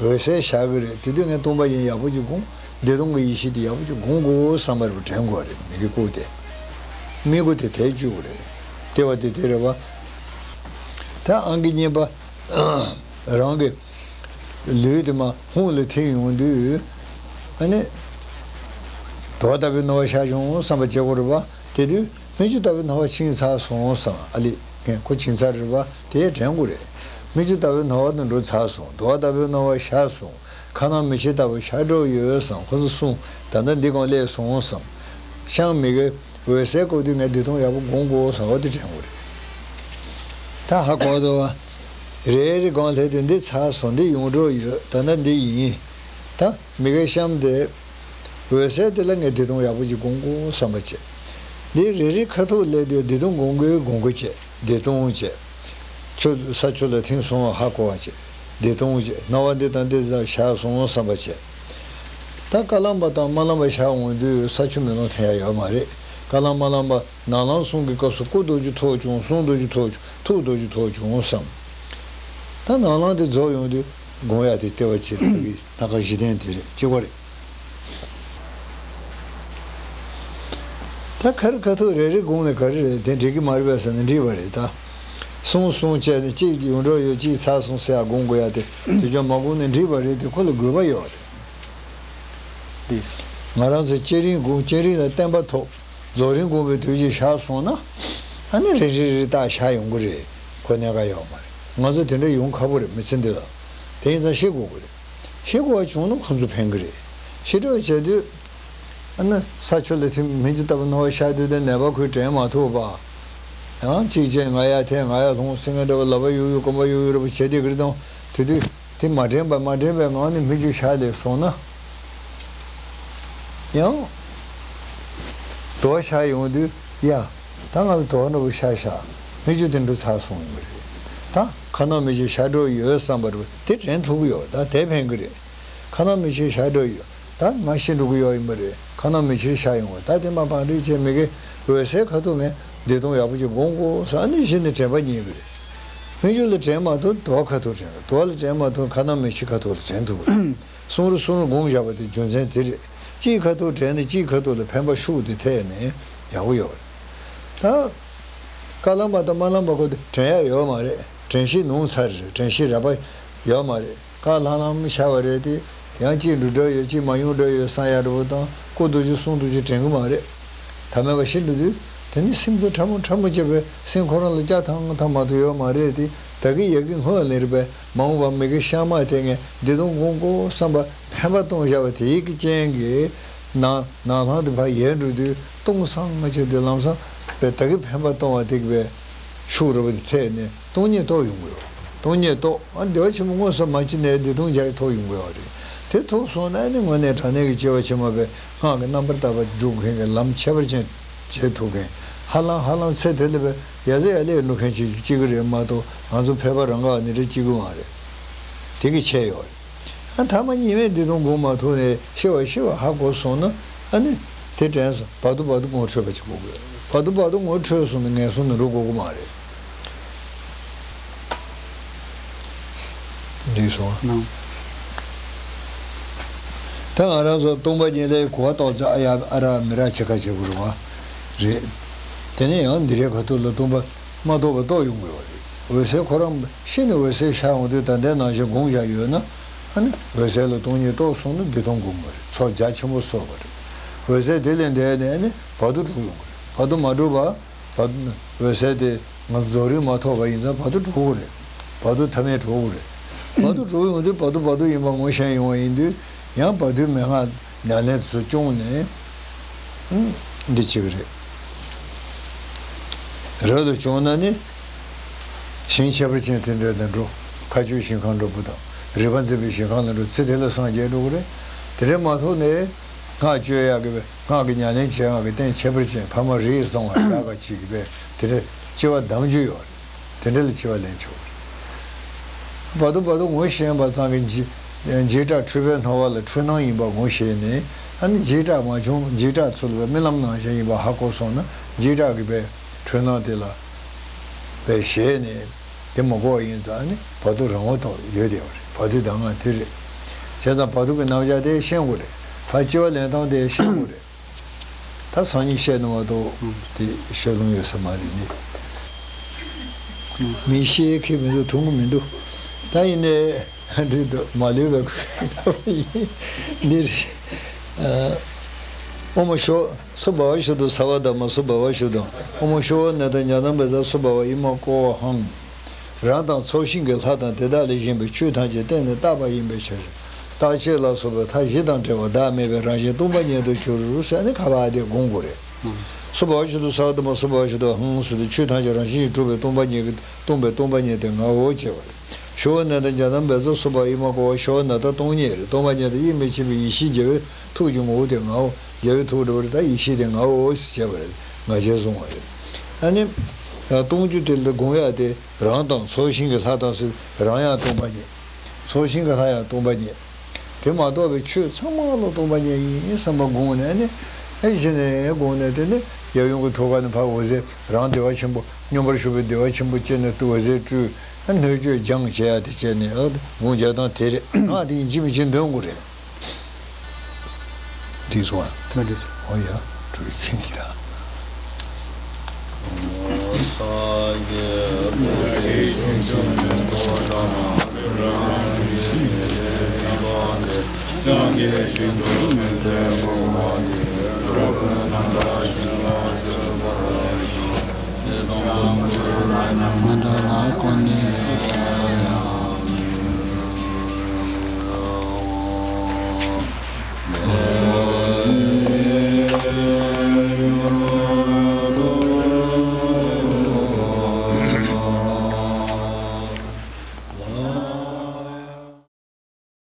འོད་གསལ་ཤར་གི་རེད། དེ་དུས་ངས་སྟོང་པ་ཉིད་ཡག་པོ་ཅིག་སྒོམ། བདེ་སྟོང་གི་ཡེ་ཤེས་དེ་ཡག་པོ་ཅིག་སྒོམ་དགོས་བསམ་པ་རེད་པ། དྲན་དགོས་རེད། མི་དགེ་ལྐུགས་དེ། དམིགས་སྒོ་དེ་དེ་བཅུག་དགོས་རེད། ལྟེ་བ་དེ་དེ་རེད་པ། ད་ཨང་ཀི་གཉིས་པ། རང་གི་ལུས་དེ་མར་ཧཱུྃ་ལ་ཐིམ་ཡོང་དུས། ཨ་ནི། དུ་བ་ལྟ་བུའི་སྣང་བ་ཤར་བྱུང་བསམ་པ་བྱེད་དགོས་རེད་པ། དེ་དུས་སྨིག་རྒྱུ་ལྟ་བུའི་སྣང་བ་ཕྱིན་ཚར་སོང་བསམ། ཨ་ལས་ངས་ཁོ་ཕྱིན་ཚར་རེད་པ། དེ་དྲན་དགོས་རེད། སྨིག་རྒྱུ་ལྟ་བུའི་སྣང་བ་དེ་འགྲོ་ཚར་སོང་། དུ་བ་ལྟ་བུའི་སྣང་བ་ཤར་སོང་། ཁ་ནང་མིག་ཕྱེ་ལྟ་བུ་ཤར་འགྲོ་ཡོད་བསམ། ཁོ་ཚོ་གསུམ་ད་ལྟ་འདི་སྒང་སླེབས་སོང་བསམ། ཤངས་མི་དགེ་འོད་གསལ་སྐབས་དུས་ངས་བདེ་སྟོང་ཡག་པོ་སྒོམ་དགོས་བསམ། འོ་དེ་དྲན་དགོས་རེད། ད་ཧ་གོ་འདུག་བ། རེ་རེ་སྒང་སླེབས་དུས་འདི་ཚར་སོང་། འདི་ཡོང་འགྲོ་ཡོད། ད་ལྟ་འདི་ཡིན། ད་མི་དགེ་ཤངས་དེ། འོད་གསལ་དེ་ལ་ངས་བདེ་སྟོང་ཡག་པོ་ཅིག་སྒོམ་དགོས་བསམ་པ་བྱས། འདི་རེ་རེ་ཁ་ཐུག་སླེབས་དུས་བདེ་སྟོང་སྒོམ་དགོས་སྒོམ་དགོས་བྱས། བདེ་སྟོང་བྱས། ཆུ་ས་ཆུ་ལ་ཐིམ་སོང་བ་ཧ་གོ་བ་བྱས། བདེ་སྟོང་བྱས། སྣང་བ་འདི་དང་འདི་དག་ཤར་སོང་བསམ་པ་བྱས། ད་དཀར་ལམ་པ་དང་དམར་ལམ་པ་ཤར་འོང་དུས་ས་ཆུ་མེ་ལོང་ཐོན་ཡ་ཡོད་མ་རེད། དཀར་ལམ་དམར་ལམ་པ་ནག་ལམ་གསུམ་གྱི་སྐབས་སུ་སྐུ་རྡོ་རྗེ་ཐོག་བྱུང་། གསུང་རྡོ་རྗེ་ཐོག་བྱུང་། ཐུགས་རྡོ་རྗེ་ཐོག་བྱུང་བསམ། ད་ནག་ལམ་དེ་རྫོགས་ཡོང་དུས་སྒོམ་ཡ་དེ་ལྟེ་བ་བྱས། དེ་གི་སྣ་ཁ་བཞི་ལྡན་དེ་རེད། གཅིག་པ་རེད། ད་ཁ་རི་ཁ་ཐུག་རེ་རེ་སྒོམ་ནས་ག་རེ་རེད། དེ་འགྲིག་གི་མ་རེད་པས་ཟེར་ན་འགྲིག་པ་རེད་ད། གསུམ་གསུམ་བྱས་ནས་གཅིག་ཡོང་འགྲོ་ཡོད། གཅིག་ཚར་སོང་ཟེར་ཡ་སྒོམ་དགོས་ཡ་དེ་དེ་ཅང་མ་སྒོམ་ནས་འགྲིག་པ་རེད་དེ། ཁོ་ལ་དགོས་པ་ཡོད་རེད། ང་རང་ཚོ་བསྐྱེད་རིམ་སྒོམ། བསྐྱེད་རིམ་ལ་བརྟན་པ་ཐོབ། རྫོགས་རིམ་སྒོམ་པའི་དུས་ཀྱི་ཤར་སོང་ན། ཨ་ནི་རེ་རེ་རེ་ཏག་ཤར་ཡོང་གི་རེད། ཁོ་གནད་འགག་ཡོད་མ་རེད། ང་ཚོ་དེ་འདྲ་ཡོང་ཁག་པོ་རེད། མི་ཚེ་འདི་ལ། དེ་ཡིན་ཙང་ཤེས་དགོས་ཀྱི་རེད། ཤེས་དགོས་པ་བྱུང་ན་ཁོ་ཚོ་ཕན་གྱི་རེད། ཤེས་འདོད་བྱས་དུས། ཨ་ནི་ས་ཆུ་ལ་ཐིམ། སྨིག་རྒྱུ་ལྟ་བུ་སྣང་བ་ཤར་དུས་དེ་ནད་པ་ཁོས་དྲན་མ་ཐུབ་པ། ཡང་གཅིག་བྱས་ང་ཡར་འཐེན་ང་ཡར་ལྷུང་ཟེར་མཁན་འདྲ་བོ། ལག་པ་གཡུག་གཡུག་རྐང་པ་གཡུག་གཡུག་འདྲ་བོ་བྱས་དེ་གི་རེད་དང་། དེ་དུས་དེ་མ་དྲན་པ་མ་དྲན་པའི་ངང་ནས་སྨིག་རྒྱུ་ཤར་སླེབས་སོང་ན། ཡང་དུ་བ་ཤར་ཡོང་དུས་ཡ། ད་ང་ལ་དུ་བ་འདྲ་བོ་ཤར་ཤག་སྨིག་རྒྱུ་དེ་འདྲ་ཚར་སོང་ཡིན་པ་རེད། ད་ཁ་ནང་མིག་ཕྱེ་ཤར་འགྲོ་ཡོད་བསམ་པ་རེད། དེ་དྲན་ཐུབ་ཀྱི་ཡོད། ད་དེ་ཕན་གྱི་རེད། ཁ་ནང་མིག་ཕྱེ་ཤར་འགྲོ་ཡོད། ད་ང་ཤི་འགྲོ་གི་ཡོད་ཡིན་པ་རེད། ཁ་ནང་མིག་ཕྱེ་ཤར་ཡོང་བ། ད་དེ་མར་བང་སྒྲིག་བྱས། མི་དགེ་འོད་གསལ་ཁ་ཐུག་ནས་བདེ་སྟོང་ཡག་པོ་ཅིག་སྒོམ་དགོས་ཟེར། ཨ་ནི་གཞི་ནས་དྲན་པ་རྙེད་གི་རེད། སྨིག་རྒྱུ་ལ་དྲན་མ་ཐུབ། དུ་བ་ཁ་ཐུག་དྲན། དུ་བ་ལ་དྲན་མ་ཐུབ། ཁ་ནང་མིག་ཕྱེ་ཁ་ཐུག་ལ་དྲན་ཐུབ་གི་རེད། གསུམ་རེ་གསུམ་རེ་སྒོམ་བཞག་པ་དེ་རྒྱུ་མཚན་དེ་རེད། གཅིག་ཁ་ཐུག་དྲན་ནས་གཅིག་ཁ་ཐུག་ལ་ཕན་པ་ཤུགས་དེ་ཐེབས་ནས་ཡག་པོ་ཡོད་རེད། ད་དཀར་ལམ་པ་དང་དམར་ལམ་པ་ཁོ་དེ་དྲན་ཡ་ཡོད་མ་རེད། དྲན་ཤེས་ནུབ་ཚར་རེད། དྲན་ཤེས་རགས་པ་ཡོད་མ་རེད། དཀར་ལྷང་ལྷང་ཤར་བ་རེད་དེ། ཡང་གཅིག་འགྲོ་འགྲོ་ཡོད། གཅིག་མ་ཡོང་འགྲོ་ཡོད་བསམ་ཡ་འདྲ་བོ་དང་། སྐུ་རྡོ་རྗེ་གསུང་རྡོ་རྗེ་དྲན་གི་མ་རེད། ཐ་མལ་པ་ཤི་འགྲོ་དུས་དེ་ནི་སེམས་ཚེ་ཕྲ་མོ་ཕྲ་མོ་སྐྱེས་པའི་སེམས་ཁོ་རང་ལ་སྐྱ་ཐང་ཐང་མ་གཏོགས་ཡོད་མ་རེད་དེ། ད་གི་ཡ་གི་སྔོན་ལ་རེད་པས། མ་འོངས་པ་མི་དགེ་ཤ་མ་དེ་ངས་འདི་དང་དགོངས་དགོས་བསམ་པ་ཕན་པ་གཏོང་བཞག་པ་དེའི་གི་རྐྱེན་གྱིས་ནང་ནང་ལྷང་དེ་ཕར་ཡལ་འགྲོ་དུས་སྟོང་སང་ང་ཆེ་དུས་ལམ་སང་པས་ད་གི་ཕན་པ་གཏོང་བ་དེ་གི་པས་ཤུགས་རུ་བ་དེ་ཐེག་ནས་སྟོང་ཉིད་རྟོགས་ཡོང་གི་ཡོད། སྟོང་ཉིད་རྟོགས། ཨ་བདེ་བ་ཆེན་པོ་དངོས་སུ་མ་མཆིས་ནའི་བདེ་སྟོང་རྒྱ་ཡིས་ཐོབ་ཡོང་གི་ཡོད་རེད། དེ་ཐོབ་སོང་ན་ནི་དངོས་གནས་དྲང་གནས་ཀྱི་སྐྱེ་བ་ཕྱི་མ་པའི་སྔགས་ཀྱི་རྣམ་པར་དག་པ་སྒྲུབ་མཁན་གྱི་ལམ་ཁྱད་པར་ཅན་བྱེད་ཐུབ་མཁན། ཧ་ལམ་ཧ་ལམ་ཚེ་དེ་ལ་པའི་ཡ་ཟེ་ཡ་ལེ་འགྲོ་མཁན་ཅིག་གཅིག་གི་རེད་མ་གཏོགས། ང་ཚོ་ཕལ་པ་རང་ག་ནི་རེ་གཅིག་གི་མ་རེད། དེ་གི་ཆད་ཡོད་རེད། ཨ་ཐ་མ་གཉིས་མེད་བདེ་སྟོང་སྒོམ་མ་ཐུབ་ནས་ཤི་བ་ཤི་བ་ཧ་གོ་སོང་ན། ཨ་ནི་དེ་དྲན་སོང་། བར་དུ་བར་དུ་ངོ་འཕྲོད་པ་ཅིག་དགོས་དགོས། བར་དུ་བར་དུ་ངོ་འཕྲོད་སོང་ན་ངན་སོང་ནང་འགྲོ་དགོས་ཀྱི་མ་རེད། འདུས་སོང་། ནང་། ད་ང་རང་ཚོ་སྟོང་པ་ཉིད་ལས་གོ་བ་རྟོགས་ཚེ་ཨ་ཡ་ཨ་ར་མི་ར་བྱེད་ཁ་བྱེད་དགོས་རེད་བ། རེད། དེ་ནས་ཡང་འདི་རའི་ཁ་ཐུག་ལ་སྟོང་པ་མ་རྟོགས་པ་རྟོགས་ཡོང་གི་ཡོད་རེད། འོད་གསལ་ཁོ་རང་ཤི་ནས་འོད་གསལ་ཤར་འོང་དུས་ད་ལྟའི་ནང་བཞིན་སྒོམ་བཞག་ཡོད་ན། ཨ་ནི་འོད་གསལ་ལ་སྟོང་ཉིད་རྟོགས་སོང་ན་བདེ་སྟོང་སྒོམ་གྱི་རེད། ཚོགས་རྒྱ་ཆེན་པོ་གསོག་པ་རེད། འོད་གསལ་དེ་ལས་འདས་ནས་ཨ་ནི་བར་དུ་གྲུབ་ཡོང་གི་རེད། བར་དུ་མ་གྲུབ་པ། བར་དུ་འོད་གསལ་དེ་ང་ཚོ་རྫོགས་རིམ་མ་ཐོབ་པ་ཡིན་ཙང་བར་དུ་གྲུབ་ཀྱི་རེད། བར་དུ་ཐ་མལ་གྲུབ་ཀྱི་རེད། བར་དུ་གྲུབ་ཡོང་དུས་བར་དུ་བར་དུ་ཡིན་པ་ངོ་ཤེས་ཡོང་བ་ཡིན་དུས། ཡང་བར་དུའི་མན་ངག་ཉམས་ལེན་དེ་ཚོ་སྐྱོང་ནས། ཨུམ། འདི་བྱེད་ཀྱི་རེད། རབ་ཏུ་བྱུང་ན་ནི། ཞིང་ཁྱད་པར་ཅན་དེ་འདྲ་ལ་འགྲོ། མཁའ་སྤྱོད་ཞིང་ཁམས་འགྲོ་བུ་དང་རིག་པ་འཛིན་པའི་ཞིང་ཁམས་ལ་འགྲོ། ཚེ་དེ་ལ་སངས་རྒྱས་འགྲོ་གི་རེད། དེ་འདྲ་མ་ཐོབ་ནས་སྔགས་བཅོས་ཡག་གི་སྔགས་ཀྱི་ཉམས་ལེན་བྱེད་ཡག་གི་རྟེན་ཁྱད་པར་ཅན་ཕ་མ་རིགས་གསང་བ་ཡག་ག་ཅིག་གི་བས་དེ་འདྲ་སྐྱེ་བ་བདམས་རྒྱུ་ཡོད་རེད། དེ་འདྲ་ལ་སྐྱེ་བ་ལེན་ཆོག་གི་རེད། བར་དུ་བར་དུ་ངོ་ཤེས་པ་ཙམ་གྱིས་འཇིགས་འཇིགས་སྐྲག་འཁྲུལ་པའི་སྣང་བ་ལ་འཁྲུལ་སྣང་ཡིན་པ་ངོ་ཤེས་ནས། ཨ་ནི་འཇིགས་སྐྲག་མ་བྱུང་། འཇིགས་སྐྲག་ཚུར་ལ་རྨི་ལམ་ནང་བཞིན་ཡིན་པ་ཧ་གོ་སོང་ན། འཇིགས་སྐྲག་གི་པའི་འཁྲུལ་སྣང་དེ་ལ་པའི་ཞེད་ནས་དེ་མ་གོ་བ་ཡིན་ཙང་། ཨ་ནི་བར་དུ་རང་དབང་ཐོག་ཡོད་བསྡད་པ་རེད། བར་དུ་ད་ང་དེ་རེད། བྱས་ཙང་བར་དུ་གི་རྣམ་གཞག་དེ་ཤེས་དགོས་རེད། ཕར་སྐྱེ་བ་ལེན་སྟངས་དེ་ཤེས་དགོས་རེད། ད་སང་ཉིན་བཤད་ནི་མ་གཏོགས་དེ་བཤད་ལུང་ཡོད་ས་མ་རེད་ནི། མི་ཤེས་ཁེ་མི་འདུག་མཐོང་གི་མི་འདུག་ད་ཡིན་ནའི་འདི་འདུག་མ་ལུས་པའི་ཡིན་འདི་རེད། ཨ། ཨོཾ་ཤོ། སྭ་བྷཱ་ཝ་ཤུདྡྷོ་སརྦ་དྷརྨ་སྭ་བྷཱ་ཝ་ཤུདྡྷོ། ཨོཾ་ཤོ་ནཱ་ཏ་ཛྙཱ་ན་བཛྲ་སྭ་བྷཱ་ཝ་ཨི་མ་ཀོ་ཧཾ། རང་དང་ཚོགས་ཞིང་གི་ལྷ་དང་དེ་དག་ལས་གཞན་པའི་ཆོས་ཐམས་ཅད་གཏན་ནས་བཏགས་པ་ཡིན་པའི་ཕྱིར། རྟག་ཆད་ལ་སོགས་པའི་མཐའ་བཞི་དང་བྲལ་བ་བདག་མེད་པའི་རང་བཞིན་སྟོང་པ་ཉིད་དུ་གྱུར་ཟེར་ནས་ཁ་བ་དེ་སྒོམ་དགོས་རེད། སྭ་བྷཱ་ཝ་ཤུདྡྷོ་སརྦ་དྷརྨ་སྭ་བྷཱ་ཝ་ཤུདྡྷོ་ཧཾ་ཟེར་དུས། ཆོས་ཐམས་ཅད་རང་བཞིན་གྱིས་གྲུབ་པའི་སྟོང་པ་ཉིད་ཀྱི་སྟོང་པའི་སྟོང་པ་ཉིད་དེ་ངའོ་ཞེས་པ་རེད། ཤོ་ནཱ་ཏ་ཛྙཱ་ན་བཛྲ་སྭ་བྷཱ་ཝ་ཨི་མ་ཀོ་ཧཾ། ཤོ་ནཱ་ཏ་སྟོང་ཉིད་རེད། སྟོང་པ་ཉིད་དེ་དབྱེར་མེད་ཆེན་པོའི་ཡེ་ཤེས་རྒྱལ་བའི་ཐུགས་ཀྱི་ངོ་བོ་དེ་ངའོ། རྒྱལ་བའི་ཐུགས་འགྲོ་བ་རེད། ད་ཡེ་ཤེས་དེ་ངའོ་ཞེས་བྱས་པ་རེད། ང་རྒྱལ་བཟུང་བ་རེད། ཨ་ནི་སྟོང་རྒྱུ་དེ་ལ་སྒོམ་ཡ་དེ། རང་དང་ཚོགས་ཞིང་གི་ལྷ་དང་ཟེར། རང་ཡང་སྟོང་པ་ཉིད། ཚོགས་ཞིང་གི་ལྷ་ཡང་སྟོང་པ་ཉིད། དེ་མ་གཏོགས་པའི་ཆོས་ཚང་མ་ལ་སྟོང་པ་ཉིད་ཡིན་བསམ་པ་སྒོམ་ནས་ནི། ཨེ་གཞི་ནས་སྒོམ་ནས། དེ་ནི་ཡབ་ཡུམ་གྱི་ཐུགས་ཀ་ནས་ཕར་འོད་ཟེར། རང་བདེ་བ་ཆེན་པོ། སྙོམས་པར་ཞུགས་པའི་བདེ་བ་ཆེན་པོ་སྐྱེས་ནས་འོད་ཟེར་སྤྲོས། ཨ་སྣོད་བཅུད་སྦྱང་བྱེད་ཡ་དེ་བྱས་ནས། ཨ་སྒོམ་བྱེད་སྟངས་དེ་རེད། ང་དེ་ཡིན་གཅིག་མིན་གཅིག་འདོན་དགོས་རེད། འགྲིག་སོང་ཨ། ད་འགྲིག་སོང་། ཨོ་ཡ། འགྲིག་ཕྱིན་ད། ང་འདྲ་ལ་གོ་ནས།